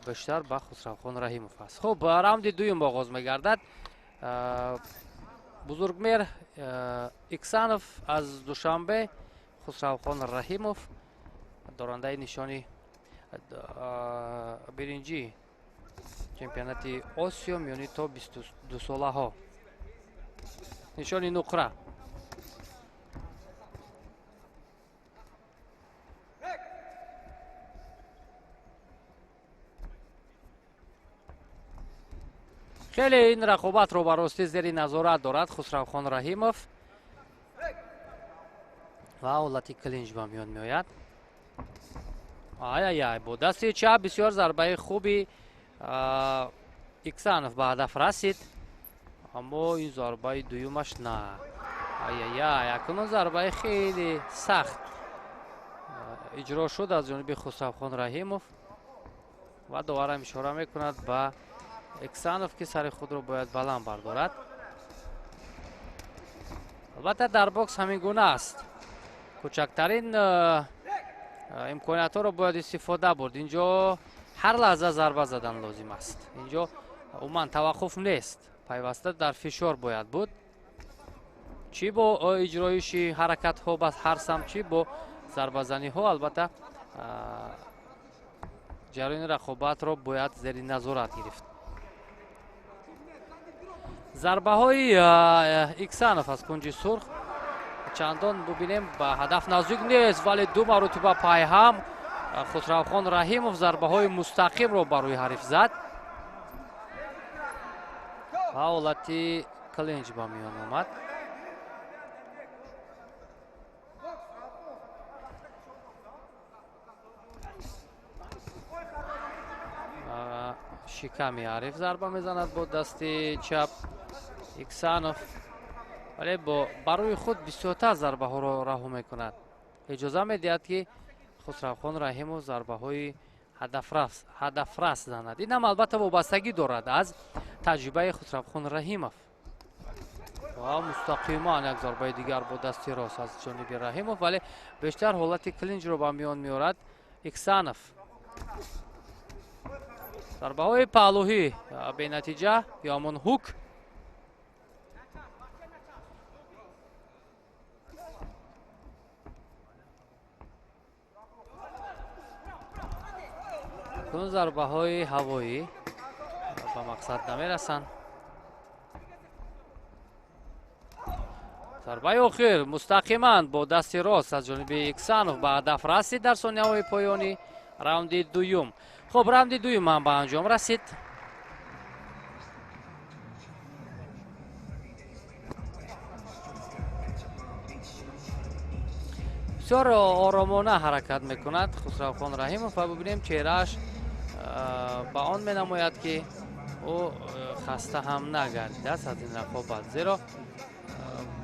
бештар ба Хусравхон Раҳимов аст. Хуб, раунди дуюм оғоз мегардад. Бузургмер Иксанов аз Душанбе, Хусравхон Раҳимов дорандаи нишони биринҷӣ чемпионати Осиё миёни то 22 солаҳо, нишони нуқра. Хеле ин рақобатро ба ростӣ зери назорат дорад Хусравхон Раҳимов ва ҳолати клинч ба миён меояд. Ай-ай-ай, бо дасти чап бисёр зарбаи хуби Иксанов ба ҳадаф расид. Аммо ин зарбаи дуюмаш на. Ай-яй-яй, акнун зарбаи хеле сахт иҷро шуд аз ҷониби Хусравхон Раҳимов ва доварам ишора мекунад ба Иксанов, ки сари худро бояд баланд бардорад. Албатта, дар бокс ҳамин гуна аст. Кӯчактарин имкониятҳоро бояд истифода бурд. Инҷо ҳар лаҳза зарба задан лозим аст. Инҷо умуман таваққуф нест. Пайваста дар фишор бояд буд. Чӣ бо иҷроиши ҳаракатҳо ба ҳар самт, чӣ бо зарбазаниҳо, албатта ҷараёни рақобатро бояд зери назорат гирифт. Зарбаҳои Иксанов аз кунҷи сурх чандон бубинем ба ҳадаф наздик нест, вале ду маротиба пайҳам Хусравхон Раҳимов зарбаҳои мустақимро ба рӯи ҳариф зад ва ҳолати клинч ба миён омад. Шиками ҳариф зарба мезанад бо дасти чап Иксанов, вале ба рӯи худ бисёртар зарбаҳоро раҳо мекунад. Иҷоза медиҳад, ки Хусравхон Раҳимов зарбаҳои ҳадафрас занад. Ин ҳам албатта вобастагӣ дорад аз таҷрибаи Хусравхон Раҳимов. Ва мустақиман як зарбаи дигар бо дасти рост аз ҷониби Раҳимов, вале бештар ҳолати клинчро ба миён меорад Иксанов. Зарбаҳои паҳлӯҳӣ бенатиҷа ё ҳамон ҳук. Кун зарбаҳои ҳавоӣ ба мақсад намерасанд. Зарбаи охир мустақиман бо дасти рост аз ҷониби Иксанов ба ҳадаф расид дар сонияҳои поёни раунди дуюм. Хуб, раунди дуюм ҳам ба анҷом расид. Бисёр оромона ҳаракат мекунад Хусравхон Раҳимов ва бубинем чеҳрааш ба он менамояд, ки ӯ хаста ҳам нагардидааст аз ин рақобат, зеро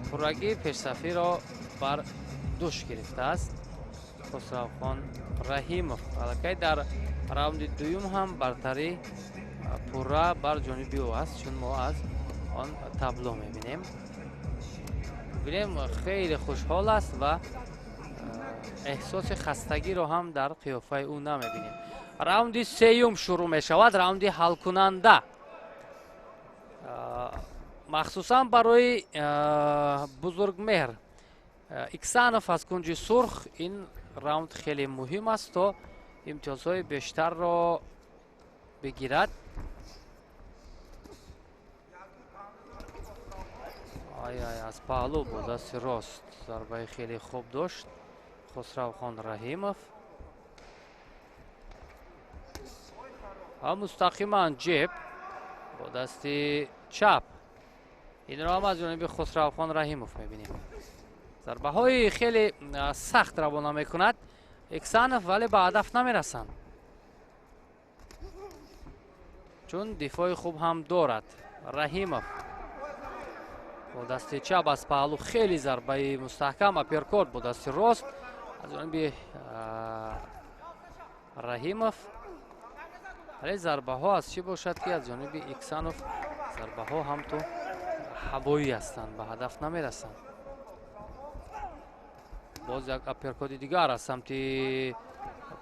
пуррагӣ пешсафиро бар дӯш гирифтааст Хусравхон Раҳимов. Аллакай дар раунди дуюм ҳам бартарӣ пурра бар ҷониби ӯ аст, чун мо аз он табло мебинем. Бибинем, хеле хушҳол аст ва эҳсоси хастагиро ҳам дар қиёфаи ӯ намебинем. Раунди сеюм шурӯъ мешавад, раунди ҳалкунанда, махсусан барои бузургмеҳр Иксанов аз кунҷи сурх. Ин раунд хеле муҳим аст, то имтиёзҳои бештарро бигирад. Ай-ай, аз паҳлӯ бо дасти рост зарбаи хеле хуб дошт Хусравхон Раҳимов ва мустақиман ҷеб бо дасти чап. Инро ҳам аз ҷониби Хусравхон Раҳимов мебинем. Зарбаҳои хеле сахт равона мекунад Иксанов, вале ба ҳадаф намерасанд, чун дифои хуб ҳам дорад Раҳимов. Бо дасти чап аз паҳлӯ хеле зарбаи мустаҳкам, апперкот бо дасти рост аз ҷониби Раҳимов. Вале зарбаҳо аз чӣ бошад, ки аз ҷониби Иксанов зарбаҳо ҳам ту ҳавоӣ ҳастанд, ба ҳадаф намерасанд. Боз як апперкоти дигар аз самти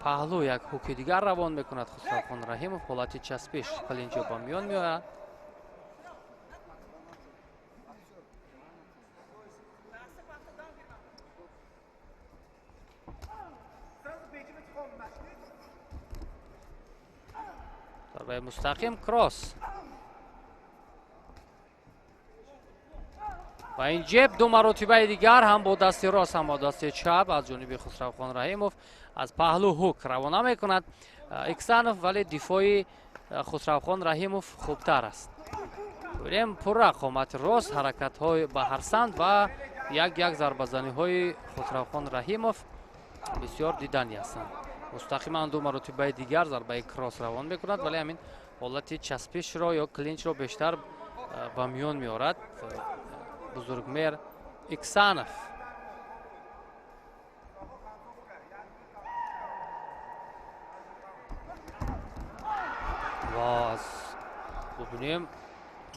паҳлӯ, як ҳуки дигар равон мекунад Хусравхон Раҳимов. Ҳолати часпиш клинчо ба миён меояд. Зарбаи мустақим кросс ва ин ҷеб ду маротибаи дигар ҳам бо дасти рост, ҳам бо дасти чап аз ҷониби Хусравхон Раҳимов аз паҳлӯ ҳук равона мекунад Иксанов, вале дифои Хусравхон Раҳимов хубтар аст. Бибинем, пурра қомати рост, ҳаракатҳои ба ҳар самт ва як-як зарбазаниҳои Хусравхон Раҳимов бисёр дидани ҳастанд. Мустақиман ду маротибаи дигар зарбаи кросс равон мекунад, вале ҳамин ҳолати часпишро ё клинчро бештар ба миён меорад Бузургмер Иксанов. Ва бубинем,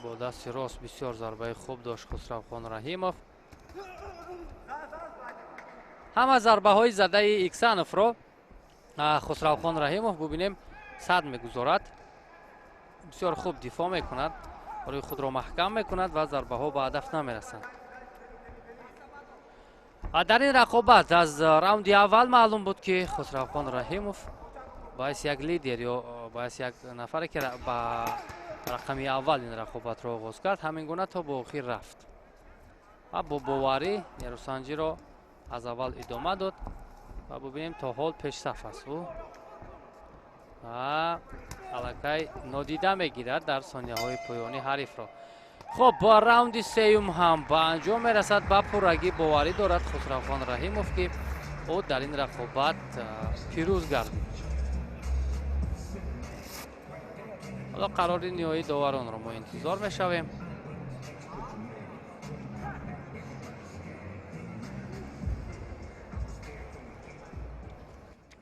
бо дасти рост бисёр зарбаи хуб дошт Хусравхон Раҳимов. Ҳама зарбаҳои задаи Иксановро Хусравхон Раҳимов бубинем сад мегузорад. Бисёр хуб дифоъ мекунад, рӯи худро маҳкам мекунад ва зарбаҳо ба ҳадаф намерасанд. Дар ин рақобат аз раунди аввал маълум буд, ки Хусравхон Раҳимов бояд як лидер ё бояд як нафаре, ки ба рақами аввал ин рақобатро оғоз кард, ҳамин гуна то ба охир рафт ва бо боварӣ нерӯсанҷиро аз аввал идома дод ва бубинем, то ҳол пешсаф аст ӯ ва аллакай нодида мегирад дар сонияҳои поёнӣ ҳарифро. Хуб, раунди сеюм ҳам ба анҷом мерасад. Ба пуррагӣ боварӣ дорад Хусравхон Раҳимов, ки ӯ дар ин рақобат пирӯз гардид. Ҳоло қарори ниҳоии доваронро мо интизор мешавем.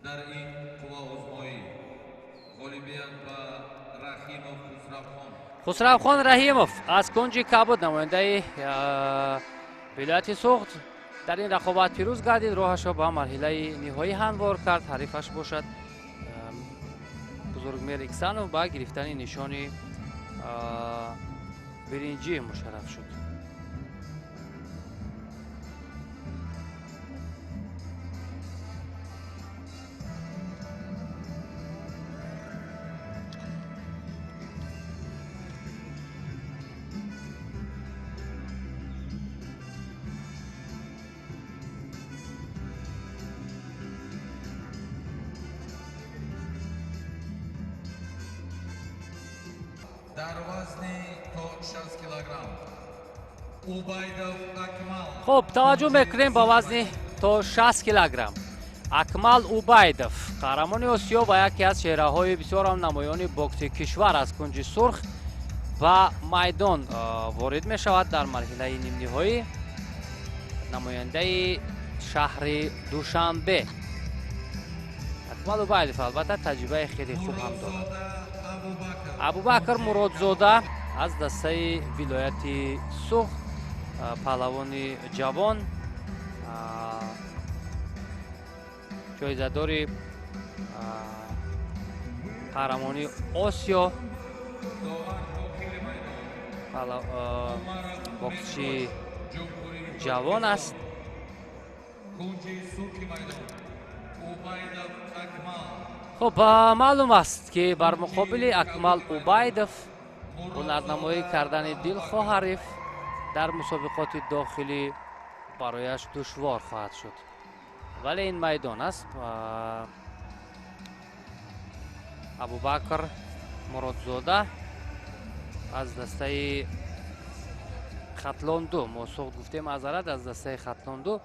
Дар ин қувваозмоӣ ғолибият ба Раҳимов Хусравхон. Хусравхон Раҳимов аз кунҷи кабуд, намояндаи вилояти Суғд, дар ин рақобат пирӯз гардид. Роҳашро ба марҳилаи ниҳоӣ ҳамвор кард. Ҳарифаш бошад Бузургмер Иксанов ба гирифтани нишони биринҷӣ мушарраф шуд. Дар вазни то 60 килограмм Убайдов Акмал. Хуб, таваҷҷӯҳ мекунем ба вазни то 60 килограмм. Акмал Убайдов, қаҳрамони Осиё ва яке аз чеҳраҳои бисёрам намоёни бокси кишвар, аз кунҷи сурх ба майдон ворид мешавад дар марҳилаи нимниҳоӣ. Намояндаи шаҳри Душанбе Акмал Убайдов албатта таҷрибаи хеле хуб ҳам дорад. Абубакр Муродзода аз дастаи вилояти Суғд, паҳлавони ҷавон, ҷоизадори қаҳрамонии Осиё, боксчии ҷавон аст. Хуб, маълум аст, ки бар муқобили Акмал Убайдов ҳунарнамоӣ кардани дилхоҳ ҳариф дар мусобиқоти дохилӣ барояш душвор хоҳад шуд. Вале ин майдон аст. Абубакр Муродзода аз дастаи Хатлонду, мо Суғд гуфтем, азарат, аз дастаи Хатлонду,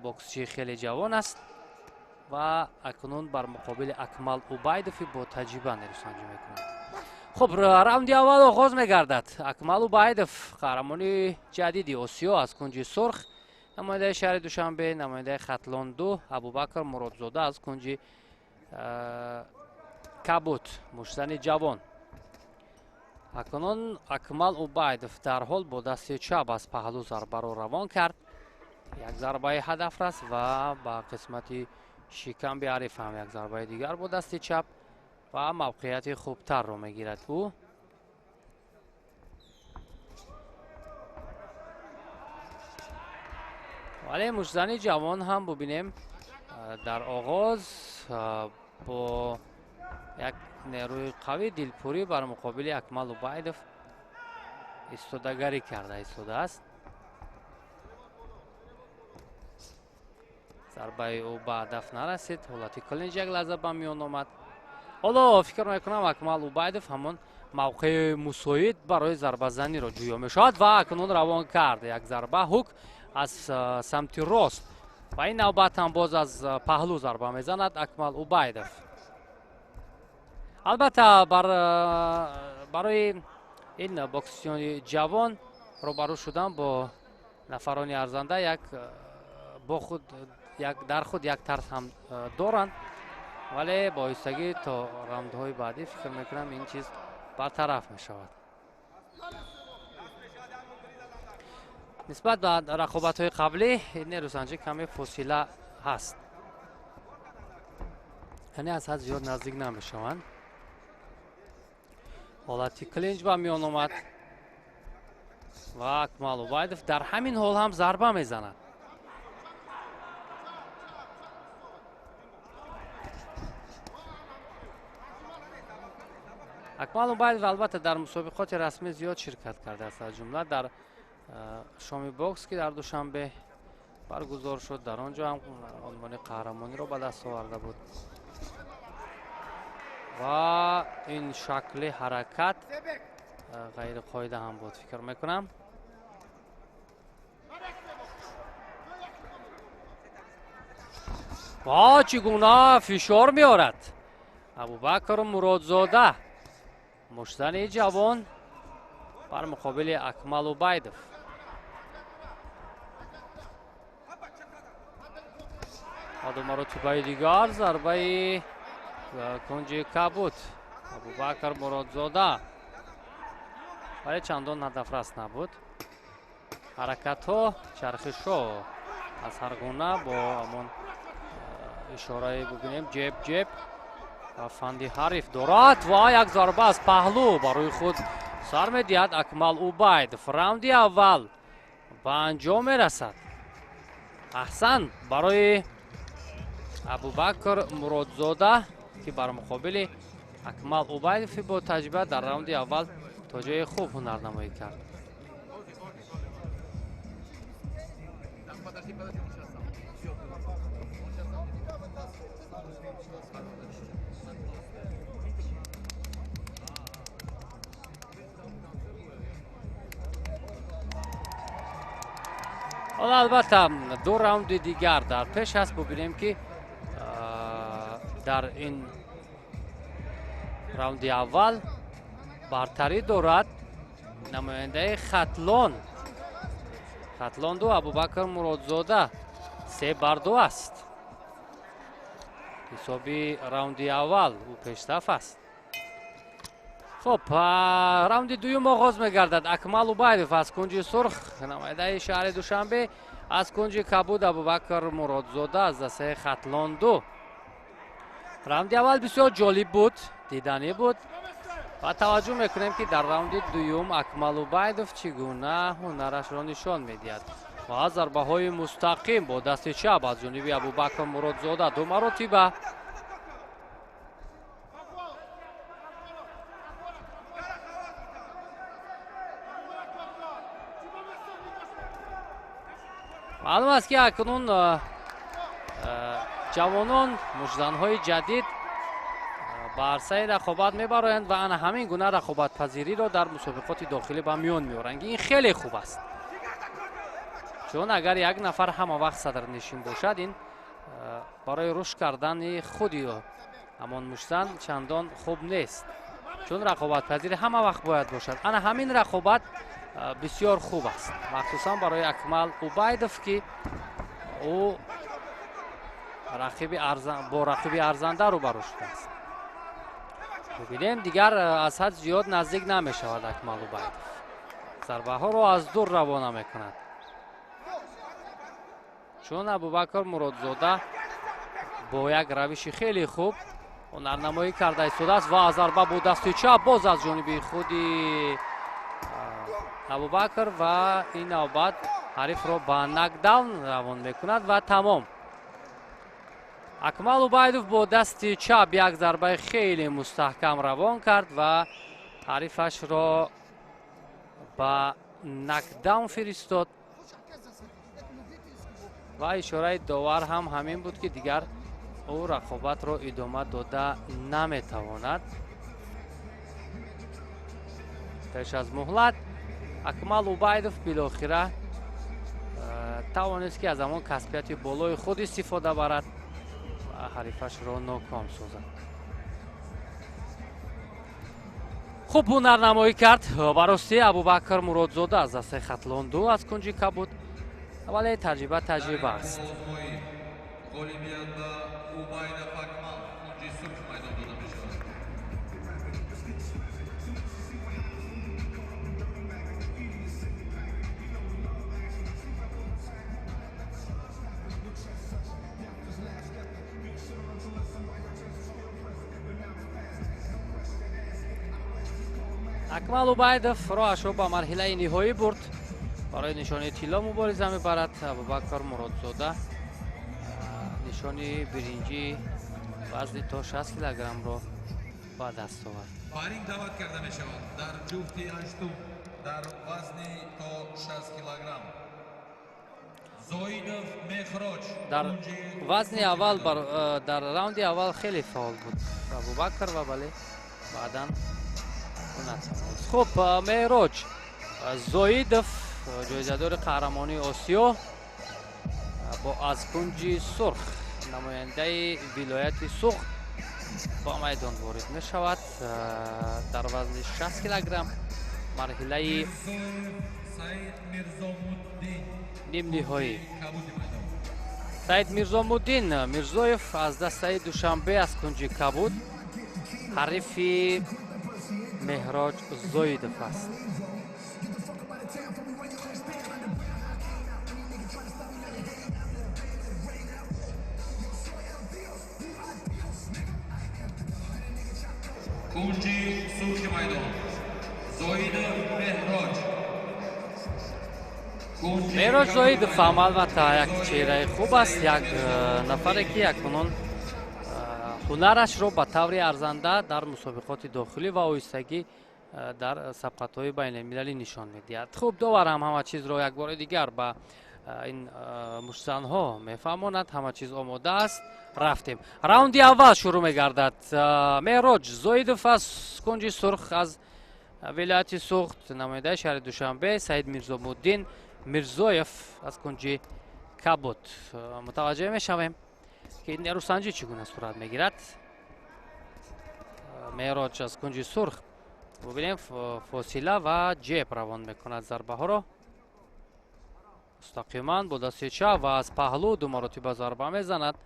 боксчии хеле ҷавон аст ва акнун бар муқобили Акмал Убайдови бо таҷриба нерӯсанҷӣ мекунад. Хуб, раунди аввал оғоз мегардад. Акмал Убайдов, қаҳрамони ҷадиди Осиё, аз кунҷи сурх, намояндаи шаҳри Душанбе, намояндаи Хатлонду, Абубакр Муродзода аз кунҷи кабуд, муштзани ҷавон. Акнун Акмал Убайдов дарҳол бо дасти чап аз паҳлӯ зарбаро равон кард. Як зарбаи ҳадаф раст ва ба қисмати шикамби ҳариф ҳам як зарбаи дигар бо дасти чап ва мавқеияти хубтарро мегирад ӯ. Вале муштзани ҷавон ҳам бубинем, дар оғоз бо як нерӯи қавӣ дилпурӣ бар муқобили Акмал Убайдов истодагарӣ карда истодааст. Зарбаи ӯ ба ҳадаф нарасид. Ҳолати клинч як лаҳза ба миён омад. Ҳоло фикр мекунам, Акмал Убайдов ҳамон мавқеи мусоид барои зарбазаниро ҷӯё мешавад ва акнун равон кард як зарба ҳук аз самти рост ва ин навбат ҳам боз аз паҳлӯ зарба мезанад Акмал Убайдов. Албатта, барои Ин боксчиёни ҷавон рӯбарӯ шудан бо нафарони арзанда як бо худ як дар худ як тарс ҳам доранд, вале бо оҳистагӣ то раундҳои баъдӣ фикр мекунам ин чиз бартараф мешавад. Нисбат ба рақобатҳои қаблӣ нерӯсанҷӣ каме фосила ҳаст, яъне аз ҳад зиёд наздик намешаванд. Ҳолати клинч ба миён омад ва Акмал Убайдов дар ҳамин ҳол ҳам зарба мезанад. Акмал Убайдов албатта дар мусобиқоти расмӣ зиёд ширкат кардааст, аз ҷумла дар шоми бокс, ки дар Душанбе баргузор шуд, дар он ҷо ҳам унвони қаҳрамониро ба даст оварда буд. Ва ин шакли ҳаракат ғайриқоида ҳам буд, фикр мекунам. Ва чӣ гуна фишор меорад Абубакр Муродзода, муштзани ҷавон бар муқобили Акмал Убайдов. Ду маротибаи дигар зарбаи кунҷи кабуд Абубакр Муродзода, вале чандон ҳадафрас набуд. Ҳаракатҳо, чархишҳо аз ҳар гуна бо ҳамон ишораи бубинем ҷеб ҷеб ва фанди ҳариф дорад ва як зарба аз паҳлӯ барои худ сар медиҳад Акмал Убайдов. Раунди аввал ба анҷом мерасад. Аҳсан барои Абубакр Муродзода, ки бар муқобили Акмал Убайдови бо таҷриба дар раунди аввал то ҷои хуб ҳунарнамоӣ кард. Ҳоло албатта ду раунди дигар дар пеш аст. Бубинем, ки дар ин раунди аввал бартарӣ дорад намояндаи Хатлон. Хатлон ду, Абубакр Муродзода 3-2 аст. Ҳисоби раунди аввал ӯ пешсаф аст. Хуб, раунди дуюм оғоз мегардад. Акмал Убайдов аз кунҷи сурх, намояндаи шаҳри Душанбе, аз кунҷи кабуд Абубакр Муродзода аз дастаи Хатлон ду. Раунди аввал бисёр ҷолиб буд, диданӣ буд ва таваҷҷӯҳ мекунем, ки дар раунди дуюм Акмал Убайдов чӣ гуна ҳунарашро нишон медиҳад ва зарбаҳои мустақим бо дасти чап аз ҷониби Абубакр Муродзода ду маротиба. Маълум аст, ки акнун ҷавонон, муштзанҳои ҷадид ба арсаи рақобат мебароянд ва ана ҳамин гуна рақобатпазириро дар мусобиқоти дохилӣ ба миён меоранд, ки ин хеле хуб аст, чун агар як нафар ҳама вақт садрнишин бошад, ин барои рушд кардани худи ҳамон муштзан чандон хуб нест, чун рақобатпазирӣ ҳама вақт бояд бошад. Ана ҳамин рақобат бисёр хуб аст, махсусан барои Акмал Убайдов, ки ӯ бо рақиби арзанда рӯбарӯ шудааст. Бубинем, дигар аз ҳад зиёд наздик намешавад Акмал Убайдов, зарбаҳоро аз дур равона мекунад, чун Абубакр Муродзода бо як равиши хеле хуб ҳунарнамоӣ карда истодааст ва зарба бо дасти чап боз аз ҷониби худи Абубакр ва ин навбат ҳарифро ба нокдаун равон мекунад ва тамом. Акмал Убайдов бо дасти чап як зарбаи хеле мустаҳкам равон кард ва ҳарифашро ба нокдаун фиристод ва ишораи довар ҳам ҳамин буд, ки дигар ӯ рақобатро идома дода наметавонад. Пеш аз муҳлат Акмал Убайдов билохира тавонист, ки аз ҳамон касбияти болои худ истифода барад ва ҳарифашро ноком созад. Хуб ҳунарнамоӣ кард ба ростӣ Абубакр Муродзода аз дастаи Хатлон 2 аз кунҷи кабуд, вале таҷриба таҷриба аст. Ғолибият ба Убайдов Акмал, кунҷи сурх майдон дода мешавад. Акмал Убайдов роҳашро ба марҳилаи ниҳоӣ бурд. Барои нишони тилло мубориза мебарад. Абубакр Муродзода нишони биринҷии вазни то 60 килограммро ба даст овард. Ба ринг даъват карда мешавад дар ҷуфти ҳаштум дар вазни то 60 килограмм Зоидов Меҳроҷ. Дар вазни аввал, дар раунди аввал хеле фаъол буд Абубакр ва бале баъдан натавонист. Хуб, Меҳроҷ Зоидов, ҷоизадори қаҳрамонии Осиё, бо аз кунҷи сурх намояндаи вилояти Суғд ба майдон ворид мешавад дар вазни 60 килограмм, марҳилаи нимниҳоӣ. Саид Мирзомуддин Мирзоев аз дастаи Душанбе аз кунҷи кабуд ҳарифи Меҳроҷ Зоидов аст. Кунҷи сурхи майдон Зоидов Меҳроҷ. Меҳроҷ Зоидов ҳам албатта як чеҳраи хуб аст, як нафаре ки акнун ҳунарашро ба таври арзанда дар мусобиқоти дохилӣ ва оҳистагӣ дар сабқатҳои байналмилалӣ нишон медиҳад. Хуб, довар ҳам ҳама чизро як бори дигар ба ин муштзанҳо мефаҳмонад. Ҳама чиз омода аст. Рафтем. Раунди аввал шурӯъ мегардад. Меҳроҷ Зоидов аз кунҷи сурх аз вилояти Суғд, намояндаи шаҳри Душанбе, Саид Мирзомуддин Мирзоев аз кунҷи кабуд. Мутаваҷҷеҳ мешавем ки нерӯсанҷӣ чӣ гуна сурат мегирад. Меҳроҷ аз кунҷи сурх бубинем, фосила ва ҷеб равон мекунад зарбаҳоро мустақиман бо дасти чап ва аз паҳлӯ ду маротиба зарба мезанад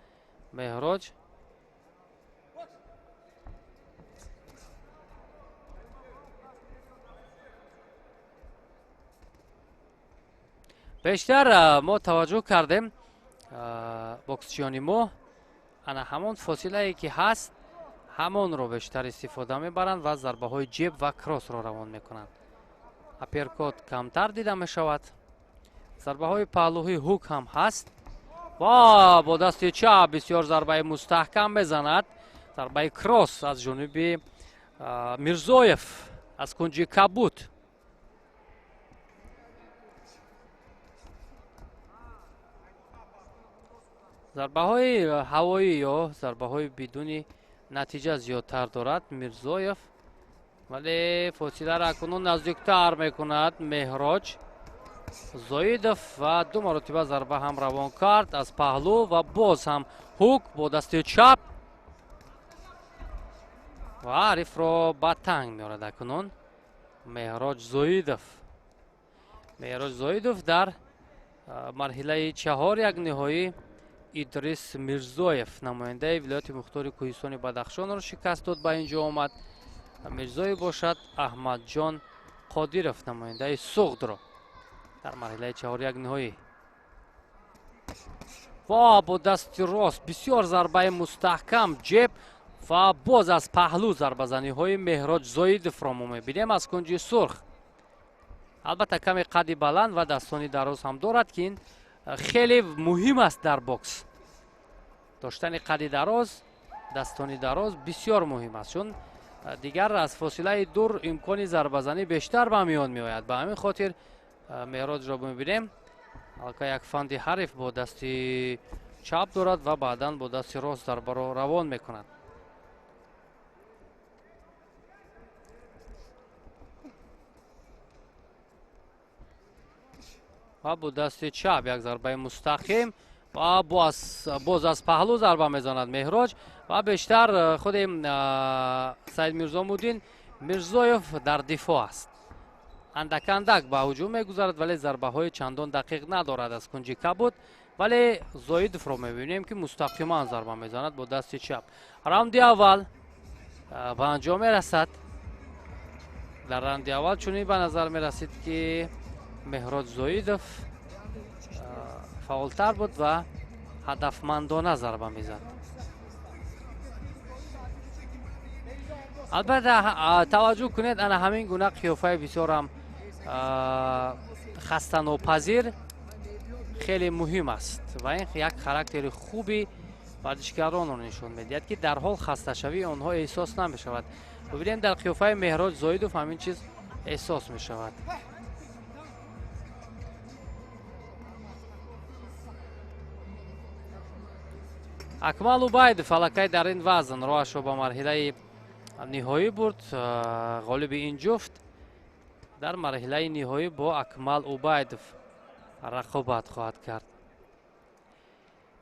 Меҳроҷ. Бештар мо таваҷҷӯҳ кардем, боксчиёни мо ана ҳамон фосилае ки ҳаст ҳамонро бештар истифода мебаранд ва зарбаҳои ҷеб ва кроссро равон мекунанд. Аперкот камтар дида мешавад. Зарбаҳои паҳлӯҳии ҳук ҳам ҳаст ва бо дасти чап бисёр зарбаи мустаҳкам мезанад. Зарбаи кросс аз ҷониби Мирзоев аз кунҷи кабуд. Зарбаҳои ҳавоӣ ё зарбаҳои бидуни натиҷа зиёдтар дорад Мирзоев, вале фосиларо акнун наздиктар мекунад Меҳроҷ Зоидов ва ду маротиба зарба ҳам равон кард аз паҳлӯ ва боз ҳам ҳук бо дасти чап ва ҳарифро ба танг меорад акнун Меҳроҷ Зоидов. Меҳроҷ Зоидов дар марҳилаи чаҳор як ниҳоӣ Идрис Мирзоев, намояндаи вилояти мухтори кӯҳистони Бадахшонро шикаст дод, ба ин ҷо омад. Мирзоев бошад Аҳмадҷон Қодиров, намояндаи Суғдро дар марҳилаи чаҳор як ниҳоӣ. Ва бо дасти рост бисёр зарбаи мустаҳкам ҷеб ва боз аз паҳлӯ зарбазаниҳои Меҳроҷ Зоидовро мо мебинем аз кунҷи сурх. Албатта каме қадди баланд ва дастони дароз ҳам дорад, ки ин хеле муҳим аст дар бокс. Доштани қадди дароз, дастони дароз бисёр муҳим аст, чун дигар аз фосилаи дур имкони зарбазанӣ бештар ба миён меояд. Ба ҳамин хотир Меҳроҷро мебинем, алка як фанди ҳариф бо дасти чап дорад ва баъдан бо дасти рост зарбаро равон мекунад. Ва бо дасти чап як зарбаи мустақим ва боз аз паҳлӯ зарба мезанад Меҳроҷ ва бештар худи Саид Мирзомуддин Мирзоев дар дифоъ аст. Андак андак ба ҳуҷум мегузарад, вале зарбаҳои чандон дақиқ надорад аз кунҷи кабуд. Вале Зоидовро мебинем, ки мустақиман зарба мезанад бо дасти чап. Раунди аввал ба анҷом мерасад. Дар раунди аввал чунин ба назар мерасид, ки Меҳроҷ Зоидов фаъолтар буд ва ҳадафмандона зарба мезад. Албатта, таваҷҷӯҳ кунед, ана ҳамин гуна қиёфаи бисёрам хастанопазир хеле муҳим аст ва ин як характери хуби варзишгаронро нишон медиҳад, ки дар ҳол хасташавии онҳо эҳсос намешавад. Бибинем, дар қиёфаи Меҳроҷ Зоидов ҳамин чиз эҳсос мешавад. Акмал Убайдов аллакай дар ин вазн роҳашро ба марҳилаи ниҳоӣ бурд. Ғолиби ин ҷуфт дар марҳилаи ниҳоӣ бо Акмал Убайдов рақобат хоҳад кард.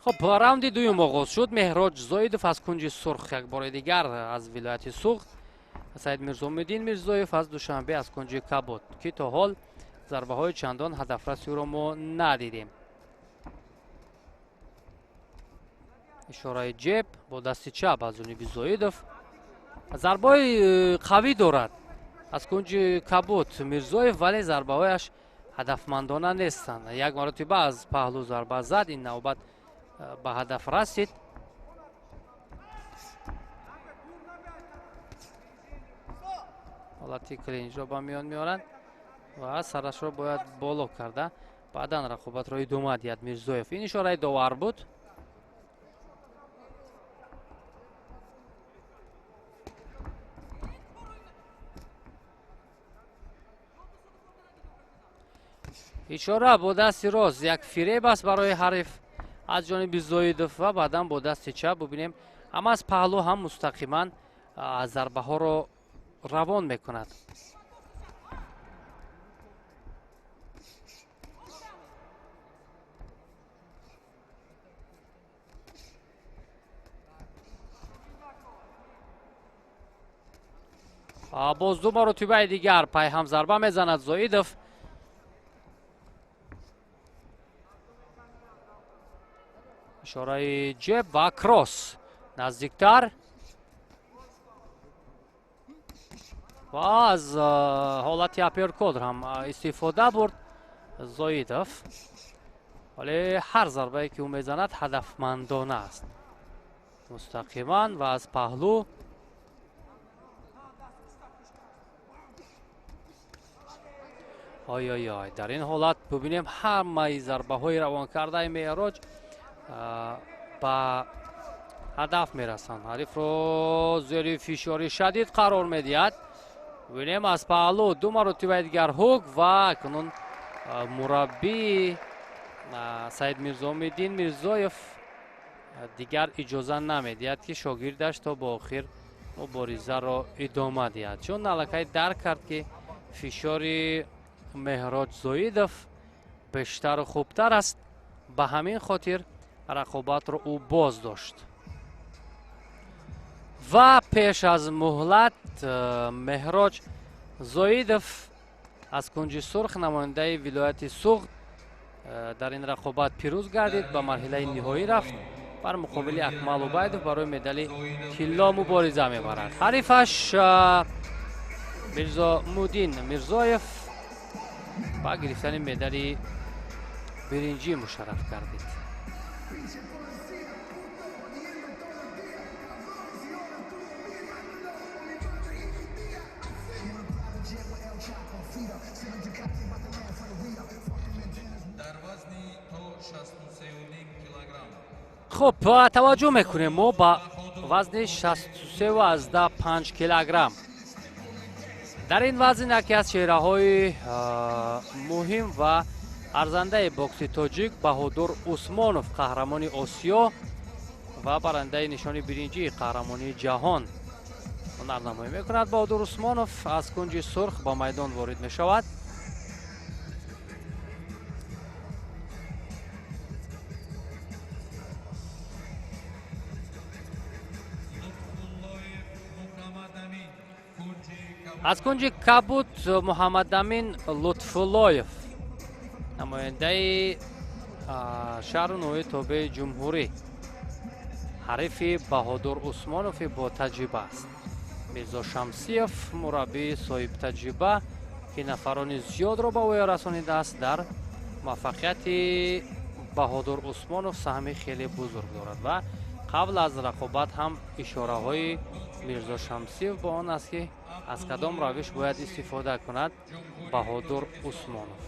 Хуб, раунди дуюм оғоз шуд. Меҳроҷ Зоидов аз кунҷи сурх як бори дигар аз вилояти Суғд, Саид Мирзомиддин Мирзоев аз Душанбе аз кунҷи кабуд, ки то ҳол зарбаҳои чандон ҳадафрасиро мо надидем. Ишораи ҷеб бо дасти чап аз ҷониби Зоидов. Зарбаҳои қавӣ дорад аз кунҷи кабуд Мирзоев, вале зарбаҳояш ҳадафмандона нестанд. Як маротиба аз паҳлӯ зарба зад, ин навбат ба ҳадаф расид. Ҳолати клинҷро ба миён меоранд ва сарашро бояд боло карда баъдан рақобатро идома диҳад Мирзоев. Ин ишораи довар буд. Ишора бо дасти рост як фиреб аст барои ҳариф аз ҷониби Зоидов ва баъдан бо дасти чап бубинем, ҳам аз паҳлӯ, ҳам мустақиман зарбаҳоро равон мекунад. Боз ду маротибаи дигар пайҳам зарба мезанад Зоидов. Ишораи ҷеб ва кросс наздиктар ва аз ҳолати апперкот ҳам истифода бурд Зоидов, вале ҳар зарбае ки ӯ мезанад ҳадафмандона аст, мустақиман ва аз паҳлӯ. Ой ой ой, дар ин ҳолат бубинем, ҳамаи зарбаҳои равон кардаи Меҳроҷ ба ҳадаф мерасанд. Ҳарифро зери фишори шадид қарор медиҳад. Бубинем, аз паҳлӯ ду маротибаи дигар ҳук ва акнун мураббии Саид Мирзомиддин Мирзоев дигар иҷоза намедиҳад, ки шогирдаш то ба охир муборизаро идома диҳад, чун аллакай дарк кард, ки фишори Меҳроҷ Зоидов бештару хубтар аст. Ба ҳамин хотир рақобатро ӯ боз дошт ва пеш аз муҳлат Меҳроҷ Зоидов аз кунҷи сурх, намояндаи вилояти Суғд, дар ин рақобат пирӯз гардид, ба марҳилаи ниҳоӣ рафт. Бар муқобили Акмал Убайдов барои медали тилло мубориза мебарад. Ҳарифаш Мирзомуддин Мирзоев ба гирифтани медали биринҷӣ мушарраф гардид. Хуб, таваҷҷӯҳ мекунем мо ба вазни 63,5 килограмм. Дар ин вазн яке аз чеҳраҳои муҳим ва арзандаи бокси тоҷик Баҳодур Усмонов, қаҳрамони Осиё ва барандаи нишони биринҷии қаҳрамонии ҷаҳон ҳунарнамоӣ мекунад. Баҳодур Усмонов аз кунҷи сурх ба майдон ворид мешавад. Аз кунҷи кабуд Муҳаммадамин Лутфуллоев, намояндаи шаҳру ноҳияи тобеи ҷумҳурӣ, ҳарифи Баҳодур Усмонови бо таҷриба аст. Мирзо Шамсиев, мураббии соҳибтаҷриба, ки нафарони зиёдро ба воя расонидааст, дар муваффақияти Баҳодур Усмонов саҳми хеле бузург дорад ва қабл аз рақобат ҳам ишораҳои Мирзо Шамсиев бо он аст, ки аз кадом равиш бояд истифода кунад Баҳодур Усмонов.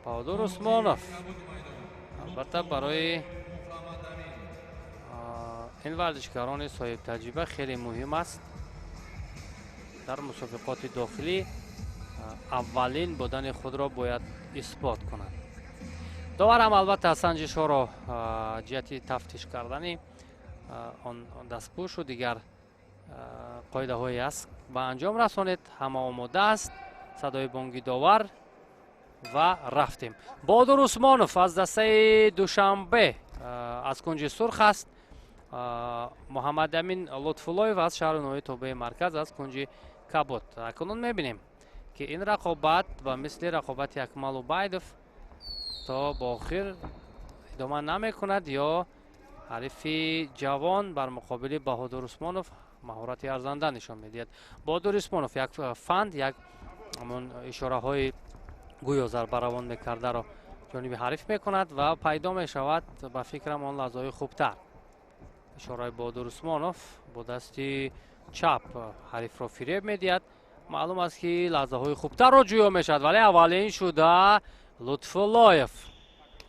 Баҳодур Усмонов албатта барои ин варзишгарони соҳибтаҷриба хеле муҳим аст. Дар мусобиқоти дохилӣ аввалин будани худро бояд исбот кунад. Доварам албатта санҷишҳоро ҷиҳати тафтиш кардани он дастпӯшу дигар қоидаҳое аст ба анҷом расонед. Ҳама омода аст. Садои бонги довар ва рафтем. Баҳодур Усмонов аз дастаи Душанбе аз кунҷи сурх аст. Муҳаммадамин Лутфуллоев аз шаҳру ноҳияи тобеи марказ аз кунҷи кабуд. Акнун мебинем, ки ин рақобат ба мисли рақобати Акмал Убайдов то ба охир идома намекунад ё ҳарифи ҷавон бар муқобили Баҳодур Усмонов маҳорати арзанда нишон медиҳад. Баҳодур Усмонов як фанд, як ҳамон ишораҳои гӯё зарбаравон мекардаро ҷониби ҳариф мекунад ва пайдо мешавад ба фикрам он лаҳзаҳои хубтар. Ишораи Баҳодур Усмонов бо дасти чап ҳарифро фиреб медиҳад. Маълум аст, ки лаҳзаҳои хубтарро ҷӯё мешавад, вале аввалин шуда Лутфуллоев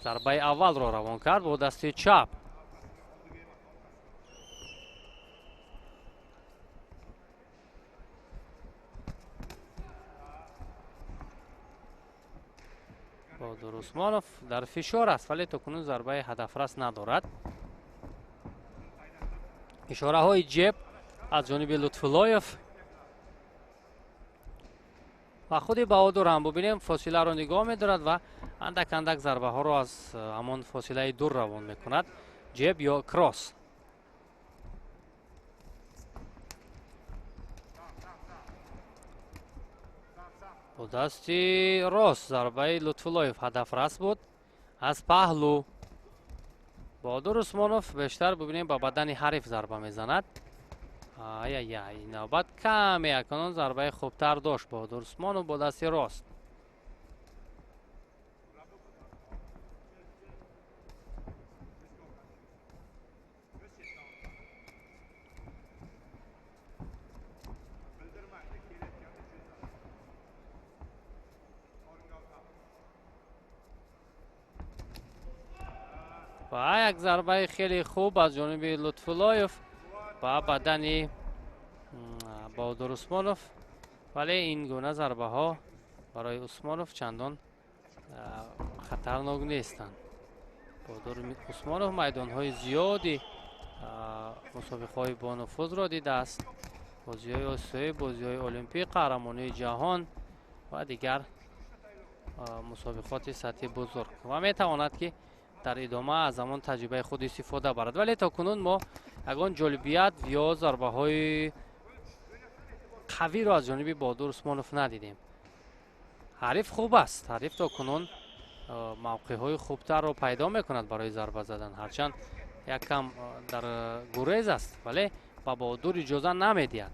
зарбаи аввалро равон кард бо дасти чап. Баҳодур Усмонов дар фишор аст, вале то кунун зарбаи ҳадафрас надорад. Ишораҳои ҷеб аз ҷониби Лутфуллоев ва худи Баҳодур ҳам бубинем фосиларо нигоҳ медорад ва андак андак зарбаҳоро аз ҳамон фосилаи дур равон мекунад. Ҷеб ё кросс. Бо дасти рост зарбаи Лутфуллоев ҳадафрас буд аз паҳлу. Баҳодур Усмонов бештар бубинем ба бадани ҳариф зарба мезанад. Ай-ай-ай, навбат каме акнун зарбаи хубтар дошт Баҳодур Усмонов бо дасти рост. Ва як зарбаи хеле хуб аз ҷониби Лутфуллоев ба бадани Баҳодур Усмонов, вале ин гуна зарбаҳо барои Усмонов чандон хатарнок нестанд. Баҳодур Усмонов майдонҳои зиёди мусобиқаҳои бонуфузро дидааст. Бозиҳои осиёӣ, бозиҳои олимпӣ, қаҳрамонии ҷаҳон ва дигар мусобиқоти сатҳи бузург ва метавонад, ки дар идома аз ҳамон таҷрибаи худ истифода барад. Вале то кунун мо ягон ҷолибият ё зарбаҳои қавиро аз ҷониби Баҳодур Усмонов надидем. Ҳариф хуб аст. Ҳариф то кунун мавқеъҳои хубтарро пайдо мекунад барои зарба задан. Ҳарчанд як кам дар гурез аст, вале ба Баҳодур иҷоза намедиҳад.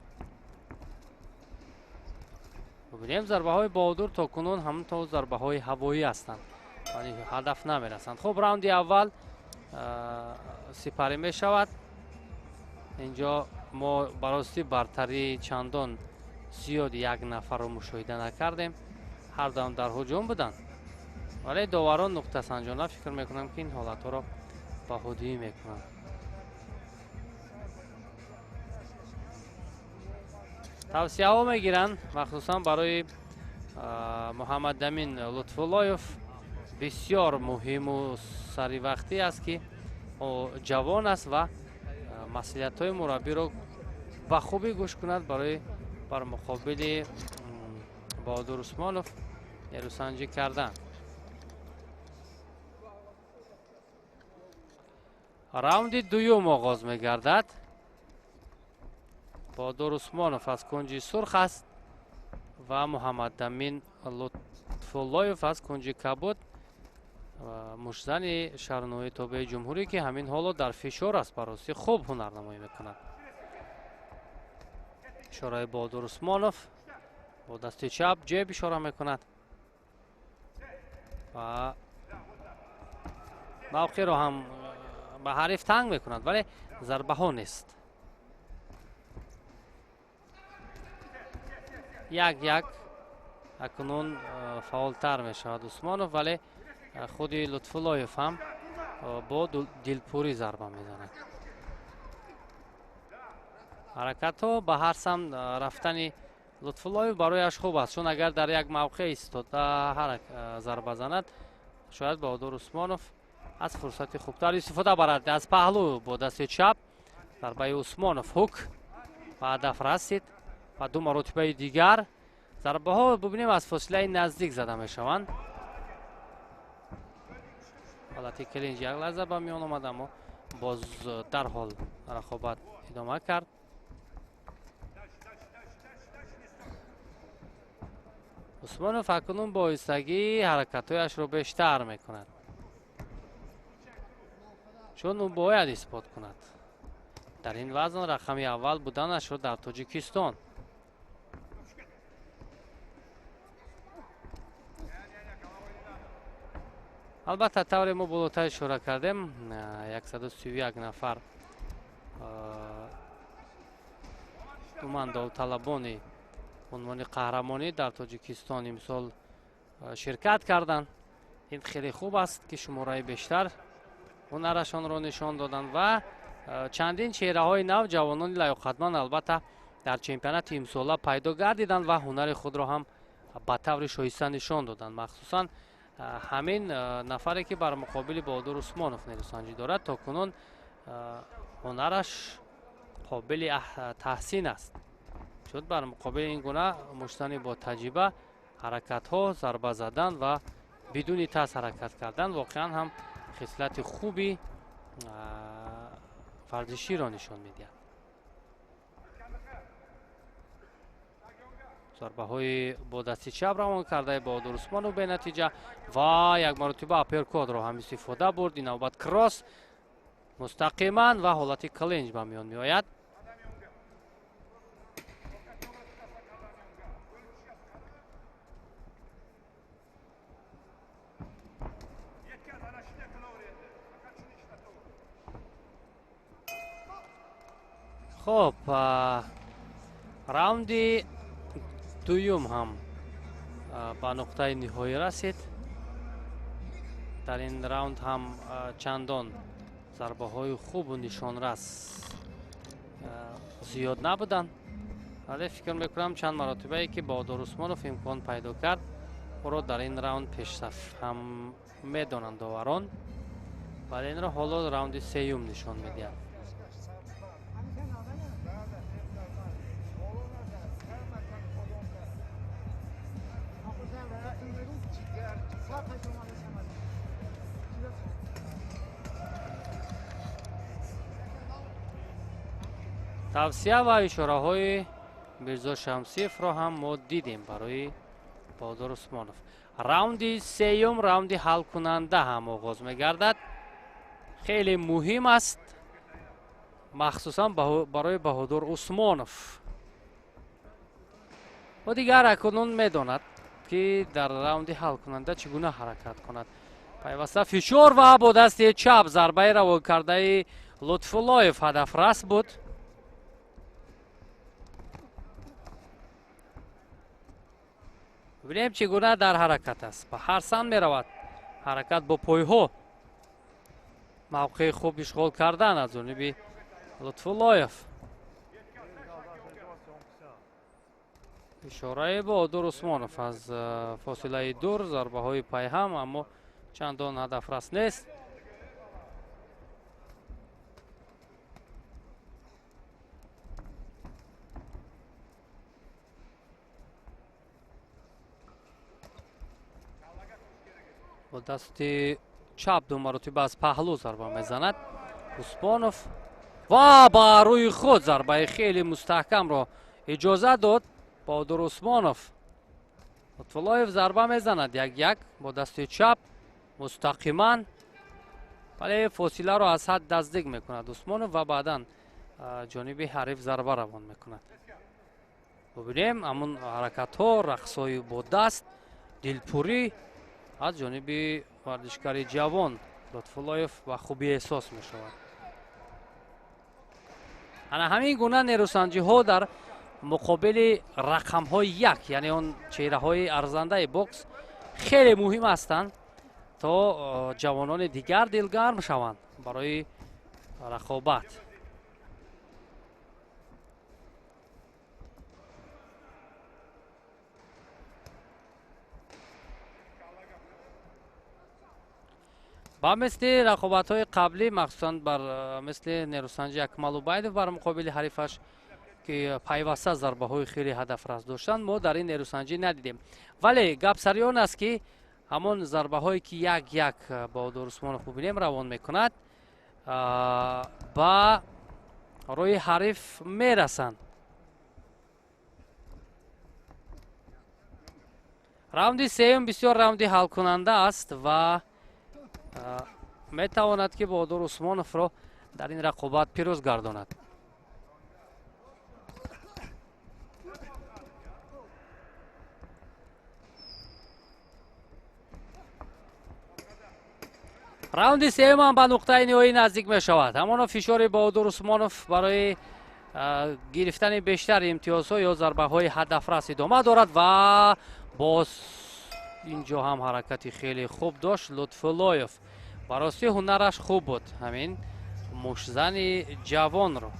Бубинем зарбаҳои Баҳодур то кунун ҳамон то зарбаҳои ҳавоӣ ҳастанд, вале ҳадаф намерасанд. Хуб, раунди аввал сипарӣ мешавад. Инҷо мо барости бартарии чандон зиёд як нафарро мушоҳида накардем. Ҳар дам дар ҳуҷум буданд, вале доварон нуқтасанҷона фикр мекунам, ки ин ҳолатҳоро баҳодиҳӣ мекунанд. Тавсияҳо мегиранд, махсусан барои Муҳаммадамин Лутфуллоев бисёр муҳиму саривақтӣ аст, ки ҷавон аст ва масъулиятҳои мураббиро ба хубӣ гӯш кунад барои бар муқобили Баҳодур Усмонов нерӯсанҷӣ кардан. Раунди дуюм оғоз мегардад. Баҳодур Усмонов аз кунҷи сурх аст ва Муҳаммадамин Лутфуллоев аз кунҷи кабуд, муштзани шаҳрноҳияи тобеи ҷумҳурӣ, ки ҳамин ҳоло дар фишор аст, барости хуб ҳунарнамоӣ мекунад. Ишораи Баҳодур Усмонов бо дасти чап ҷеб ишора мекунад ва мавқеъро ҳам ба ҳариф танг мекунад, вале зарбаҳо нест. 1-1 акнун фаъолтар мешавад Усмонов, вале худи Лутфуллоев ҳам бо дилпурӣ зарба мезанад. Ҳаракатҳо ба ҳар самт рафтани Лутфуллоев барояш хуб аст, чун агар дар як мавқеъ истода зарба занад, шояд Баҳодур Усмонов аз фурсати хубтар истифода барад. Аз паҳлӯ бо дасти чап зарбаи Усмонов ҳук ба ҳадаф расид ва ду маротибаи дигар зарбаҳо бубинем аз фосилаи наздик зада мешаванд. Ҳолати клинч як лаҳза ба миён омад, аммо боз дарҳол рақобат идома кард. Усмонов акнун бо оҳистагӣ ҳаракатҳояшро бештар мекунад, чун ӯ бояд исбот кунад дар ин вазн рақами аввал буданашро дар Тоҷикистон. Албатта, тавре мо болотар ишора кардем, 131 нафар думан довталабони унвони қаҳрамонӣ дар Тоҷикистон имсол ширкат карданд. Ин хеле хуб аст, ки шумораи бештар ҳунарашонро нишон доданд ва чандин чеҳраҳои нав, ҷавонони лаёқатманд албатта дар чемпионати имсола пайдо гардиданд ва ҳунари худро ҳам ба таври шоиста нишон доданд. Махсусан ҳамин нафаре, ки бар муқобили Баҳодур Усмонов нерӯсанҷӣ дорад, то кунун ҳунараш қобили таҳсин аст, чун бар муқобили ин гуна муштани бо таҷриба ҳаракатҳо, зарба задан ва бидуни тарс ҳаракат кардан воқеан ҳам хислати хуби варзиширо нишон медиҳад. Зарбаҳои бо дасти чап равон кардаи Баҳодур Усмонов бенатиҷа ва як маротиба апперкотро ҳам истифода бурд. Ин навбат кросс мустақиман ва ҳолати клинч ба миён меояд. Хоб, раунди дуюм ҳам ба нуқтаи ниҳоӣ расид. Дар ин раунд ҳам чандон зарбаҳои хубу нишонрас зиёд набуданд, вале фикр мекунам чанд маротибае ки Баҳодур Усмонов имкон пайдо кард, ӯро дар ин раунд пешсаф ҳам медонанд доварон, вале инро ҳоло раунди сеюм нишон медиҳад. Тавсия ва ишораҳои Мирзо Шамсиевро ҳам мо дидем барои Баҳодур Усмонов. Раунди сеюм раунди ҳалкунанда ҳам оғоз мегардад. Хеле муҳим аст, махсусан барои Баҳодур Усмонов. Ӯ дигар акнун медонад, ки дар раунди ҳалкунанда чӣ гуна ҳаракат кунад. Пайваста фишор ва бо дасти чап зарбаи равон кардаи Лутфуллоев ҳадафрас буд. Бибинем чӣ гуна дар ҳаракат аст. Ба ҳар самт меравад. Ҳаракат бо пойҳо. Мавқеи хуб ишғол кардан аз ҷониби Лутфуллоев. Ишораи Баҳодур Усмонов аз фосилаи дур, зарбаҳои пайҳам, аммо чандон ҳадафрас нест. Бо дасти чап ду маротиба аз паҳлӯ зарба мезанад. Усмонов ва ба рӯи худ зарбаи хеле мустаҳкамро иҷоза дод Баҳодур Усмонов. Лутфуллоев зарба мезанад як-як бо дасти чап мустақиман, вале фосиларо аз ҳад наздик мекунад Усмонов ва баъдан ҷониби ҳариф зарба равон мекунад. Бубинем ҳамун ҳаракатҳо, рақсҳои бо даст, дилпурӣ аз ҷониби варзишгари ҷавон Лутфуллоев ба хубӣ эҳсос мешавад. Ана ҳамин гуна нерӯсанҷиҳо дар муқобили рақамҳои як, яъне он чеҳраҳои арзандаи бокс хеле муҳим ҳастанд, то ҷавонони дигар дилгарм шаванд барои рақобат. Ба мисли рақобатҳои қаблӣ, махсусан бар мисли нерӯсанҷи Акмал Убайдов бар муқобили ҳарифаш, ки пайваста зарбаҳои хеле ҳадафрас доштанд, мо дар ин нерӯсанҷӣ надидем. Вале гап сари он аст, ки ҳамон зарбаҳое ки як-як Баҳодур Усмонов бубинем равон мекунад, ба рӯи ҳариф мерасанд. Раунди сеюм бисёр раунди ҳалкунанда аст ва метавонад, ки Баҳодур Усмоновро дар ин рақобат пирӯз гардонад. Раунди сеюм ҳам ба нуқтаи ниҳоӣ наздик мешавад. Ҳамоно фишори Баҳодур Усмонов барои гирифтани бештари имтиёзҳо ё зарбаҳои ҳадафрас идома дорад ва боз инҷо ҳам ҳаракати хеле хуб дошт Лутфуллоев. Ба ростӣ ҳунараш хуб буд ҳамин муштзани ҷавонро.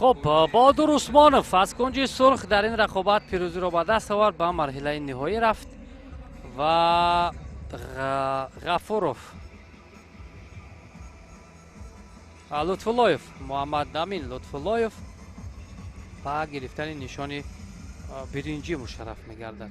Хуб, Баҳодур Усмонов аз кунҷи сурх дар ин рақобат пирӯзиро ба даст овард, ба марҳилаи ниҳоӣ рафт ва Ғафуров, Лутфуллоев, Муҳаммадамин Лутфуллоев ба гирифтани нишони биринҷӣ мушарраф мегардад.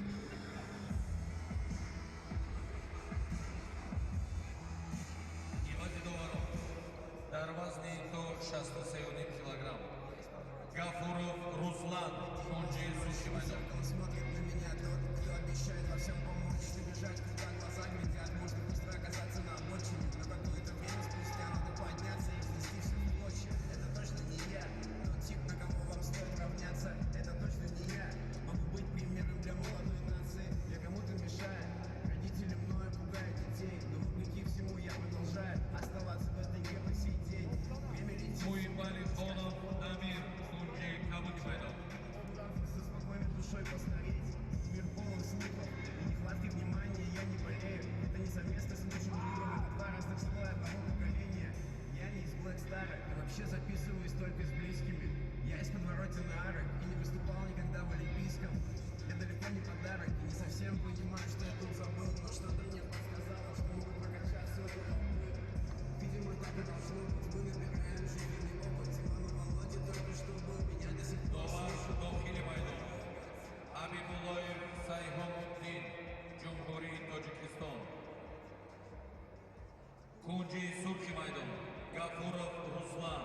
Кунҷи сурхи майдон Гафуров Руслан,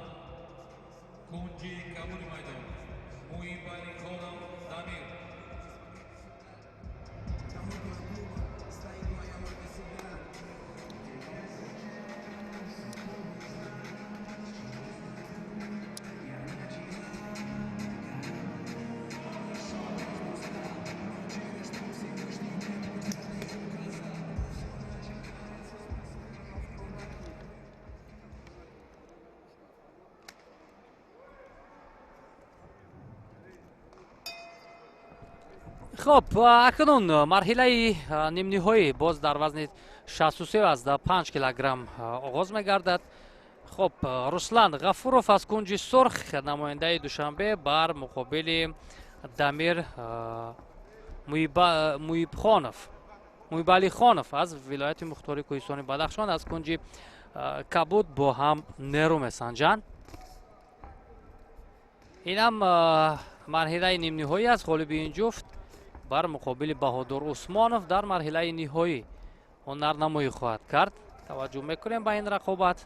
кунҷи кабуди майдон Муибалихонов Дамир. Хуб, акнун марҳилаи нимниҳоӣ боз дар вазни 63,5 килограмм оғоз мегардад. Хуб, Руслан Ғафуров аз кунҷи сурх, намояндаи Душанбе, бар муқобили Дамир Муибхонов, Муибалихонов аз вилояти мухтори Кӯҳистони Бадахшон аз кунҷи кабуд бо ҳам нерӯ месанҷанд. Инам марҳилаи нимниҳоӣ аст. Ғолиби ин ҷуфт бар муқобили Баҳодур Усмонов дар марҳилаи ниҳоӣ ҳунарнамоӣ хоҳад кард. Таваҷҷӯҳ мекунем ба ин рақобат.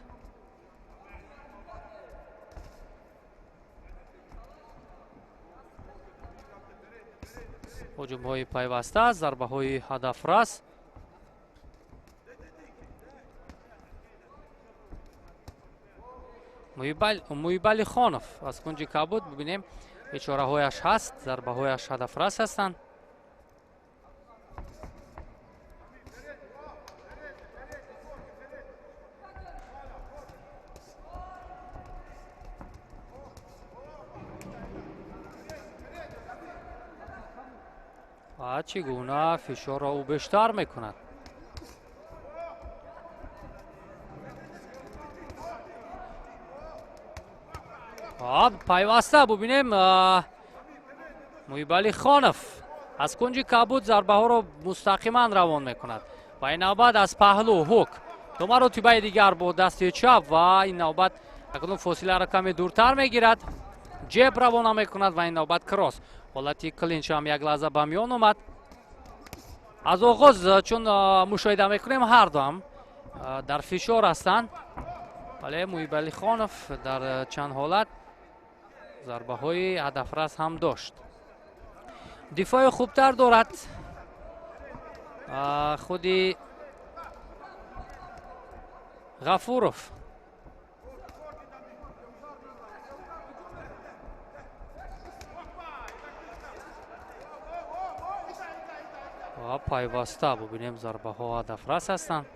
Ҳуҷумҳои пайваста, зарбаҳои ҳадафрас. Муибалихонов аз кунҷи кабуд, бибинем, ишораҳояш ҳаст, зарбаҳояш ҳадафрас ҳастанд. Ва чӣ гуна фишорро ӯ бештар мекунад. Пайваста бубинем, Муибалихонов аз кунҷи кабуд зарбаҳоро мустақиман равон мекунад ва ин навбат аз паҳлӯ ҳук, ду маротибаи дигар бо дасти чап ва ин навбат акнун фосиларо каме дуртар мегирад, ҷеб равона мекунад ва ин навбат кросс. Ҳолати клинч ҳам як лаҳза ба миён омад. Аз оғоз чун мушоҳида мекунем, ҳарду ҳам дар фишор ҳастанд, вале Муибалихонов дар чанд ҳолат зарбаҳои ҳадафрас ҳам дошт. Дифои хубтар дорад худи Ғафуров. Ва пайваста бубинем, зарбаҳо ҳадафрас ҳастанд.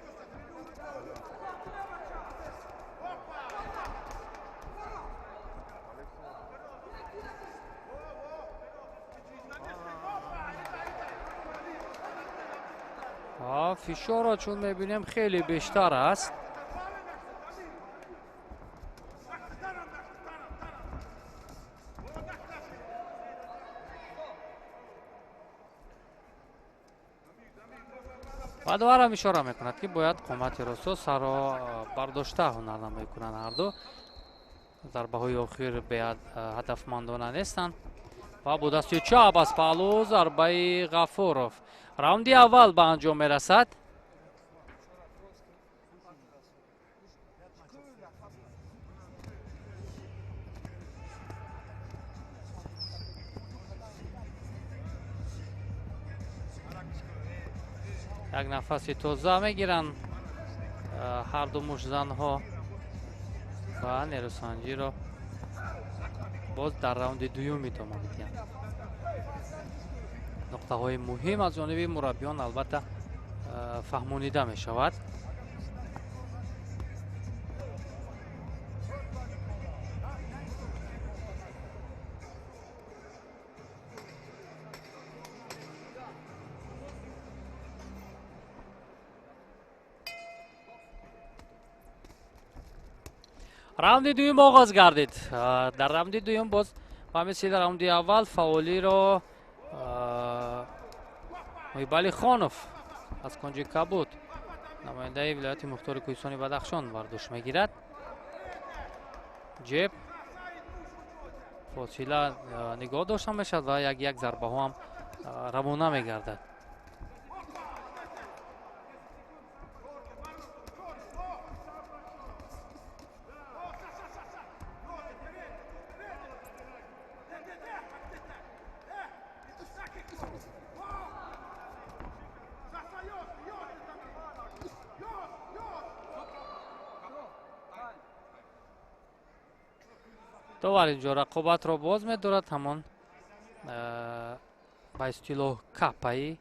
Фишорро чун мебинем, хеле бештар аст. Ва доварам ишора мекунад, ки бояд қомати росто сарро бардошта ҳунарнамоӣ кунанд ҳарду. Зарбаҳои охир беҳадафмандона нестанд. Ва бо дасти чап аз паҳлӯ зарбаи Ғафуров. Раунди аввал ба анҷом мерасад. Як нафаси тоза мегиранд ҳарду муштзанҳо ва нерӯсанҷиро боз дар раунди дуюм идома медиҳанд. Нуқтаҳои муҳим аз ҷониби мураббиён албатта фаҳмонида мешавад. Раунди дуюм оғоз гардид. Дар раунди дуюм боз ба мисли раунди аввал фаъолиро Муибалихонов аз кунҷи кабуд, намояндаи вилояти мухтори Кӯҳистони Бадахшон, бар дӯш мегирад. Ҷеб, фосила нигоҳ дошта мешавад ва як як зарбаҳо ҳам равона мегардад. Довар инҷо рақобатро боз медорад, ҳамон ба истилоҳ капаи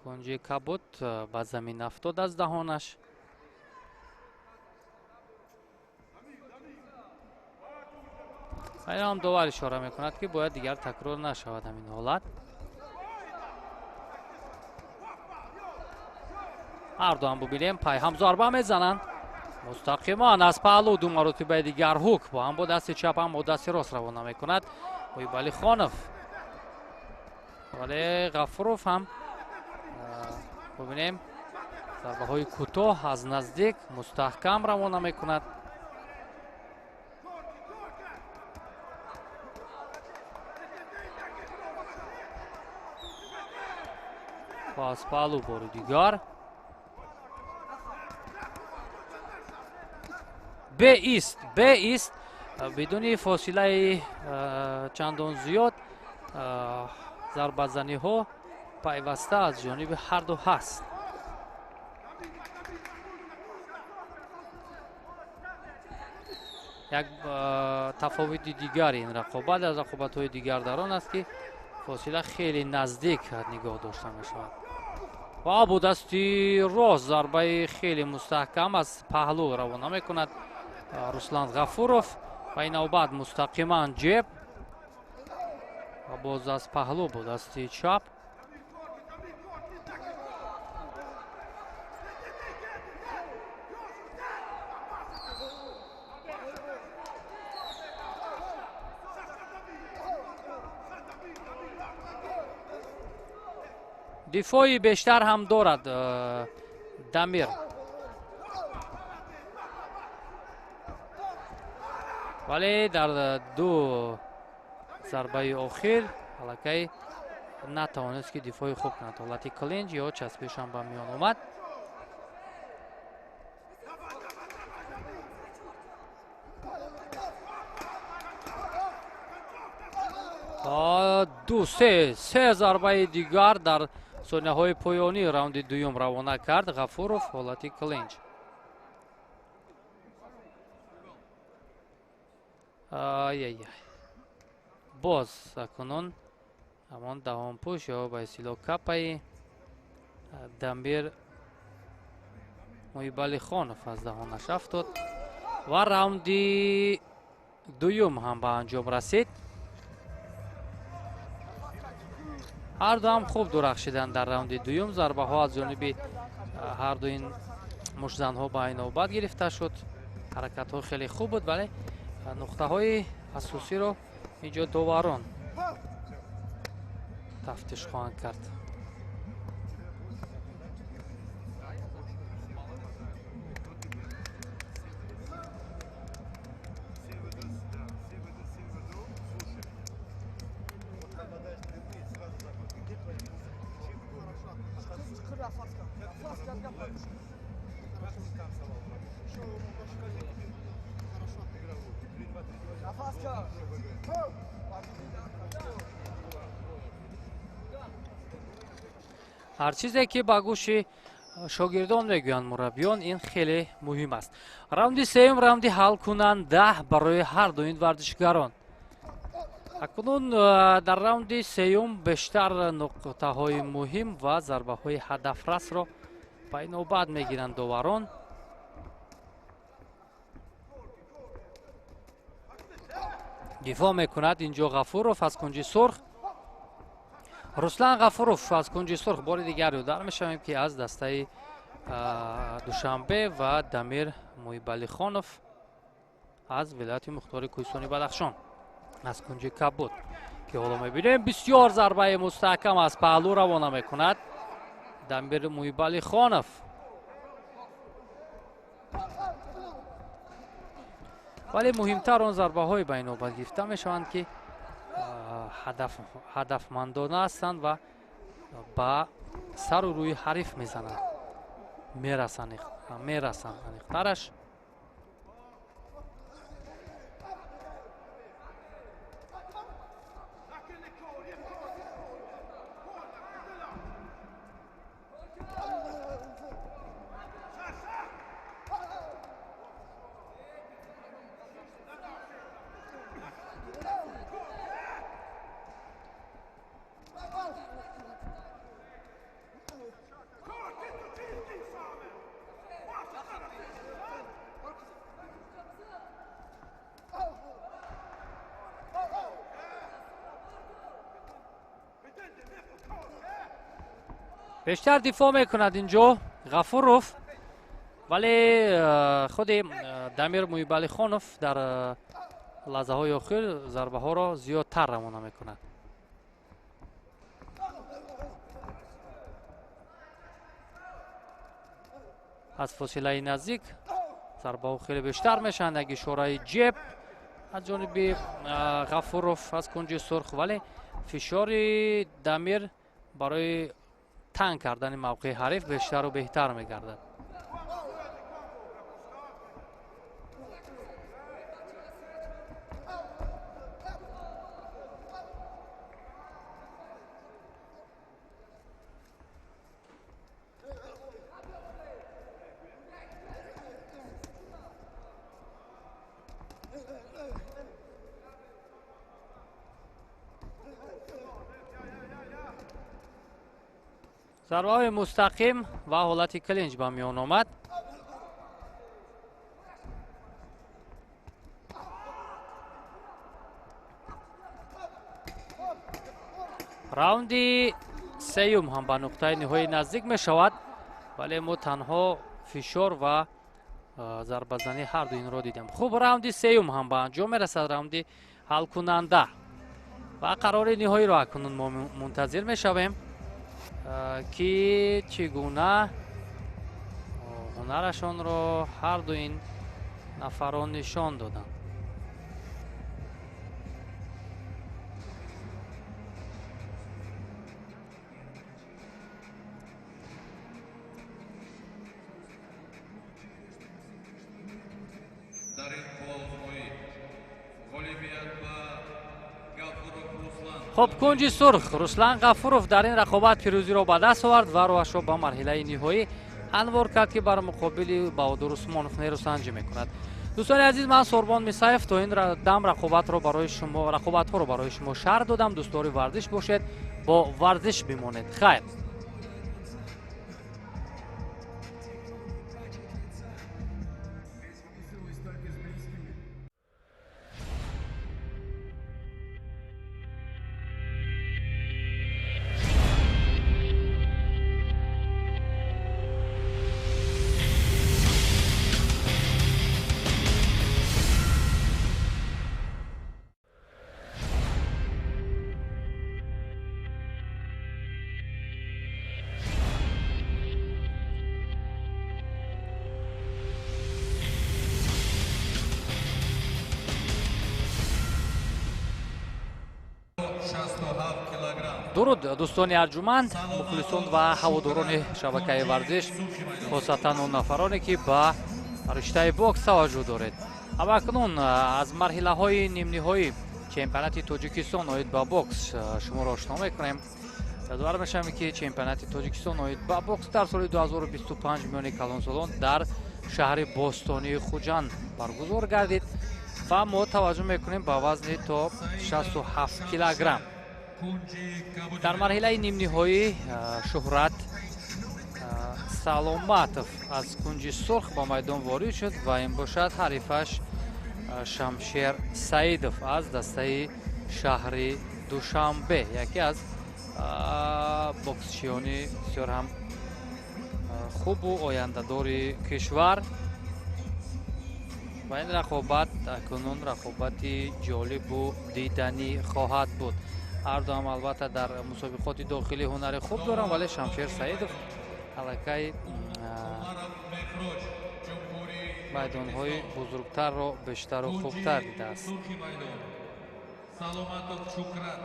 кунҷи кабуд ба замин афтод аз даҳонаш. Ҳам довар ишора мекунад, ки бояд дигар такрор нашавад ҳамин ҳолат. Ҳарду ҳам бубинем, пайҳам зарба мезананд Мустақиман аз паҳлӯ ду маротибаи дигар ҳук ҳам бо дасти чап, ҳам бо дасти рост равона мекунад Муҳибалихонов. Вале Ғафуров ҳам бубинем, зарбаҳои кӯтоҳ аз наздик мустаҳкам равона мекунад. Ва аз паҳлӯ бори дигар беист, беист, бидуни фосилаи чандон зиёд зарбазаниҳо пайваста аз ҷониби ҳарду ҳаст. Як тафовути дигари ин рақобат аз рақобатҳои дигар дар он аст, ки фосила хеле наздик нигоҳ дошта мешавад. Ва бо дасти рост зарбаи хеле мустаҳкам аз паҳлӯ равона мекунад Руслан Ғафуров ва ин навбат мустақиман ҷеб ва боз аз паҳлӯ бо дасти чап. Дифои бештар ҳам дорад Дамир. Вале дар ду зарбаи охир аллакай натавонист, ки дифои хуб кунад. Ҳолати клинч ё часпишам ба миён омад. Ду се зарбаи дигар дар сонияҳои поёнии раунди дуюм равона кард Ғафуров ҳолати клинч. Ай-ай-ай. Боз акнун ҳамон даҳонпӯш ё ба истилоҳ капаи Дамир Муҳибалихонов аз даҳонаш афтод ва раунди дуюм ҳам ба анҷом расид. Ҳарду ҳам хуб дурахшиданд дар раунди дуюм. Зарбаҳо аз ҷониби ҳарду ин муштзанҳо ба ин навбат гирифта шуд. Ҳаракатҳо хеле хуб буд, вале нуқтаҳои асосиро инҷо доварон тафтиш хоҳанд кард. Ҳар чизе ки ба гӯши шогирдон мегӯянд мураббиён, ин хеле муҳим аст. Раунди сеюм раунди ҳалкунанда барои ҳар ду ин варзишгарон. Акнун дар раунди сеюм бештар нуқтаҳои муҳим ва зарбаҳои ҳадафрасро ба ин навбат мегиранд доварон. Дифоъ мекунад инҷо Ғафуров аз кунҷи сурх. Руслан Ғафуров аз кунҷи сурх бори дигар ёдар мешавем, ки аз дастаи Душанбе ва Дамир Муҳибалихонов аз вилояти мухтори Кӯҳистони Бадахшон аз кунҷи кабуд, ки ҳоло мебинем бисёр зарбаи мустаҳкам аз паҳлӯ равона мекунад Дамир Муҳибалихонов. Вале муҳимтар он зарбаҳое ба ин навбат гирифта мешаванд, ки ҳадафмандона ҳастанд ва ба сару рӯи ҳариф мезананд, мерасанд аниқтараш. Бештар дифоъ мекунад инҷо Ғафуров. Вале худи Дамир Муҳибалихонов дар лаҳзаҳои охир зарбаҳоро зиёдтар равона мекунад. Аз фосилаи наздик зарбаҳо хеле бештар мешаванд. Як ишораи ҷеб аз ҷониби Ғафуров аз кунҷи сурх, вале фишори Дамир барои танг кардани мавқеи ҳариф бештару беҳтар мегардад. Зарбаҳои мустақим ва ҳолати клинч ба миён омад. Раунди сеюм ҳам ба нуқтаи ниҳоӣ наздик мешавад, вале мо танҳо фишор ва зарбазанӣ ҳарду инро дидем. Хуб, раунди сеюм ҳам ба анҷом мерасад, раунди ҳалкунанда ва қарори ниҳоиро акнун мо мунтазир мешавем, ки чӣ гуна ҳунарашонро ҳарду ин нафарон нишон доданд. Дар ин қувваозмоӣ ғолибият ба Ғафуров Руслан. Хуб, кунҷи сурх Руслан Ғафуров дар ин рақобат пирӯзиро ба даст овард ва роҳашро ба марҳилаи ниҳоӣ анвор кард, ки бар муқобили Баҳодур Усмонов нерӯсанҷӣ мекунад. Дӯстони азиз, ман Сорбон Мисаев то ин дам рақобатҳоро барои шумо шарҳ додам. Дӯстдори варзиш бошед, бо варзиш бимонед. Хайр. Дуруд, дӯстони арҷуманд, мухлисон ва ҳаводорони шабакаи варзиш, хосатан он нафароне, ки ба риштаи бокс таваҷҷӯҳ доред. Ҳамакнун аз марҳилаҳои нимниҳоӣ чемпионати Тоҷикистон оид ба бокс шуморо ошно мекунем. Ёдовар мешавем, ки чемпионати Тоҷикистон оид ба бокс дар соли 2025 миёни калонсолон дар шаҳри бостонии Хуҷанд баргузор гардид ва мо таваҷҷӯҳ мекунем ба вазни то 67 килограмм. Дар марҳилаи нимниҳоӣ Шуҳрат Саломатов аз кунҷи сурх ба майдон ворид шуд ва ин бошад ҳарифаш Шамшер Саидов аз дастаи шаҳри Душанбе, яке аз боксчиёни бисёр ҳам хубу ояндадори кишвар. Ва ин рақобат акнун рақобати ҷолибу диданӣ хоҳад буд. Ҳарду ҳам албатта дар мусобиқоти дохилӣ ҳунари хуб доранд, вале Шамшер Саидов аллакай майдонҳои бузургтарро бештару хубтар дидааст. Саломатов Шукрат,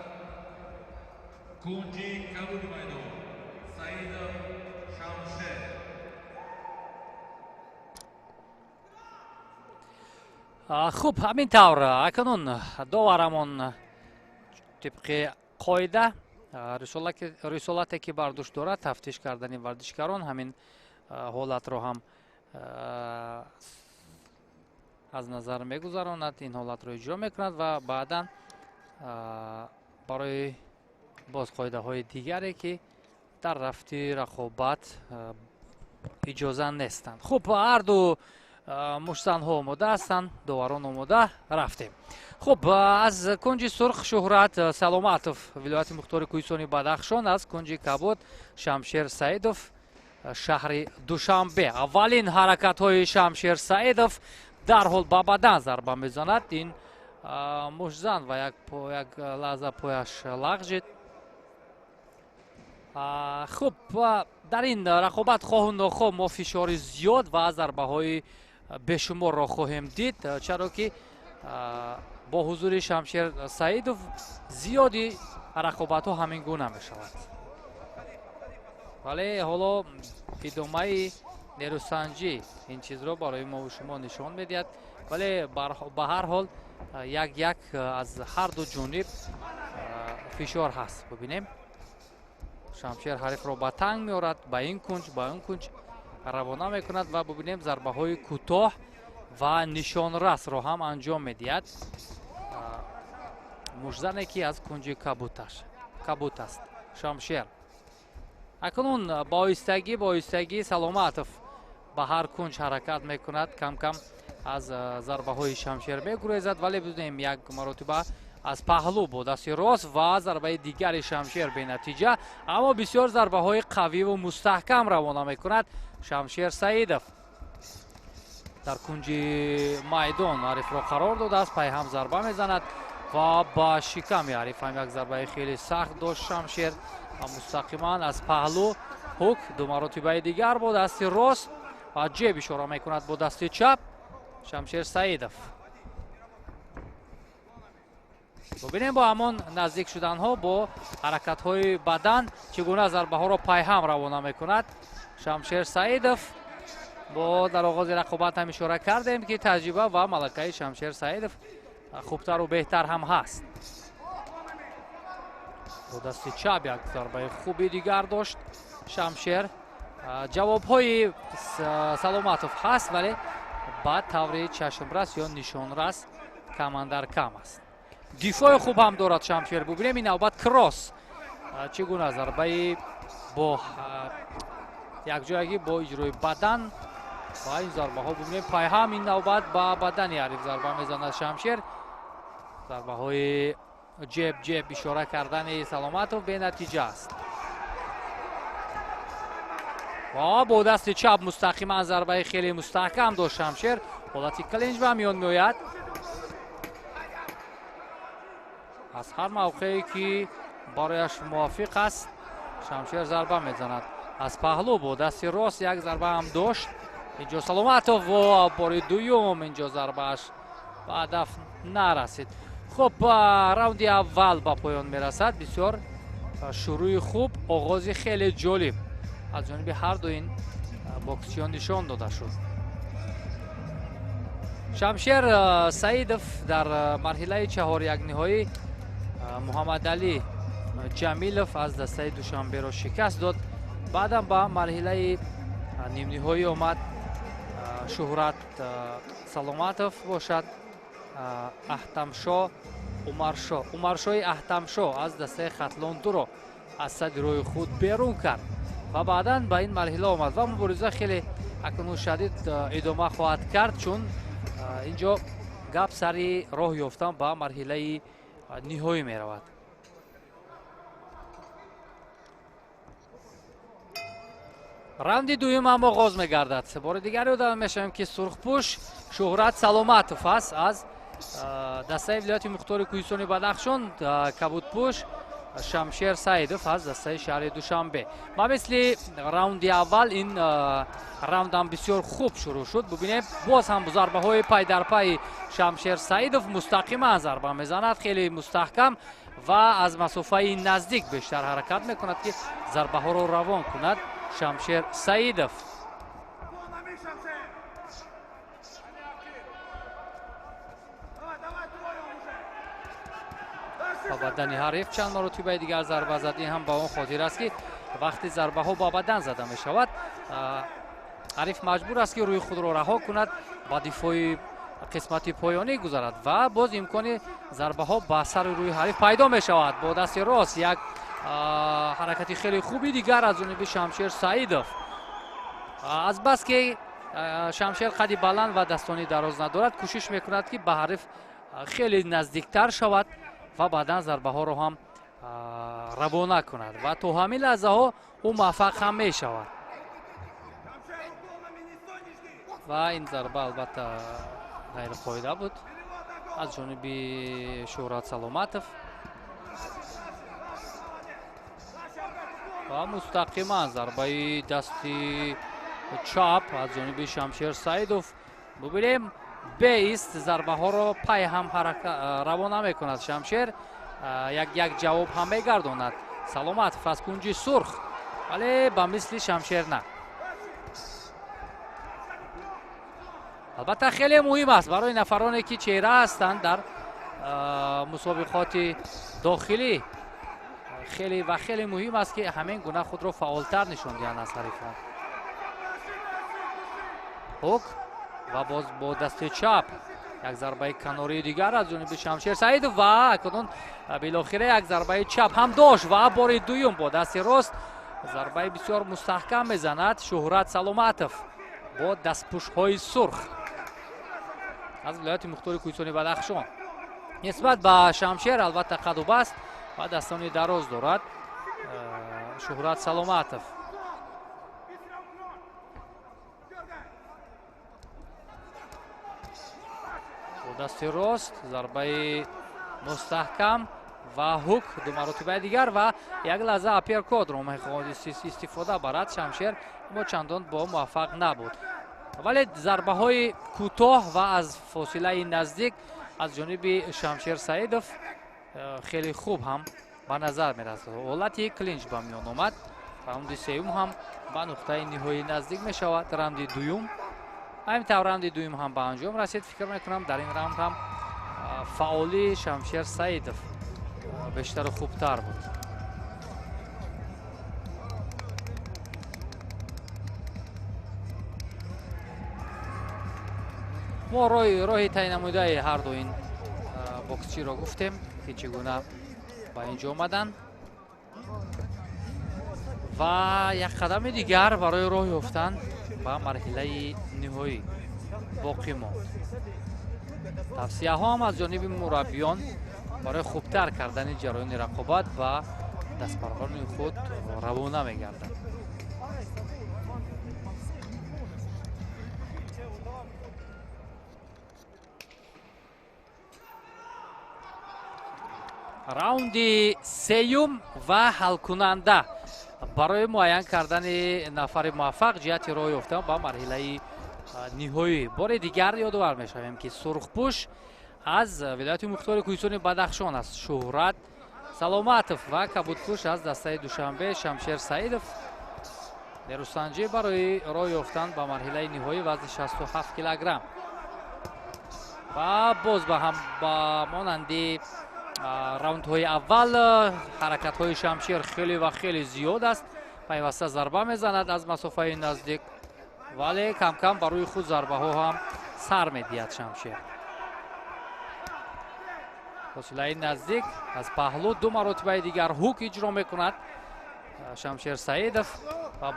кунҷи кабуди майдон Саидов Шамшер. Хуб, ҳамин тавр акнун доварамон тибқи қоида рисолате ки бар дӯш дорад, тафтиш кардани варзишгарон, ҳамин ҳолатро ҳам аз назар мегузаронад, ин ҳолатро иҷро мекунад ва баъдан барои боз қоидаҳои дигаре, ки дар рафти рақобат иҷоза нестанд. Хуб, ҳарду муштзанҳо омода ҳастанд, доварон омода, рафтем. Хуб, аз кунҷи сурх Шуҳрат Саломатов, вилояти мухтори кӯҳистони Бадахшон, аз кунҷи кабуд Шамшер Саидов, шаҳри Душанбе. Аввалин ҳаракатҳои Шамшер Саидов дарҳол ба бадан зарба мезанад. Ин муштзан ва як лаҳза пояш лағжид. Хуб, дар ин рақобат хоҳу нохоҳ мо фишори зиёд ва зарбаҳои бешуморро хоҳем дид, чаро ки бо ҳузури Шамшер Саидов зиёди рақобатҳо ҳамин гуна мешавад. Вале ҳоло идомаи нерӯсанҷӣ ин чизро барои мо шумо нишон медиҳад. Вале ба ҳар ҳол як-як аз ҳар ду ҷониб фишор ҳаст. Бибинем, Шамшер ҳарифро ба танг меорад, ба ин кунҷ, ба он кунҷ равона мекунад ва бибинем зарбаҳои кӯтоҳ ва нишонрасро ҳам анҷом медиҳад. Муштзане ки аз кунҷи кабут аст Шамшер. Акнун ба оҳистагӣ Саломатов ба ҳар кунҷ ҳаракат мекунад, кам-кам аз зарбаҳои Шамшер мегурезад, вале бибинем як маротиба аз паҳлӯ бо дасти рост ва зарбаи дигари Шамшер бенатиҷа, аммо бисёр зарбаҳои қавиву мустаҳкам равона мекунад Шамшер Саидов. Дар кунҷи майдон ҳарифро қарор додааст, пайҳам зарба мезанад ва ба шиками ҳариф ҳам як зарбаи хеле сахт дошт Шамшер ва мустақиман аз паҳлӯ ҳук ду маротибаи дигар бо дасти рост ва ҷеб ишора мекунад бо дасти чап Шамшер Саидов. Бубинем бо ҳамон наздик шуданҳо бо ҳаракатҳои бадан чӣ гуна зарбаҳоро пайҳам равона мекунад Шамшер Саидов. Бо дар оғози рақобат ҳам ишора кардем ки таҷриба ва малакаи Шамшер Саидов хубтару беҳтар ҳам ҳаст. Бо дасти чап як зарбаи хуби дигар дошт Шамшер. Ҷавобҳои Саломатов ҳаст, вале ба таври чашмрас ё нишонрас камандар кам аст. Дифои хуб ҳам дорад Шамшер. Бубинем ин навбат кросс чӣ гуна зарбаи бо якҷоягӣ бо иҷрои бадан ва ин зарбаҳо бубинем пайҳам ин навбат ба бадани ҳариф зарба мезанад Шамшер. Зарбаҳои ҷеб ҷеб ишора кардани Саломатов бенатиҷа аст. Ва бо дасти чап мустақиман зарбаи хеле мустаҳкам дошт Шамшер. Ҳолати клинч ба миён меояд. Аз ҳар мавқее ки барояш мувофиқ аст Шамшер зарба мезанад. Аз паҳлӯ бо дасти рост як зарба ҳам дошт. Инҷо Саломатов ва бори дуюм инҷо зарбааш ба ҳадаф нарасид. Хуб, раунди аввал ба поён мерасад. Бисёр шурӯи хуб, оғози хеле ҷолиб аз ҷониби ҳар ду ин боксчиён нишон дода шуд. Шамшер Саидов дар марҳилаи чаҳорякниҳоӣ Муҳаммадалӣ Ҷамилов аз дастаи Душанберо шикаст дод. Баъдам ба марҳилаи нимниҳоӣ омад Шуҳрат Саломатов бошад, Аҳтамшо Умаршо. Умаршои Аҳтамшо аз дастаи Хатлон дуро аз сади роҳи худ берун кард ва баъдан ба ин марҳила омад ва мубориза хеле акнун шадид идома хоҳад кард, чун инҷо гап сари роҳ ёфтан ба марҳилаи ниҳоӣ меравад. Раунди дуюм ҳам оғоз мегардад. Бори дигар ёдовар мешавем ки сурхпӯш Шуҳрат Саломатов аст аз дастаи вилояти мухтори кӯҳистони Бадахшон, кабудпӯш Шамшер Саидов аз дастаи шаҳри Душанбе. Ба мисли раунди аввал ин раундам бисёр хуб шурӯъ шуд. Бубинем боз ҳам зарбаҳои пай дар пайи Шамшер Саидов мустақиман зарба мезанад, хеле мустаҳкам ва аз масофаи наздик бештар ҳаракат мекунад ки зарбаҳоро равон кунад Шамшер Саидов. Ба бадани ҳариф чанд маротибаи дигар зарба зад. Ин ҳам ба он хотир аст ки вақти зарбаҳо ба бадан зада мешавад, ҳариф маҷбур аст ки рӯи худро раҳо кунад, ба дифои қисмати поёнӣ гузарад ва боз имкони зарбаҳо ба сари рӯи ҳариф пайдо мешавад. Бо дасти рост як ҳаракати хеле хуби дигар аз ҷониби Шамшер Саидов. Азбаски Шамшер қади баланд ва дастони дароз надорад, кӯшиш мекунад ки ба ҳариф хеле наздиктар шавад ва баъдан зарбаҳоро ҳам равона кунад ва то ҳамин лаҳзаҳо ӯ муваффақ ҳам мешавад. Ва ин зарба албатта ғайриқоида буд аз ҷониби Шӯҳрат Саломатов ва мустақиман зарбаи дасти чап аз ҷониби Шамшер Саидов. Бубинем, беист зарбаҳоро пай ҳам равона мекунад Шамшер, як ҷавоб ҳам мегардонад Саломатов аз кунҷи сурх, вале ба мисли Шамшер на. Албатта хеле муҳим аст барои нафароне ки чеҳра ҳастанд дар мусобиқоти дохилӣ, хеле ва хеле муҳим аст ки ҳамин гуна худро фаъолтар нишон диҳанд аз ҳарифон. Ҳук ва боз бо дасти чап як зарбаи канории дигар аз ҷониби Шамшер Саидов ва акнун билохира як зарбаи чап ҳам дошт ва бори дуюм бо дасти рост зарбаи бисёр мустаҳкам мезанад Шӯҳрат Саломатов бо дастпӯшҳои сурх аз вилояти мухтори кӯҳистони Бадахшон. Нисбат ба Шамшер албатта қаду баст ва дастони дароз дорад Шӯҳрат Саломатов. Бо дасти рост зарбаи мустаҳкам ва ҳук ду маротибаи дигар ва як лаҳза апперкотро мехоҳад истифода барад Шамшер, аммо чандон бо муваффақ набуд. Вале зарбаҳои кӯтоҳ ва аз фосилаи наздик аз ҷониби Шамшер Саидов хеле хуб ҳам ба назар мерасад. Ҳолати клинч ба миён омад. Раунди сеюм ҳам ба нуқтаи ниҳоӣ наздик мешавад. Раунди дуюм ҳамин тавр раунди дуюм ҳам ба анҷом расид. Фикр мекунам дар ин раунд ҳам фаъолии Шамшер Саидов бештару хубтар буд. Мо роҳи тай намудаи ҳарду ин боксчиро гуфтем ки чӣ гуна ба ин ҷо омаданд ва як қадами дигар барои роҳ ёфтан ба марҳилаи ниҳоӣ боқӣ монд. Тавсияҳо ҳам аз ҷониби мураббиён барои хубтар кардани ҷараёни рақобат ба дастпарварони худ равона мегарданд. Раунди сеюм ва ҳалкунанда барои муайян кардани нафари муваффақ ҷиҳати роҳ ёфтан ба марҳилаи ниҳоӣ. Бори дигар ёдовар мешавем ки сурхпӯш аз вилояти мухтори кӯҳистони Бадахшон аст Шӯҳрат Саломатов ва кабудпӯш аз дастаи Душанбе Шамшер Саидов. Нерӯсанҷӣ барои роҳ ёфтан ба марҳилаи ниҳоӣ вазни 67 килограмм ва боз ба ҳам ба монанди раундҳои аввал ҳаракатҳои Шамшер хеле ва хеле зиёд аст. Пайваста зарба мезанад аз масофаи наздик, вале камкам ба рӯи худ зарбаҳо ҳам сар медиҳад Шамшер. Фосилаи наздик аз паҳлӯ ду маротибаи дигар ҳук иҷро мекунад Шамшер Саидов ва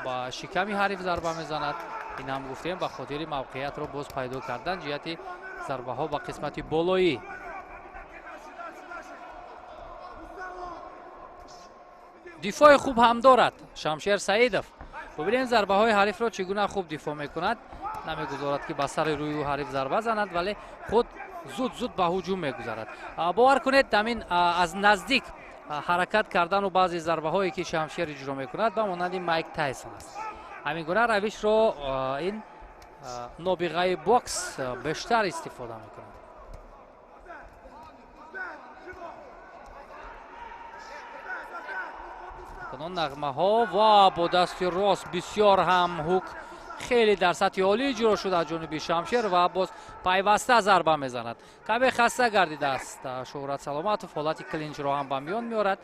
ба шиками ҳариф зарба мезанад. Ин ҳам гуфтем ба хотири мавқеиятро боз пайдо кардан ҷиҳати зарбаҳо ба қисмати болоӣ. Дифои хуб ҳам дорад Шамшер Саидов. Бубинем зарбаҳои ҳарифро чӣ гуна хуб дифоъ мекунад. Намегузорад ки ба сари рӯи ҳариф зарба занад, вале худ зуд-зуд ба ҳуҷум мегузарад. Бовар кунед, ҳамин аз наздик ҳаракат кардану баъзе зарбаҳое ки Шамшер иҷро мекунад ба монанди Майк Тайсон аст. Ҳамин гуна равишро ин нобиғаи бокс бештар истифода мекунад. Акнун нағмаҳо ва бо дасти рост бисёр ҳам ҳук хеле дар сатҳи олӣ иҷро шуд аз ҷониби Шамшер ва боз пайваста зарба мезанад. Каме хаста гардидааст Шӯҳрат Саломатов, ҳолати клинчро ҳам ба миён меорад,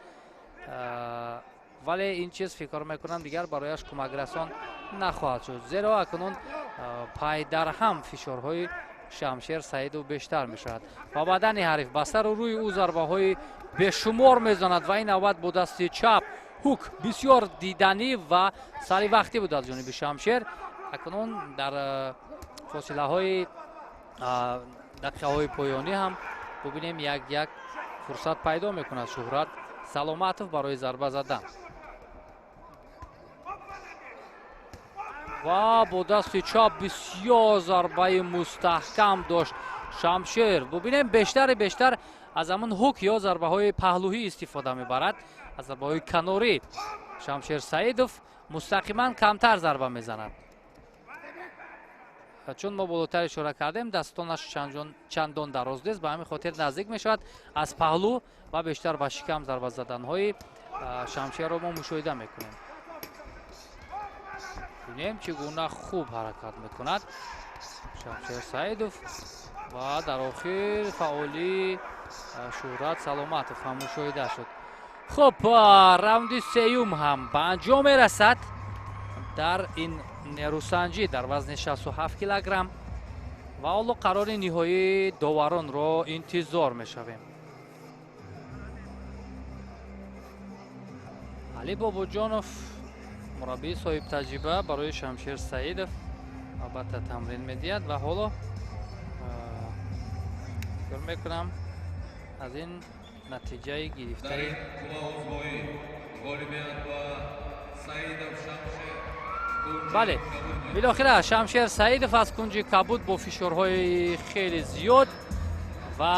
вале ин чиз фикр мекунам дигар барояш кӯмакрасон нахоҳад шуд, зеро акнун пайдарҳам фишорҳои Шамшер Саидов бештар мешавад ва бадани ҳариф ба сару рӯи ӯ зарбаҳои бешумор мезанад ва ин навбат бо дасти чап ҳук бисёр диданӣ ва сари вақтӣ буд аз ҷониби Шамшер. Акнун дар фосилаҳои дақиқаҳои поёнӣ ҳам бубинем як-як фурсат пайдо мекунад Шӯҳрат Саломатов барои зарба задан. Ва бо дасти чап бисёр зарбаи мустаҳкам дошт Шамшер. Бубинем, бештар аз ҳамон ҳук ё зарбаҳои паҳлӯҳӣ истифода мебарад, аз зарбаҳои канорӣ. Шамшер Саидов мустақиман камтар зарба мезанад. Чун мо болотар ишора кардем, дастонаш чандон дароз нест, ба ҳамин хотир наздик мешавад аз паҳлӯ ва бештар ба шикам зарба заданҳои Шамшерро мо мушоҳида мекунем. Бинем, чӣ гуна хуб ҳаракат мекунад Шамшер Саидов ва дар охир фаъолии Шӯҳрат Саломатов ҳам мушоҳида шуд. Хуб, раунди сеюм ҳам ба анҷом мерасад дар ин нерӯсанҷӣ дар вазни 67 килограмм ва ҳоло қарори ниҳоии доваронро интизор мешавем. Али Бобоҷонов, мураббии соҳибтаҷриба барои Шамшер Саидов, албатта тамрин медиҳад ва ҳоло фикр мекунам аз ин натиҷаи гирифтаи бале, билохира Шамшер Саидов аз кунҷи кабуд бо фишорҳои хеле зиёд ва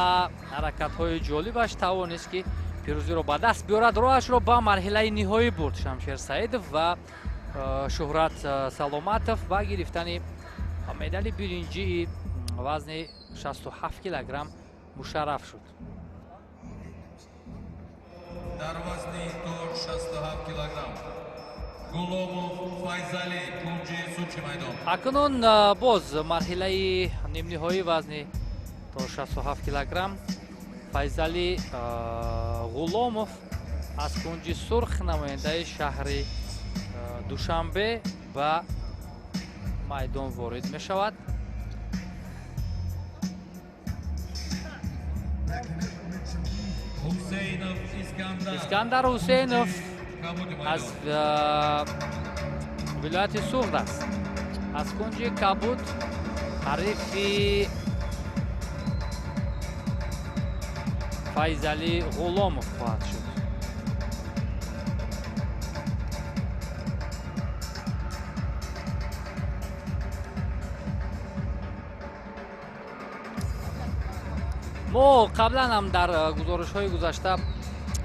ҳаракатҳои ҷолибаш тавонист, ки пирӯзиро ба даст биёрад. Роҳашро ба марҳилаи ниҳоӣ бурд Шамшер Саидов ва Шӯҳрат Саломатов ба гирифтани медали биринҷии вазни 67 килограмм мушарраф шуд. Дар вазни то 67 килограмм Ғуломов Файзалӣ, кунҷи сурхи майдон. Акнун боз марҳилаи нимниҳоии вазни то 67 килограмм Файзалӣ Ғуломов аз кунҷи сурх, намояндаи шаҳри Душанбе, ба майдон ворид мешавад. Искандар Ҳусейнов аз вилояти Суғд аст. Аз кунҷи кабуд ҳарифи Файзалӣ Ғуломов хоҳад шуд. Мо қаблан ҳам дар гузоришҳои гузашта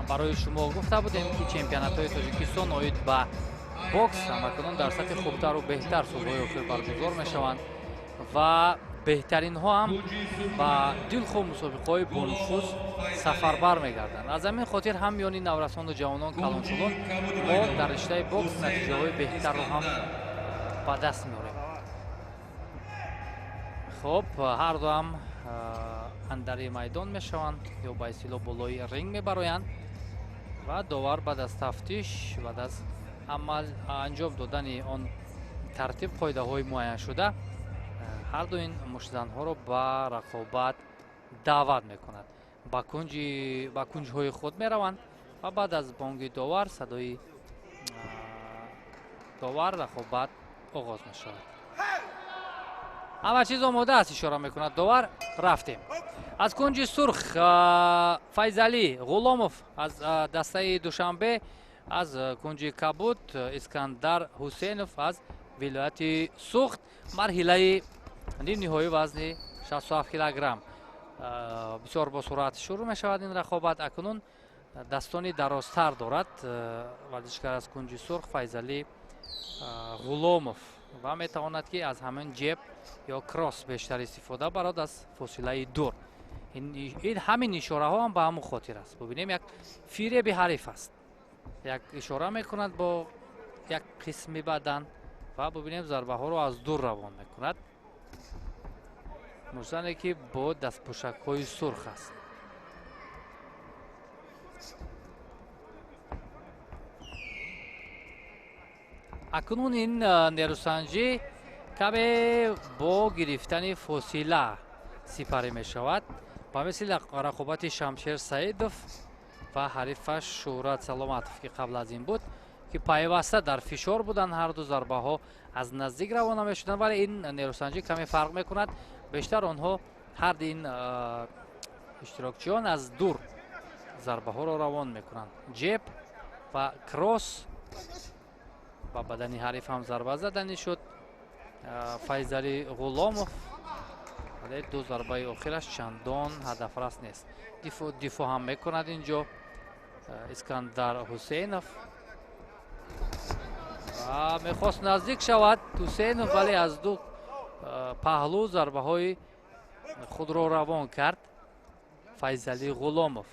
барои шумо гуфта будем, ки чемпионатҳои Тоҷикистон оид ба бокс ҳамакунун дар сатҳи хубтару беҳтар солҳои охир баргузор мешаванд ва беҳтаринҳо ҳам ба дилхоҳ мусобиқаҳои бонуфуз сафарбар мегарданд. Аз ҳамин хотир ҳам миёни наврасону ҷавонон, калонсолон мо дар риштаи бокс натиҷаҳои беҳтарро ҳам ба даст меорем. Хуб, ҳарду ҳам андари майдон мешаванд ё ба истилоҳ болои ринг мебароянд ва довар баъд аз тафтиш, баъд аз амал анҷом додани он тартиб қоидаҳои муайяншуда ҳарду ин муштзанҳоро ба рақобат даъват мекунад. Ба кунҷҳои худ мераванд ва баъд аз бонги довар, садои довар, рақобат оғоз мешавад. Ҳама чиз омода аст, ишора мекунад довар. Рафтем. Аз кунҷи сурх Файзалӣ Ғуломов аз дастаи Душанбе, аз кунҷи кабуд Искандар Ҳусейнов аз вилояти Суғд. Марҳилаи нимниҳоии вазни 67 килограмм. Бисёр бо суръат шурӯъ мешавад ин рақобат. Акнун дастони дарозтар дорад варзишгар аз кунҷи сурх Файзалӣ Ғуломов ва метавонад, ки аз ҳамин ҷеб ё кросс бештар истифода барад аз фосилаи дур. Ин ҳамин ишораҳо ҳам ба ҳамон хотир аст. Бубинем, як фиреби ҳариф аст. Як ишора мекунад бо як қисми бадан ва бубинем, зарбаҳоро аз дур равон мекунад. Муштзане, ки бо дастпӯшакҳои сурх аст. Акнун ин нерӯсанҷӣ каме бо гирифтани фосила сипарӣ мешавад, ба мисли рақобати Шамшер Саидов ва ҳарифаш Шӯҳрат Саломатов, ки қабл аз ин буд, ки пайваста дар фишор буданд, ҳарду зарбаҳо аз наздик равона мешуданд, вале ин нерӯсанҷӣ каме фарқ мекунад. Бештар онҳо ҳарди ин иштирокчиён аз дур зарбаҳоро равон мекунанд. Ҷеб ва кросс ба бадани ҳариф ҳам зарба заданӣ шуд. Файзалӣ Ғуломов, вале ду зарбаи охираш чандон ҳадафрас нест. Дифоъ ҳам мекунад инҷо Искандар Ҳусейнов. Мехост наздик шавад Ҳусейнов, вале аз ду паҳлӯ зарбаҳои худро равон кард Файзалӣ Ғуломов.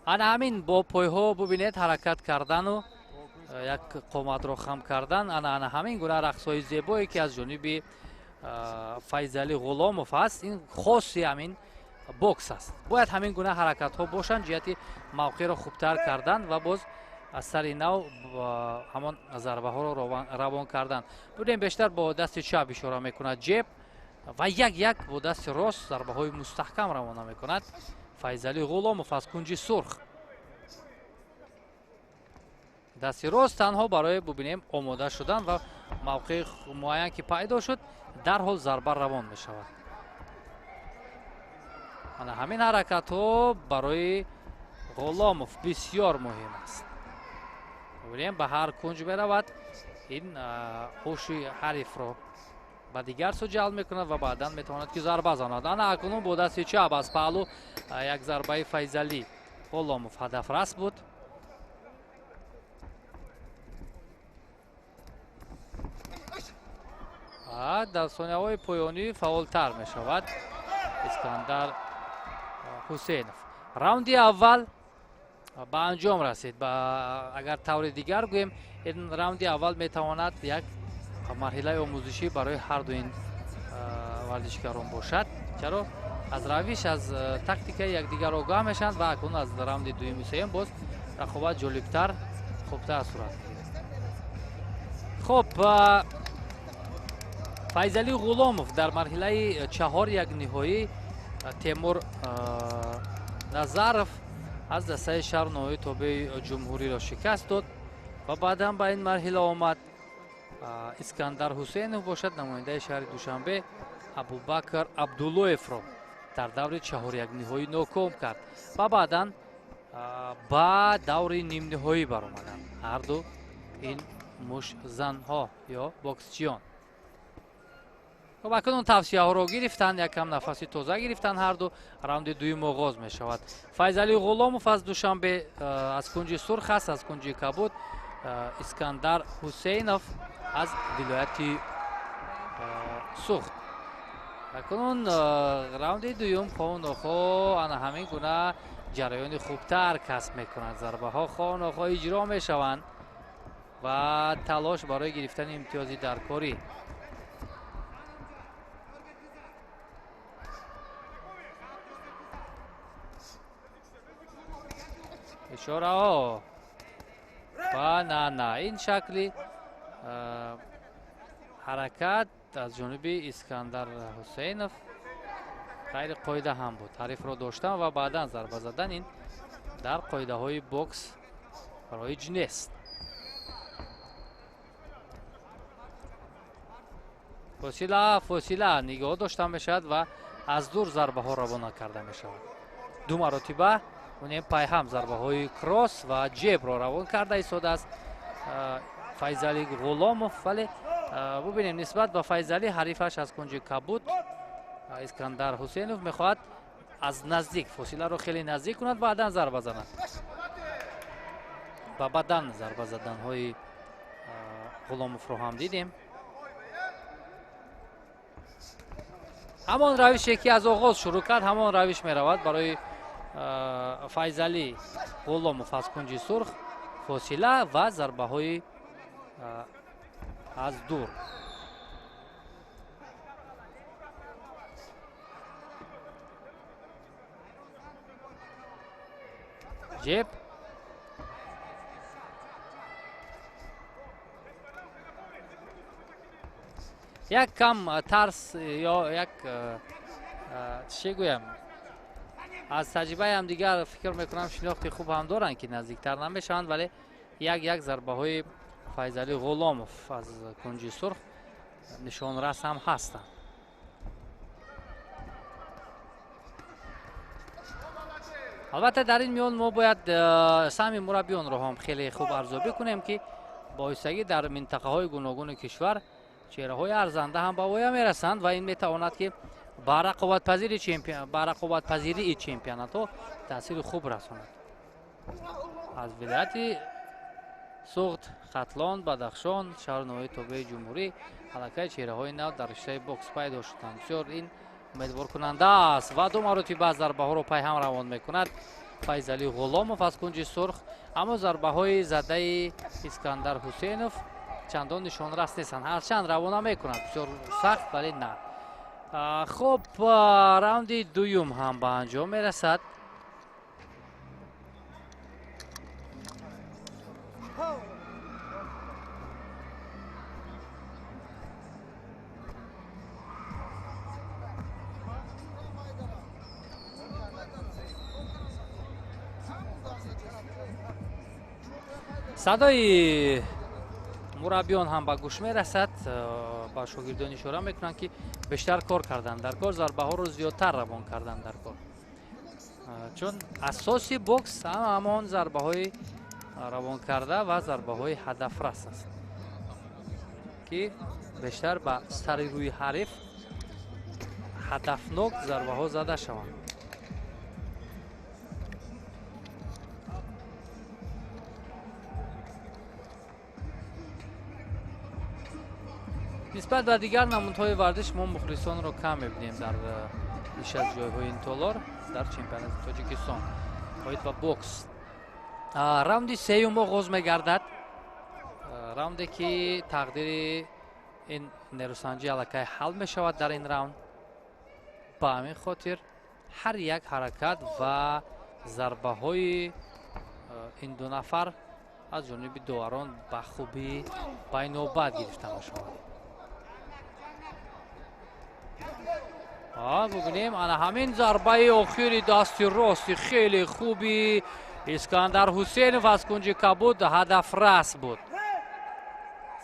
Ана ҳамин бо пойҳо бубинед ҳаракат кардану як қоматро хам кардан, ана ҳамин гуна рақсҳои зебое ки аз ҷониби Файзалӣ Ғуломов аст, ин хоси ҳамин бокс аст. Бояд ҳамин гуна ҳаракатҳо бошанд ҷиҳати мавқеъро хубтар кардан ва боз аз сари нав ҳамон зарбаҳоро равон кардан. Бубинем, бештар бо дасти чап ишора мекунад ҷеб ва як-як бо дасти рост зарбаҳои мустаҳкам равона мекунад Файзалӣ Ғуломов аз кунҷи сурх. Дасти рост танҳо барои бубинем омода шудан ва мавқеи муайян ки пайдо шуд, дарҳол зарба равон мешавад. Ана ҳамин ҳаракатҳо барои Ғуломов бисёр муҳим аст. Бубинем, ба ҳар кунҷ меравад, ин ҳуши ҳарифро ба дигар сӯ ҷалб мекунад ва баъдан метавонад ки зарба занад. Ана акнун бо дасти чап аз паҳлӯ як зарбаи Файзалӣ Ғуломов ҳадафрас буд. Дар сонияҳои поёнӣ фаъолтар мешавад Искандар Ҳусейнов. Раунди аввал ба анҷом расид. Агар таври дигар гӯем, ин раунди аввал метавонад як марҳилаи омӯзишӣ барои ҳарду ин варзишгарон бошад. Чаро аз равиш, аз тактикаи якдигар огоҳ мешаванд ва акнун аз раунди дуюму сеюм боз рақобат ҷолибтар, хубтар сурат мегирад. Хуб, Файзалӣ Ғуломов дар марҳилаи чаҳор як ниҳоӣ Темур Назаров аз дастаи шаҳру ноҳияи тобеи ҷумҳуриро шикаст дод ва баъдан ба ин марҳила омад. Искандар Ҳусейнов бошад намояндаи шаҳри Душанбе Абубакр Абдуллоевро дар даври чаҳорякниҳоӣ ноком кард ва баъдан ба даври нимниҳоӣ баромаданд ҳарду ин мушзанҳо ё боксчиён. Хуб, акнун тавсияҳоро гирифтанд, якам нафаси тоза гирифтанд ҳарду. Раунди дуюм оғоз мешавад. Файзалӣ Ғуломов аз Душанбе аз кунҷи сурх аст, аз кунҷи кабуд Искандар Ҳусейнов аз вилояти Суғд. Акнун раунди дуюм хоҳу нохоҳ ана ҳамин гуна ҷараёни хубтар касб мекунанд. Зарбаҳо хоҳу нохоҳ иҷро мешаванд ва талош барои гирифтани имтиёзи даркорӣ. Ишораҳо ва на на ин шакли ҳаракат аз ҷониби Искандар Ҳусейнов ғайри қоида ҳам буд. Ҳарифро доштан ва баъдан зарба задан ин дар қоидаҳои бокс роиҷ нест. Фосила фосила нигоҳ дошта мешавад ва аз дур зарбаҳо равона карда мешавад. Ду маротиба унем пайҳам зарбаҳои кросс ва ҷебро равон карда истодааст Файзалӣ Ғуломов, вале бубинем нисбат ба Файзалӣ ҳарифаш аз кунҷи кабуд Искандар Ҳусейнов мехоҳад аз наздик фосиларо хеле наздик кунад, баъдан зарба занад. Ба бадан зарба заданҳои Ғуломовро ҳам дидем. Ҳамон равише ки аз оғоз шурӯъ кард, ҳамон равиш меравад барои Файзалӣ Ғуломов аз кунҷи сурх, фосила ва зарбаҳои аз дур. Ҷеб як кам тарс ё як чӣ гӯям, аз таҷрибаи ҳамдигар фикр мекунам шинохти хуб ҳам доранд ки наздиктар намешаванд, вале як-як зарбаҳои Файзалӣ Ғуломов аз кунҷи сурх нишонрас ҳам ҳастанд. Албатта дар ин миён мо бояд саҳми мураббиёнро ҳам хеле хуб арзёбӣ кунем ки Боистагӣ дар минтақаҳои гуногуни кишвар чеҳраҳои арзанда ҳам ба воя мерасанд ва ин метавонад ки ба рақобатпазирии чемпионатҳо таъсири хуб расонад. Аз вилояти Суғд, Хатлон, Бадахшон, шаҳру ноҳияи тобеи ҷумҳурӣ аллакай чеҳраҳои нав дар риштаи бокс пайдо шуданд. Бисёр ин умедворкунанда аст ва ду маротиба зарбаҳоро пайҳам равон мекунад Файзалӣ Ғуломов аз кунҷи сурх, аммо зарбаҳои задаи Искандар Ҳусейнов чандон нишонрас нестанд. Ҳарчанд равона мекунад бисёр сахт, вале на. Хуб, раунди дуюм ҳам ба анҷом мерасад. Садои мураббиён ҳам ба гӯш мерасад. Ба шогирдон ишора мекунанд, ки бештар кор кардан дар кор, зарбаҳоро зиёдтар равон кардан дар кор, чун асоси бокс ҳамон зарбаҳои равон карда ва зарбаҳои ҳадафрас аст, ки бештар ба сари рӯи ҳариф ҳадафнок зарбаҳо зада шаванд. Нисбат ба дигар намудҳои варзиш мо мухлисонро кам мебинем дар иш аз ҷойҳои ин толор дар чемпионати Тоҷикистон оид ба бокс. Раунди сеюм оғоз мегардад, раунде ки тақдири ин нерӯсанҷӣ аллакай ҳал мешавад дар ин раунд. Ба ҳамин хотир ҳар як ҳаракат ва зарбаҳои ин ду нафар аз ҷониби доварон ба хубӣ байнобат гирифта мешавад. Бубинем, ана ҳамин зарбаи охири дасти рости хеле хуби Искандар Ҳусейнов аз кунҷи кабуд ҳадафрас буд.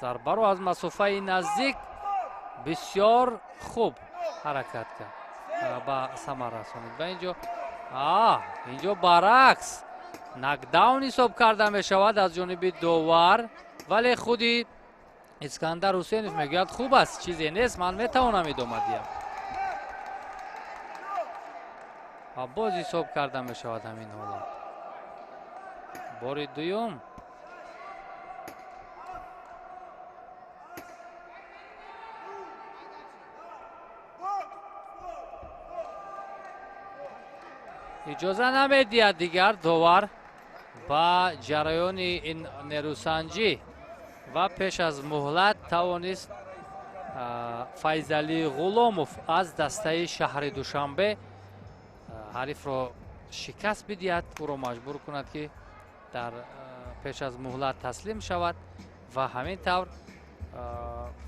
Зарбаро аз масофаи наздик бисёр хуб ҳаракат кард, ба самар расонид. Ва инҷо баръакс нокдаун ҳисоб карда мешавад аз ҷониби довар, вале худи Искандар Ҳусейнов мегӯяд хуб аст, чизе нест, ман метавонам идома диҳам. Ва боз ҳисоб карда мешавад ҳамин ҳолат. Бори дуюм иҷоза намедиҳад дигар довар ба ҷараёни ин нерӯсанҷӣ ва пеш аз муҳлат тавонист Файзалӣ Ғуломов аз дастаи шаҳри Душанбе ҳарифро шикаст бидиҳад, ӯро маҷбур кунад, ки дар пеш аз муҳлат таслим шавад ва ҳамин тавр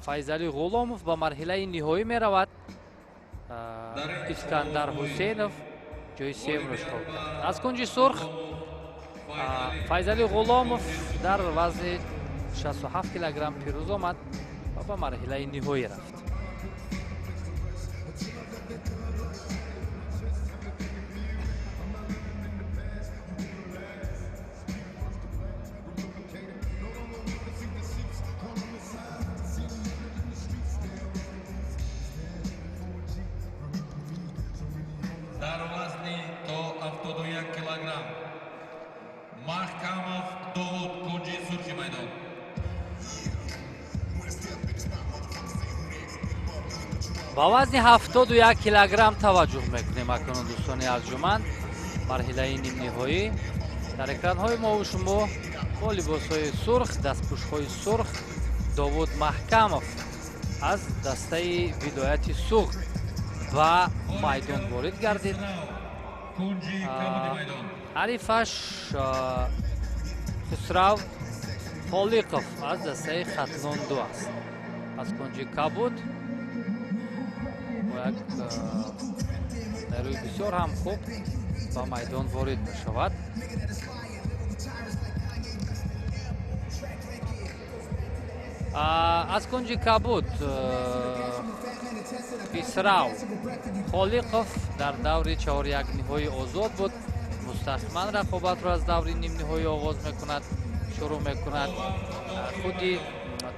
Файзалӣ Ғуломов ба марҳилаи ниҳоӣ меравад. Искандар Ҳусейнов ҷои сеюмро ишғол кард. Аз кунҷи сурх Файзалӣ Ғуломов дар вазни 67 килограмм пирӯз омад ва ба марҳилаи ниҳоӣ рафт. Дар вазни то 71 килограмм Маҳкамов Довуд, кунҷи сурхи майдон. Ба вазни 71 килограмм таваҷҷӯҳ мекунем акнун дӯстони арҷуманд. Марҳилаи нимниҳоӣ дар экранҳои мову шумо бо либосҳои сурх, дастпӯшҳои сурх Довуд Маҳкамов аз дастаи вилояти Суғд ба майдон ворид гардид. Ҳарифаш Хусрав Холиқов аз дастаи Хатлон 2 аст. Аз кунҷи кабуд бо як нерӯи бисёр ҳам хуб ба майдон ворид мешавад. Аз кунҷи кабуд Хусрав Холиқов дар даври чаҳорякниҳои озод буд. Мустақиман рақобатро аз даври нимниҳоӣ оғоз мекунад. шурӯъ мекунад худи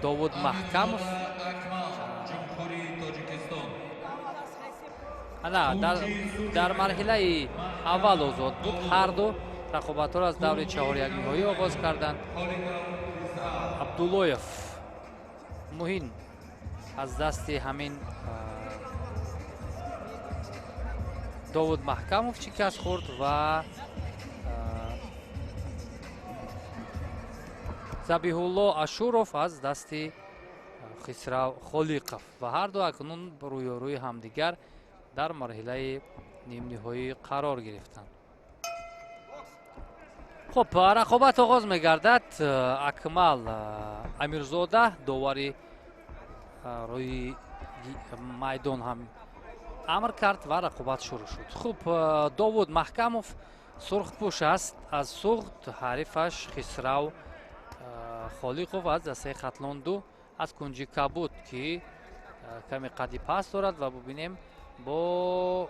Довуд Маҳкамов. Ана дар марҳилаи аввал озод буд. Ҳарду рақобатҳоро аз даври чаҳорякниҳоӣ оғоз карданд. Абдуллоев Муҳин аз дасти ҳамин Довуд Маҳкамов шикаст хӯрд ва Забиҳулло Ашуров аз дасти Хисрав Холиқов ва ҳарду акнун рӯёрӯи ҳамдигар дар марҳилаи нимниҳоӣ қарор гирифтанд. Хуб, рақобат оғоз мегардад. Акмал Амирзода довари рӯи майдон ҳам амр кард ва рақобат шурӯъ шуд. Хуб, Довуд Маҳкамов сурхпӯш аст аз Суғд, ҳарифаш Хисрав Холиқов аз дастаи Хатлон 2 аз кунҷи кабуд, ки каме қадди паст дорад ва бубинем бо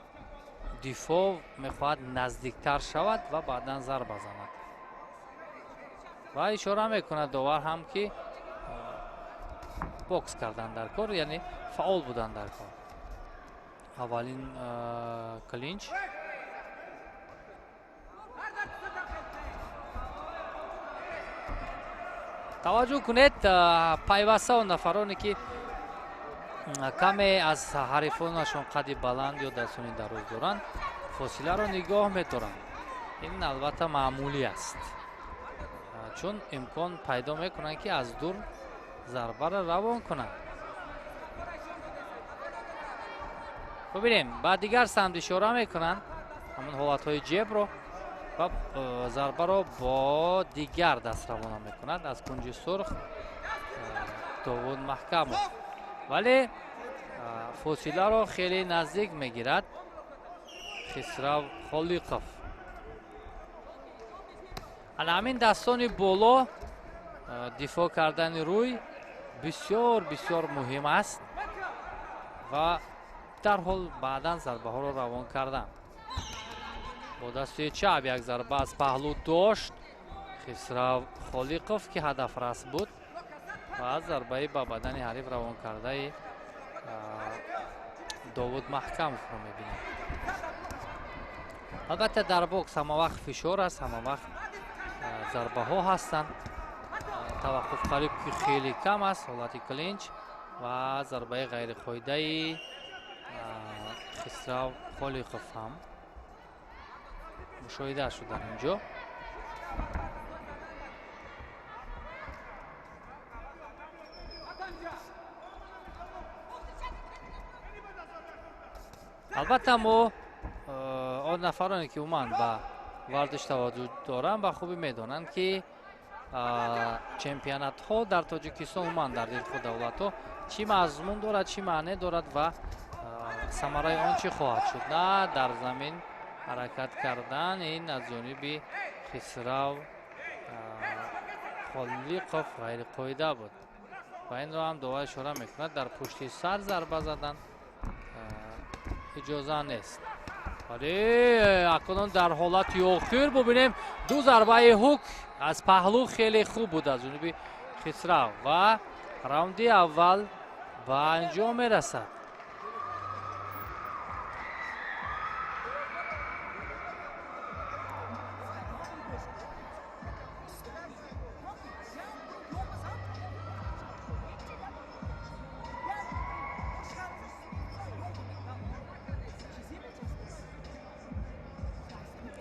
дифоъ мехоҳад наздиктар шавад ва баъдан зарба занад. Ва ишора мекунад довар ҳам, ки бокс кардан дар кор, яъне фаъол будан дар кор. Аввалин клинч. Таваҷҷӯҳ кунед, пайваста он нафароне, ки каме аз ҳарифонашон қадди баланд ё дастони дароз доранд, фосиларо нигоҳ медоранд. Ин албатта маъмулӣ аст, чун имкон пайдо мекунанд, ки аз дур зарбаро равон кунанд. Бубинем, ба дигар самт ишора мекунанд ҳамон ҳолатҳои ҷебро ва зарбаро бо дигар даст равона мекунад аз кунҷи сурх Довуд Маҳкамов, вале фосиларо хеле наздик мегирад Хисрав Холиқов. Ана ҳамин дастони боло дифоъ кардани рӯй бисёр бисёр муҳим аст ва дарҳол баъдан зарбаҳоро равон кардан. Бо дасти чап як зарба аз паҳлӯ дошт Хисрав Холиқов, ки ҳадафрас буд ва зарбаи ба бадани ҳариф равон кардаи Довуд Маҳкамовро мебинем. Албатта дар бокс ҳамавақт фишор аст, ҳамавақт зарбаҳо ҳастанд. Таваққуф қариб ки хеле кам аст, ҳолати клинч ва зарбаи ғайриқоидаи Хисрав Холиқов ҳам мушоҳида шуд дар ин ҷо. Албатта мо он нафароне, ки умуман ба варзиш таваҷҷӯҳ доранд, ба хубӣ медонанд, ки чемпионатҳо дар Тоҷикистон, умуман дар дилхоҳ давлатҳо чӣ мазмун дорад, чӣ маъне дорад ва самараи он чӣ хоҳад шуд. На дар замин ҳаракат кардан ин аз ҷониби Хисрав Холиқов ғайриқоида буд ва инро ҳам довар ишора мекунад. Дар пушти сар зарба задан иҷоза нест. Вале акнун дар ҳолати охир бубинем, ду зарбаи ҳук аз паҳлӯ хеле хуб буд аз ҷониби Хисрав ва раунди аввал ба анҷом мерасад.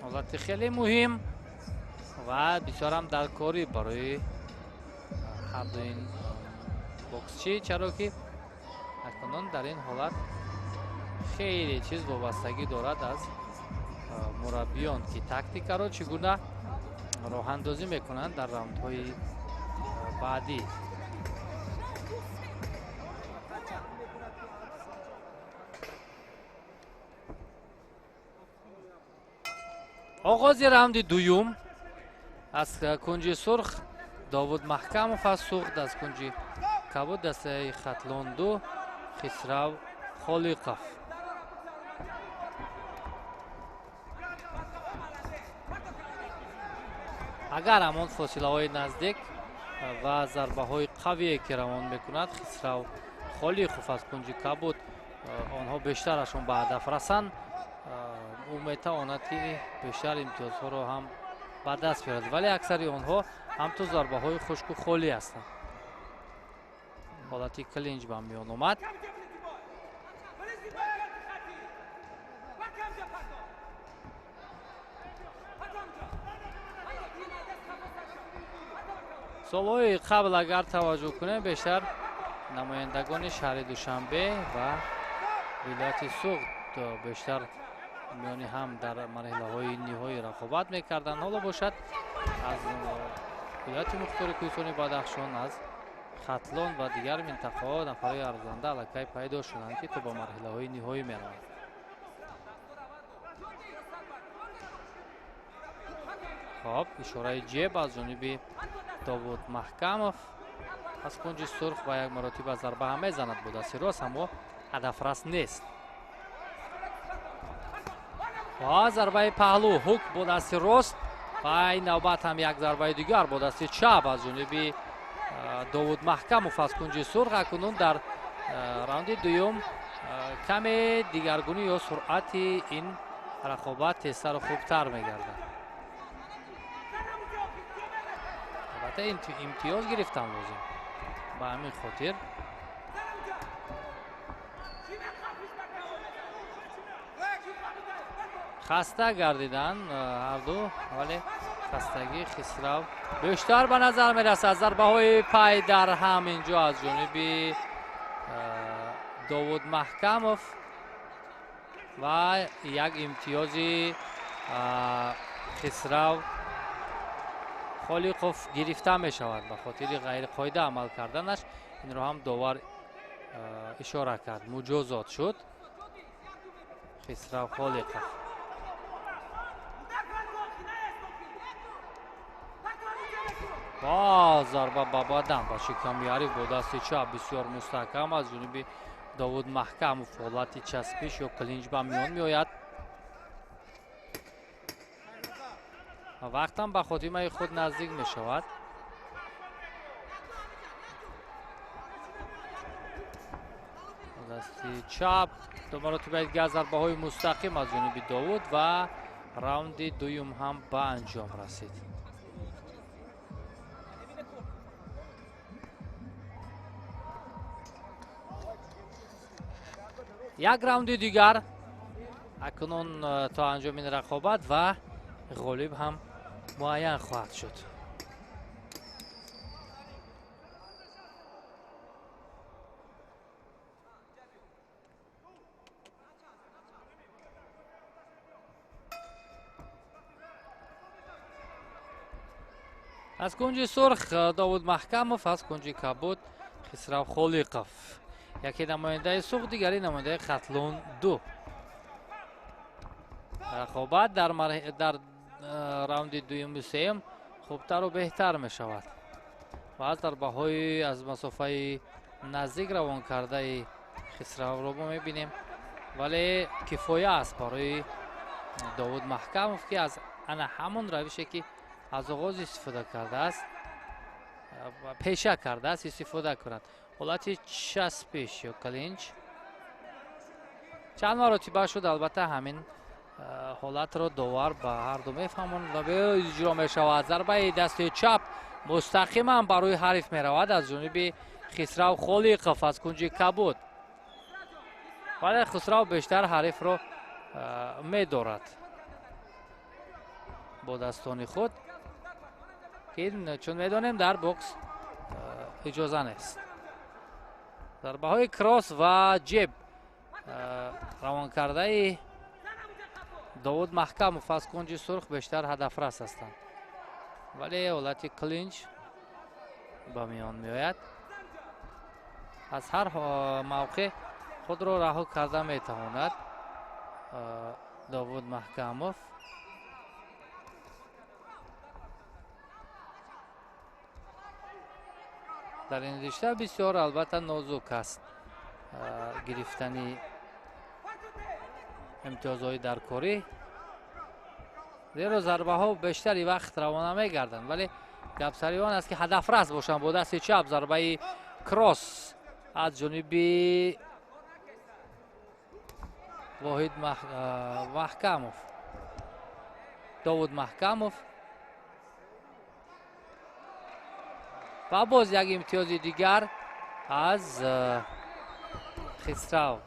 ҳолати хеле муҳим ва бисёрам даркорӣ барои ҳарду ин боксчӣ, чаро ки акнун дар ин ҳолат хеле чиз вобастагӣ дорад аз мураббиён, ки тактикаро чӣ гуна роҳандозӣ мекунанд дар раундҳои баъдӣ. Оғози раунди дуюм аз кунҷи сурх Довуд Маҳкамов аз Суғд, аз кунҷи кабуд дастаи Хатлон 2 Хисрав Холиқов. Агар ҳамон фосилаҳои наздик ва зарбаҳои қавие ки равон мекунад Хисрав Холиқов аз кунҷи кабуд, онҳо бештарашон ба ҳадаф расанд, ӯ метавонад ки бештар имтиёзҳоро ҳам ба даст биёрад, вале аксари онҳо ҳамту зарбаҳои хушку холӣ ҳастанд. Ҳолати клинч ба миён омад. Солҳои қабл агар таваҷҷӯҳ кунем, бештар намояндагони шаҳри Душанбе ва вилояти Суғд бештар миёни ҳам дар марҳилаҳои ниҳоӣ рақобат мекарданд. Ҳоло бошад аз вилояти мухтори Кӯҳистони Бадахшон, аз Хатлон ва дигар минтақаҳо нафарҳои арзанда аллакай пайдо шуданд, ки то ба марҳилаҳои ниҳоӣ мераванд. Хоб, ишораи ҷеб аз ҷониби Довуд Маҳкамов аз кунҷи сурх ва як маротиба зарба ҳам мезанад бо дасти рост, аммо ҳадафрас нест. Ва зарбаи паҳлӯ ҳук бо дасти рост ва ин навбат ҳам як зарбаи дигар бо дасти чап аз ҷониби Довуд Маҳкамов аз кунҷи сурх. Акнун дар раунди дуюм каме дигаргунӣ ё суръати ин рақобат тезтару хубтар мегардад. Албатта имтиёз гирифтан лозим, ба ҳамин хотир хаста гардидан ҳарду, вале хастагии Хисрав бештар ба назар мерасад. Зарбаҳои пай дар ҳам инҷо аз ҷониби Довуд Маҳкамов ва як имтиёзи Хисрав Холиқов гирифта мешавад ба хотири ғайриқоида амал карданаш. Инро ҳам довар ишора кард, муҷозот шуд Хисрав Холиқов. Ва зарба ба бадан ба шиками ҳариф бо дасти чап бисёр мустаҳкам аз ҷониби Довуд Маҳкамов. Ҳолати часпиш ё клинч ба миён меояд. Вақтам ба хотимаи худ наздик мешавад. Дасти чап ду маротиба дигар зарбаҳои мустақим аз ҷониби Довуд ва раунди дуюм ҳам ба анҷом расид. Як раунди дигар акнун то анҷоми ин рақобат ва ғолиб ҳам муайян хоҳад шуд. Аз кунҷи сурх Довуд Маҳкамов, аз кунҷи кабуд Хисрав Холиқов. Яке намояндаи Суғд, дигари намояндаи Хатлон ду. Рақобат дар раунди дуюму сеюм хубтару беҳтар мешавад ва аз зарбаҳои аз масофаи наздик равон кардаи Хисравро мо мебинем, вале кифоя аст барои Довуд Маҳкамов, ки аз ана ҳамон равише ки аз оғоз истифода кардааст, пеша кардааст, истифода кунад. Ҳолати часпиш ё клинч чанд маротиба шуд. Албатта ҳамин ҳолатро довар ба ҳарду мефаҳмонад ва иҷро мешавад. Зарбаи дасти чап мустақиман барои ҳариф меравад аз ҷониби Хисрав Холиқов аз кунҷи кабуд, вале Хисрав бештар ҳарифро медорад бо дастони худ, ки чун медонем дар бокс иҷоза нест. Зарбаҳои кросс ва ҷеб равонкардаи Довуд Маҳкамов аз кунҷи сурх бештар ҳадафрас ҳастанд, вале ҳолати клинч ба миён меояд. Аз ҳар мавқеъ худро раҳо карда метавонад Довуд Маҳкамов. Дар ин ришта бисёр албатта нозук аст гирифтани имтиёзҳои даркорӣ. Зеро зарбаҳо бештари вақт равона мегарданд, вале гап сари он аст, ки ҳадафрас бошанд. Бо дасти чап зарбаи кросс аз ҷониби Воҳид Маҳкамов, Довуд Маҳкамов ва боз як имтиёзи дигар аз Хисрав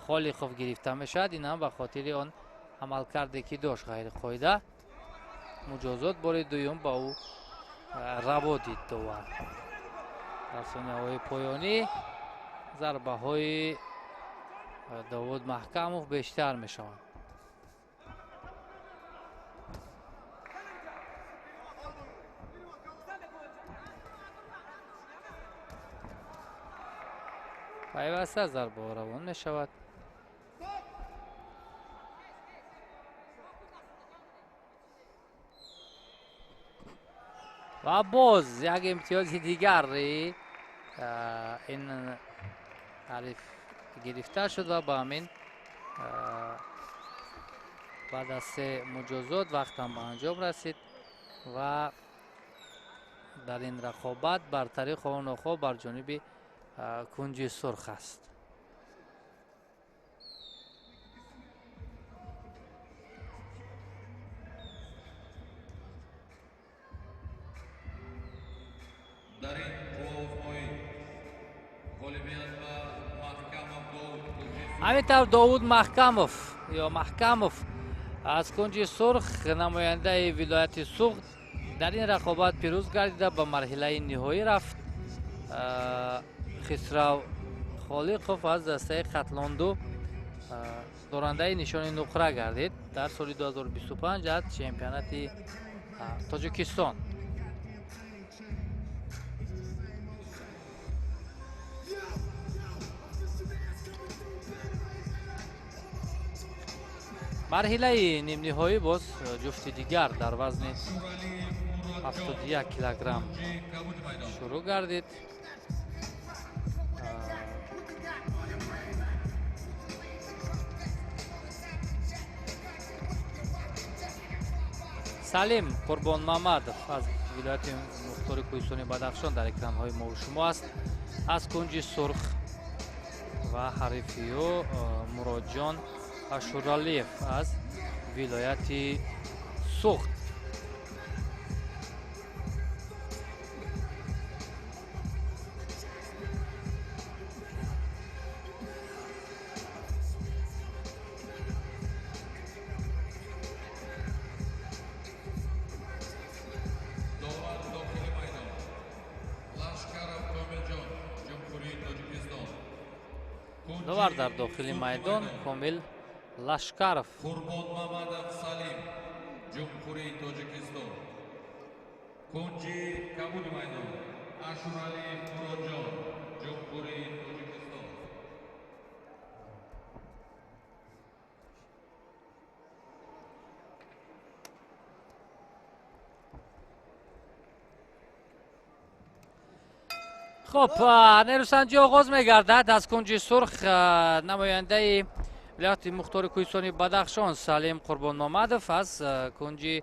Холиқов гирифта мешавад. Ин ҳам ба хотири он амалкарде ки дошт ғайриқоида, муҷозот бори дуюм ба ӯ раво дид довар. Дар сонияҳои поёнӣ зарбаҳои Довуд Маҳкамов бештар мешаванд. Пайваста зарбаҳо равон мешавад. Ва боз як имтиёзи дигари ин ҳариф гирифта шуд ва ба ҳамин баъд аз се муҷозот вақтам ба анҷом расид ва дар ин рақобат бартарӣ хоҳу нохоҳ бар ҷониби кунҷи сурх аст. Дар ин қувваозмоӣ ғолибият ба Маҳкамов Довуд. Ҳамин тавр Довуд Маҳкамов ё Маҳкамов аз кунҷи сурх, намояндаи вилояти Суғд, дар ин рақобат пирӯз гардида ба марҳилаи ниҳоӣ рафт. Хисрав Холиқов аз дастаи Хатлонду дорандаи нишони нуқра гардид дар соли 2025 аз чемпионати Тоҷикистон. Марҳилаи нимниҳоӣ боз ҷуфти дигар дар вазни 71 килограмм шурӯъ гардид. Салим Қурбонмамадов аз вилояти мухтори кӯҳистони Бадахшон дар экранҳои мову шумо аст. Аз кунҷи сурх ва ҳарифи ӯ Муроджон Ашуралиев аз вилояти Суғд. Довар дар дохили майдон Комил Лашкаров. Қурбонмамадов Салим, Ҷумҳурии Тоҷикистон. Кунҷи кабуди майдон Ашуралиев Муроджон, Ҷумҳурии Тоҷикистон. Хуб, нерӯсанҷӣ оғоз мегардад. Аз кунҷи сурх намояндаи вилояти мухтори кӯҳистони Бадахшон Салим Қурбонмамадов, аз кунҷи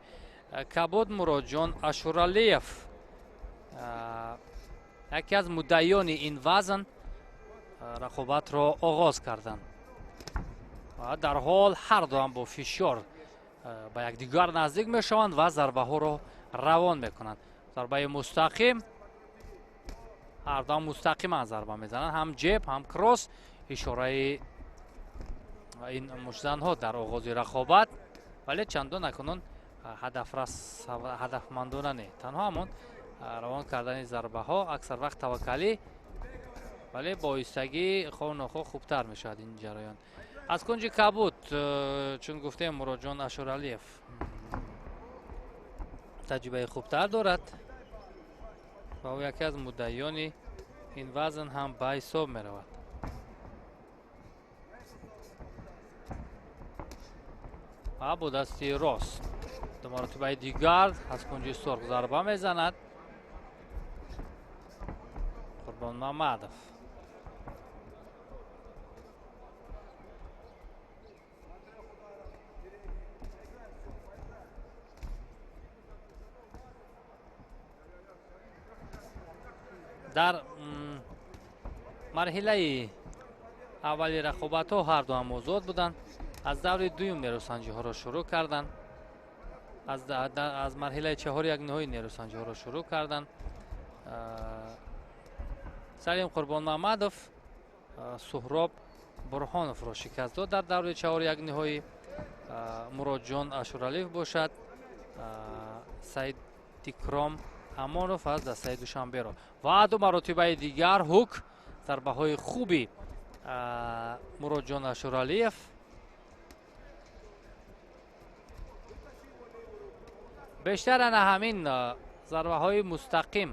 кабуд Муроджон Ашуралиев, яке аз муддаиёни ин вазн, рақобатро оғоз карданд ва дарҳол ҳар дуам бо фишор ба якдигар наздик мешаванд ва зарбаҳоро равон мекунанд. Зарбаи мустақим, ҳар дуам мустақиман зарба мезананд, ҳам ҷеб ҳам кросс. Ишораи ин муштзанҳо дар оғози рақобат, вале чандон акнун ҳадафмандона не, танҳо ҳамон равон кардани зарбаҳо, аксар вақт таваккалӣ, вале бо оҳистагӣ хоҳу нохоҳ хубтар мешавад ин ҷараён. Аз кунҷи кабуд, чун гуфтем, Муроджон Ашуралиев таҷрибаи хубтар дорад ва ӯ яке аз муддаиёни ин вазн ҳам ба ҳисоб меравад. Ва бо дасти рост ду маротибаи дигар аз кунҷи сурх зарба мезанад Қурбонмамадов. Дар марҳилаи аввали рақобатҳо ҳар ду ҳам озод буданд. Аз даври дуюм нерӯсанҷиҳоро шурӯъ карданд. Аз марҳилаи чаҳори як ниҳои нерӯсанҷиҳоро шурӯъ карданд. Салим Қурбонмаҳмадов Суҳроб Бурҳоновро шикаст дод дар даври чаҳори як ниҳоӣ. Муроджон Ашуралиев бошад Саидикром Амонов аз дастаи Душанберо. Ва ду маротибаи дигар ҳук зарбаҳои хуби Муроджон Ашуралиев. Бештар ана ҳамин зарбаҳои мустақим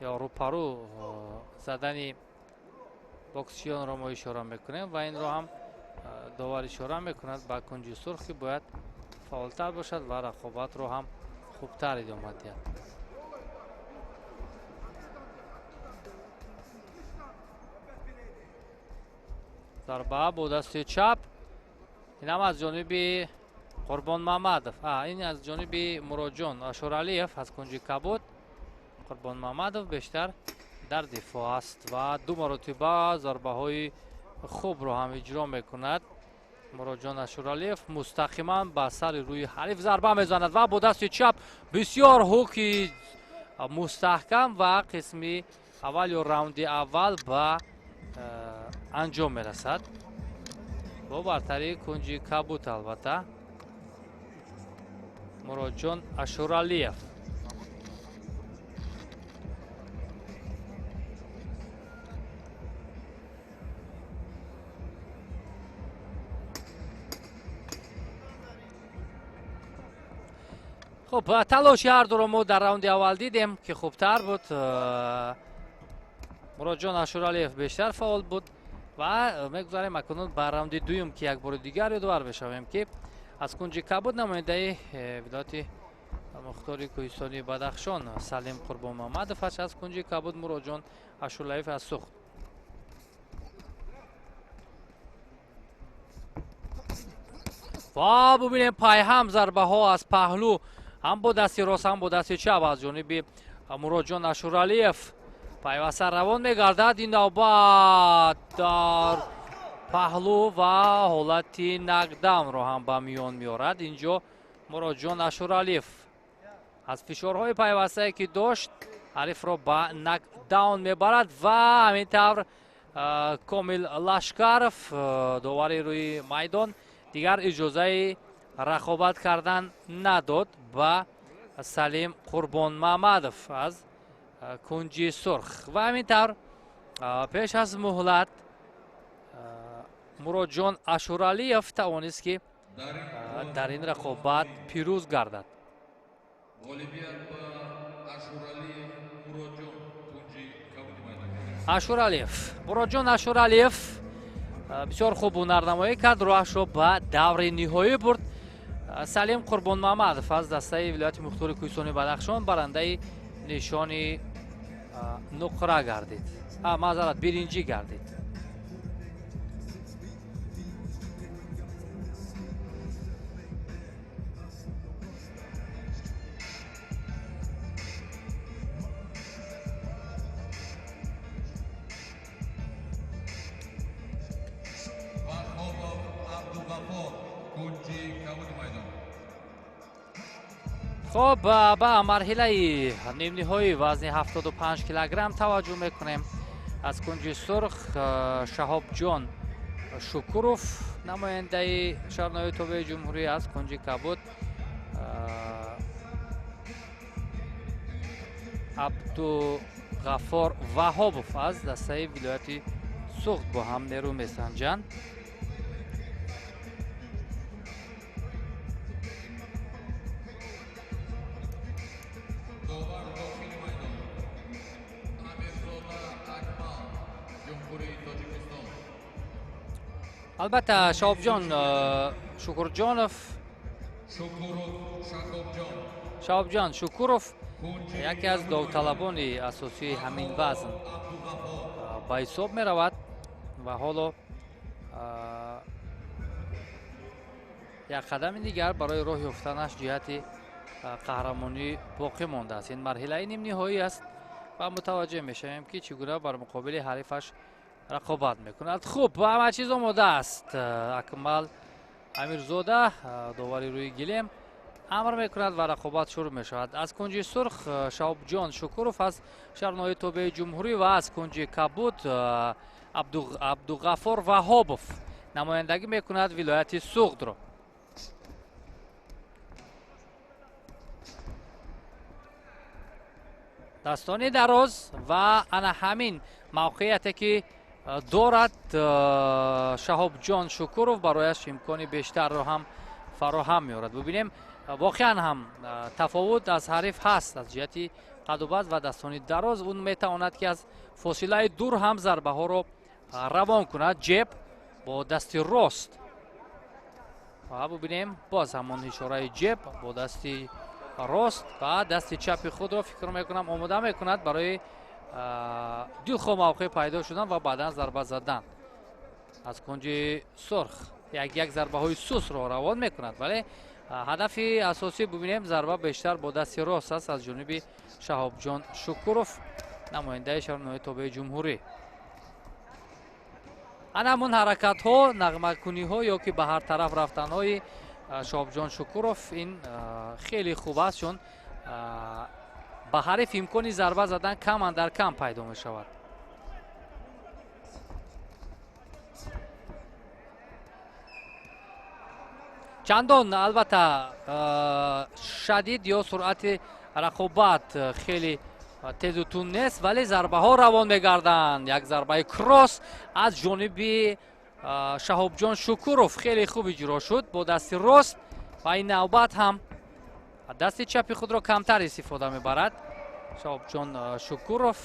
ё рӯпарӯ задани боксчиёнро мо ишора мекунем ва инро ҳам довар ишора мекунад ба кунҷи сурх, ки бояд фаъолтар бошад ва рақобатро ҳам хубтар идома диҳад. Зарба бо дасти чап, инам аз ҷониби Қурбонмаҳмадов, ин аз ҷониби Муроджон Ашуралиев аз кунҷи кабуд. Қурбонмаҳмадов бештар дар дифоъ аст ва ду маротиба зарбаҳои хубро ҳам иҷро мекунад. Муроджон Ашуралиев мустақиман ба сари рӯи ҳариф зарба мезанад ва бо дасти чап бисёр ҳуки мустаҳкам ва қисми аввал ё раунди аввал ба анҷом мерасад бо бартарии кунҷи кабуд. Албатта Муроджон Ашуралиев. Хуб, талоши ҳар дуро мо дар раунди аввал дидем, ки хубтар буд. Муроджон Ашуралиев бештар фаъол буд ва мегузарем акнун ба раунди дуюм, ки як бори дигар ёдовар мешавем, ки аз кунҷи кабуд намояндаи вилояти мухтори кӯҳистони Бадахшон Салим Қурбонмаҳмадов аст, аз кунҷи кабуд Муроджон Ашуралиев аз Суғд. Ва бубинем пайҳам зарбаҳо аз паҳлӯ, ҳам бо дасти рост, ҳам бо дасти чап аз ҷониби Муроджон Ашуралиев пайваста равон мегардад. Ин навбат дар паҳлӯ ва ҳолати нақдамро ҳам ба миён меорад. Инҷо Муроджон Ашуралиев аз фишорҳои пайвастае, ки дошт, ҳарифро ба нокдаун мебарад ва ҳамин тавр Комил Лашкаров, довари рӯи майдон, дигар иҷозаи рақобат кардан надод ба Салим Қурбонмаҳмадов аз кунҷи сурх. Ва ҳамин тавр пеш аз муҳлат Муроджон Ашуралиев тавонист, ки дар ин рақобат пирӯз гардад. Ашуралиев, Муроджон Ашуралиев бисёр хуб ҳунарнамоӣ кард, роҳашро ба даври ниҳоӣ бурд. Салим Қурбонмаҳмадов аз дастаи вилояти мухтори кӯҳистони Бадахшон барандаи нишони нуқра гардид, маъзарат, биринҷӣ гардид. Хуб, ба марҳилаи нимниҳоии вазни 75 килограмм таваҷҷӯҳ мекунем. Аз кунҷи сурх Шаҳобҷон Шукуров, намояндаи шаҳрноии тобеи ҷумҳурӣ, аз кунҷи кабуд Абдуғаффор Ваҳобов аз дастаи вилояти Суғд бо ҳам нерӯ месанҷанд. Албатта Шаҳобҷон Шукурҷонов, Шаҳобҷон Шукуров яке аз довталабони асосии ҳамин вазн ба ҳисоб меравад ва ҳоло як қадами дигар барои роҳ ёфтанаш ҷиҳати қаҳрамонӣ боқӣ мондааст. Ин марҳилаи нимниҳоӣ аст. ва мутаваҷҷеҳ мешавем, ки чӣ гуна бар муқобили ҳарифаш рақобат мекунад. Хуб, ҳама чиз омода аст. Акмал Амирзода, довари рӯи гилем, амр мекунад ва рақобат шурӯъ мешавад. Аз кунҷи сурх Шаҳобҷон Шукуров аз шаҳрноҳияи тобеи ҷумҳурӣ ва аз кунҷи кабуд Абдуғаффор Ваҳобов намояндагӣ мекунад вилояти Суғдро. Дастони дароз ва ана ҳамин мавқеияте ки дорад Шаҳобҷон Шукуров барояш имкони бештарро ҳам фароҳам меорад. Бубинем, воқеан ҳам тафовут аз ҳариф ҳаст аз ҷиҳати қадубаст ва дастони дароз. Ӯ метавонад, ки аз фосилаи дур ҳам зарбаҳоро равон кунад. Ҷеб бо дасти рост ва бубинем, боз ҳамон ишораи ҷеб бо дасти рост ва дасти чапи худро фикр мекунам омода мекунад барои дилхоҳ мавқеъ пайдо шудан ва баъдан зарба задан. Аз кунҷи сурх як зарбаҳои сусро равон мекунад, вале ҳадафи асосӣ, бубинем, зарба бештар бо дасти рост аст аз ҷониби Шаҳобҷон Шукуров, намояндаи шаҳрноҳияи тобеи ҷумҳурӣ. Ана ҳамон ҳаракатҳо, нағмакуниҳо ё ки ба ҳар тараф рафтанҳои Шаҳобҷон Шукуров ин хеле хуб аст, чун ба ҳариф имкони зарба задан кам андар кам пайдо мешавад. Чандон албатта шадид ё суръати рақобат хеле тезу тунд нест, вале зарбаҳо равон мегарданд. Як зарбаи кросс аз ҷониби Шаҳобҷон Шукуров хеле хуб иҷро шуд бо дасти рост ва ин навбат ҳам дасти чапи худро камтар истифода мебарад Шаҳобҷон Шукуров,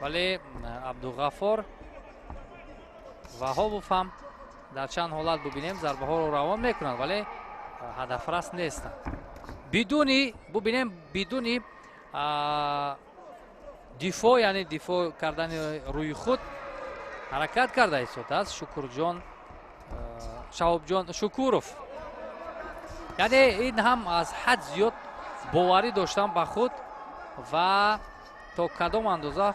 вале Абдуғаффор Ваҳобов ҳам дар чанд ҳолат, бубинем, зарбаҳоро равон мекунад, вале ҳадафрас нестанд. Бидуни, бубинем, бидуни дифоъ, яъне дифоъ кардани рӯи худ ҳаракат карда истодааст Шукурҷон Шаҳобҷон Шукуров. Яъне ин ҳам аз ҳад зиёд боварӣ доштан ба худ ва то кадом андоза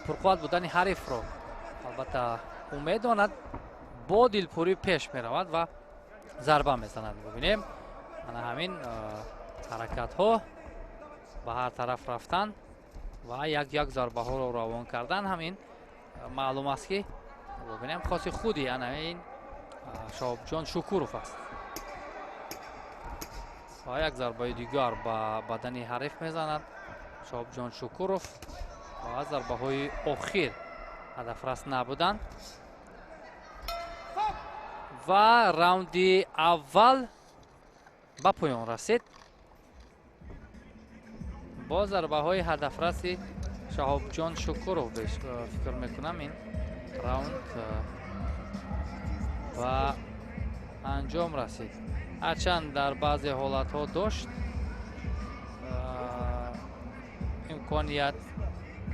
пурқувват будани ҳарифро албатта ӯ медонад, бо дилпурӣ пеш меравад ва зарба мезанад. Бубинем, ана ҳамин ҳаракатҳо, ба ҳар тараф рафтан ва як як зарбаҳоро равон кардан, ҳамин маълум аст, ки бубинем, хоси худи ана ин Шаҳобҷон Шукуров аст. Ва як зарбаи дигар ба бадани ҳариф мезанад Шаҳобҷон Шукуров ва зарбаҳои охир ҳадафрас набуданд ва раунди аввал ба поён расид бо зарбаҳои ҳадафраси Шаҳобҷон Шукуров. Фикр мекунам, ин раунд ба анҷом расид, ҳарчанд дар баъзе ҳолатҳо дошт имконият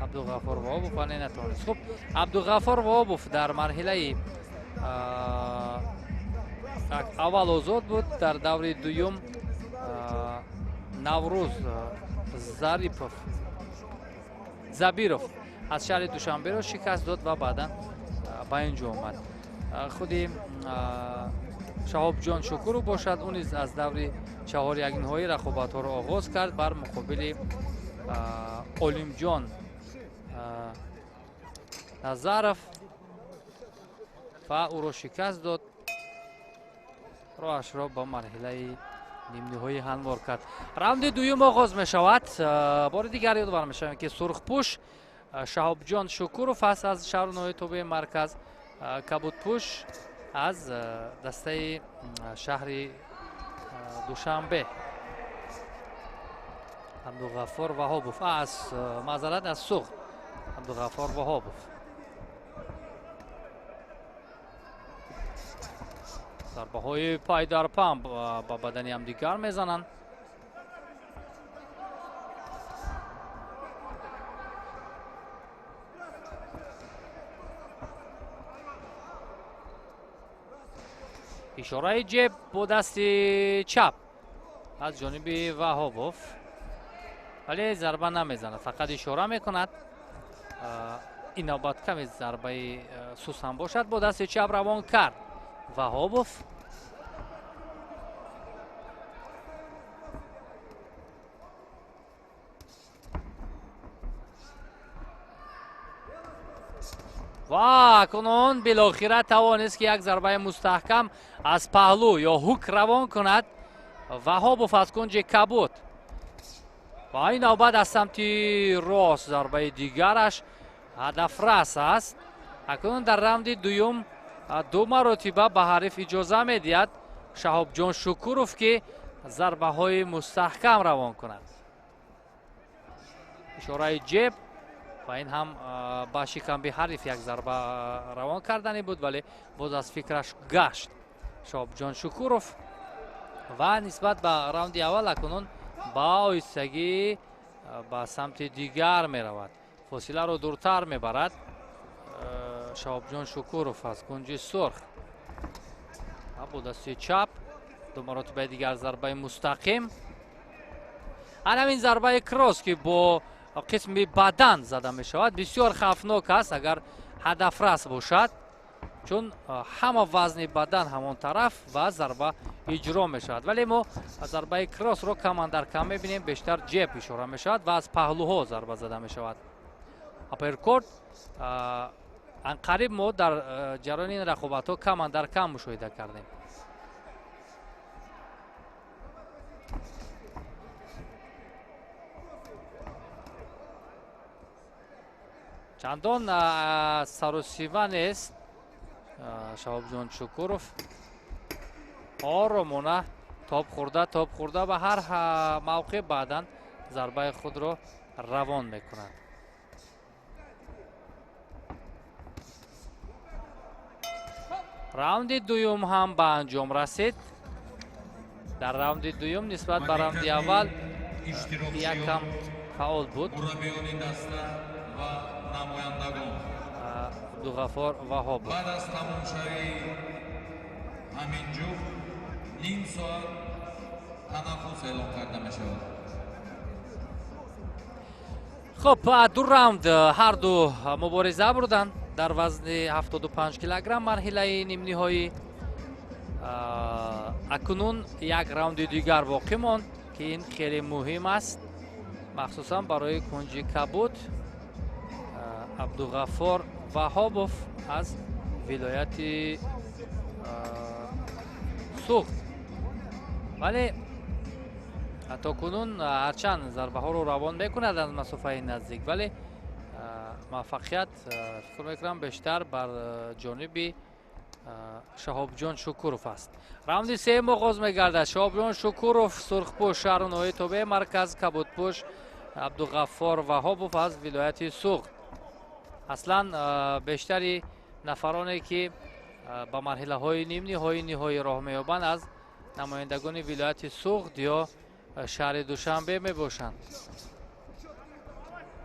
Абдуғаффор Ваҳобов, вале натавонист. Хуб, Абдуғаффор Ваҳобов дар марҳилаи аввал озод буд, дар даври дуюм Наврӯз Зарипов Забиров аз шаҳри Душанберо шикаст дод ва баъдан ба ин ҷо омад. Худи Шаҳобҷон Шукуров бошад, ӯ низ аз даври чаҳорякниҳоӣ рақобатҳоро оғоз кард бар муқобили Олимҷон Назаров ва ӯро шикаст дод, роҳашро ба марҳилаи нимниҳоӣ ҳамвор кард. Раунди дуюм оғоз мешавад. Бори дигар ёдовар мешавем, ки сурхпӯш Шаҳобҷон Шукуров аст аз шаҳру ноҳияи тобеи марказ, кабудпӯш аз дастаи шаҳри Душанбе Абдуғаффор Ваҳобов, аз маъзарат, аз Суғд Абдуғаффор Ваҳобов. Зарбаҳои пайдарпам ба бадани ҳамдигар мезананд. Ишораи ҷеб бо дасти чап аз ҷониби Ваҳобов. Вале зарба намезанад, фақат ишора мекунад. Ин навбат каме зарбаи суст ҳам бошад, бо дасти чап равон кард Ваҳобов. Ва акнун билохира тавонист, ки як зарбаи мустаҳкам аз паҳлӯ ё хук равон кунад Ваҳобов аз кунҷи кабуд. Ва ин навбат аз самти рост зарбаи дигараш ҳадафрас аст. Акнун дар раунди дуюм ду маротиба ба ҳариф иҷоза медиҳад Шаҳобҷон Шукуров, ки зарбаҳои мустаҳкам равон кунад. Ишораи ҷеб ва ин ҳам ба шикамби ҳариф як зарба равон кардани буд, вале боз аз фикраш гашт Шаҳобҷон Шукуров ва нисбат ба раунди аввал акнун ба оҳистагӣ ба самти дигар меравад, фосиларо дуртар мебарад Шаҳобҷон Шукуров аз кунҷи сурх. Бо дасти чап ду маротибаи дигар зарбаи мустақим. Ҳамин зарбаи кросс, ки бо қисми бадан зада мешавад, бисёр хавфнок аст, агар ҳадафрас бошад, чун ҳама вазни бадан ҳамон тараф ва зарба иҷро мешавад. Вале мо зарбаи кроссро камандар кам мебинем, бештар ҷеб ишора мешавад ва аз паҳлӯҳо зарба зада мешавад. Апперкот анқариб мо дар ҷараёни ин рақобатҳо камандар кам мушоҳида кардем. Чандон сарусима нест Шаҳобҷон Шукуров, оромона тоб хӯрда, тоб хӯрда, ба ҳар мавқеъ баъдан зарбаи худро равон мекунад. Раунди дуюм ҳам ба анҷом расид. Дар раунди дуюм нисбат ба раунди аввал якам фаъол буд Абдуғафор Ваҳобов. Баъд аз тамомшавии ҳамин ҷуфт ним соат танаффус эълон карда мешавад. Хуб, ду раунд ҳарду мубориза бурданд дар вазни 75 килограмм, марҳилаи нимниҳоӣ. Акнун як раунди дигар боқӣ монд, ки ин хеле муҳим аст, махсусан барои кунҷи кабуд Абдуғаффор Ваҳобов аз вилояти Суғд. Вале то кунун ҳарчанд зарбаҳоро равон мекунад аз масофаи наздик, вале муваффақият, фикр мекунам, бештар бар ҷониби Шаҳобҷон Шукуров аст. Раунди сеюм оғоз мегардад. Шаҳобҷон Шукуров, сурхпӯш, шаҳру ноҳияи тобеи марказ, кабудпӯш Абдуғаффор Ваҳобов аз вилояти Суғд. Аслан бештари нафароне, ки ба марҳилаҳои нимниҳоӣ, ниҳоӣ роҳ меёбанд, аз намояндагони вилояти Суғд ё шаҳри Душанбе мебошанд.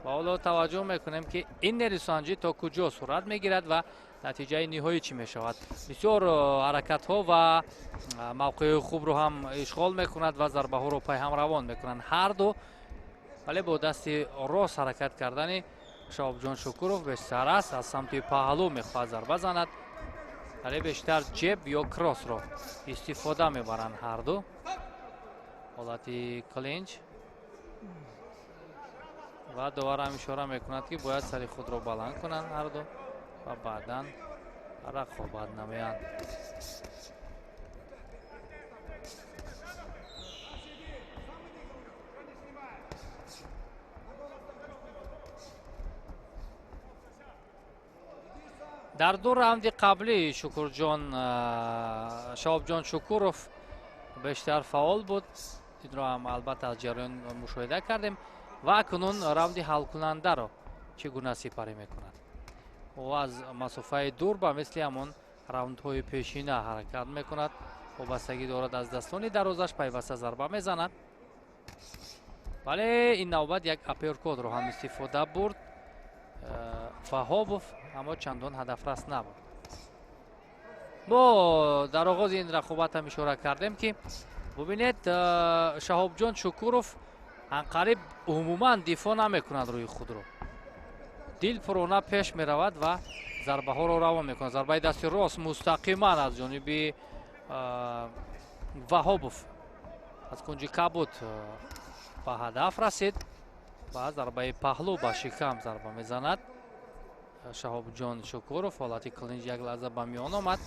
Ва ҳоло таваҷҷӯҳ мекунем, ки ин нерӯсанҷӣ то куҷо сурат мегирад ва натиҷаи ниҳоӣ чӣ мешавад. Бисёр ҳаракатҳо ва мавқеъҳои хубро ҳам ишғол мекунад ва зарбаҳоро пайҳам равон мекунанд ҳарду, вале бо дасти рост ҳаракат кардани Шаҳобҷон Шукуров бештар аст. Аз самти паҳлӯ мехоҳад зарба занад, вале бештар ҷеб ё кроссро истифода мебаранд ҳарду, ҳолати клинч. Ва доварам ишора мекунад, ки бояд сари худро баланд кунанд ҳарду ва баъдан рақобат намоянд. Дар ду раунди қаблӣ Шукурҷон, Шаҳобҷон Шукуров бештар фаъол буд. Инро ҳам албатта аз ҷараён мушоҳида кардем. Ва акнун раунди ҳалкунандаро чӣ гуна сипарӣ мекунад? Ӯ аз масофаи дур ба мисли ҳамон раундҳои пешина ҳаракат мекунад. Вобастагӣ дорад аз дастони дарозаш, пайваста зарба мезанад, вале ин навбат як апперкотро ҳам истифода бурд Ваҳобов, аммо чандон ҳадафрас набуд. Мо дар оғози ин рақобат ҳам ишора кардем, ки бубинед, Шаҳобҷон Шукуров Анқариб умуман дифоъ намекунад рӯи худро. Дилпурона пеш меравад ва зарбаҳоро равон мекунад. Зарбаи дасти рост мустақиман аз ҷониби Ваҳобов аз кунҷи кабуд ба ҳадаф расид ва зарбаи паҳлӯ ба шикам зарба мезанад. Шаҳобҷон Шукуров ҳолати клинч як лаҳза ба миён омад.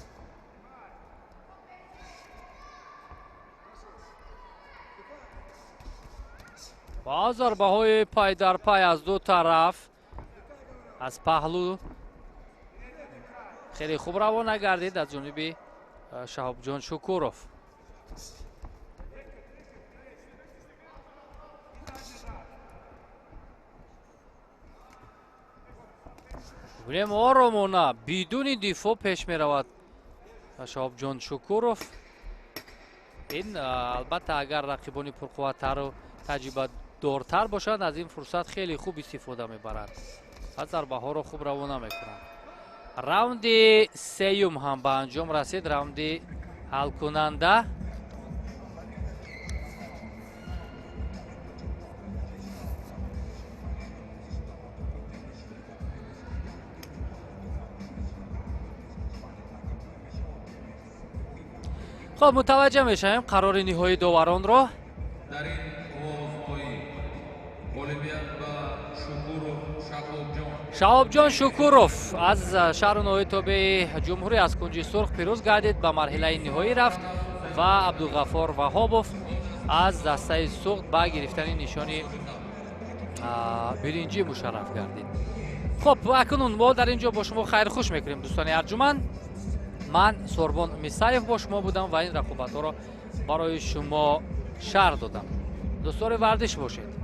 Ва зарбаҳои пай дар пай аз ду тараф аз паҳлӯ хеле хуб равона гардид аз ҷониби Шаҳобҷон Шукуров. Бинем, оромона бидуни дифоъ пеш меравад Шаҳобҷон Шукуров. Ин албатта агар рақибони пурқувваттару таҷрибадортар бошанд, аз ин фурсат хеле хуб истифода мебаранд ва зарбаҳоро хуб равона мекунанд. Раунди сеюм ҳам ба анҷом расид, раунди ҳалкунанда. Хоб, мутаваҷҷеҳ мешавем қарори ниҳоии доваронро. Дар ин овозҳои ғолибият ба Шукуров Шаҳобҷон. Шаҳобҷон Шукуров аз шаҳру ноҳияи тобеи ҷумҳурӣ аз кунҷи сурх пирӯз гардид, ба марҳилаи ниҳоӣ рафт ва Абдуғаффор Ваҳобов аз дастаи Суғд ба гирифтани нишони биринҷӣ мушарраф гардид. Хоб, акнун мо дар ин ҷо бо шумо хайрхуш мекунем, дӯстони арҷуманд. Ман Сорбон Мисаев бо шумо будам ва ин рақобатҳоро барои шумо шарҳ додам. Дӯстдори варзиш бошед.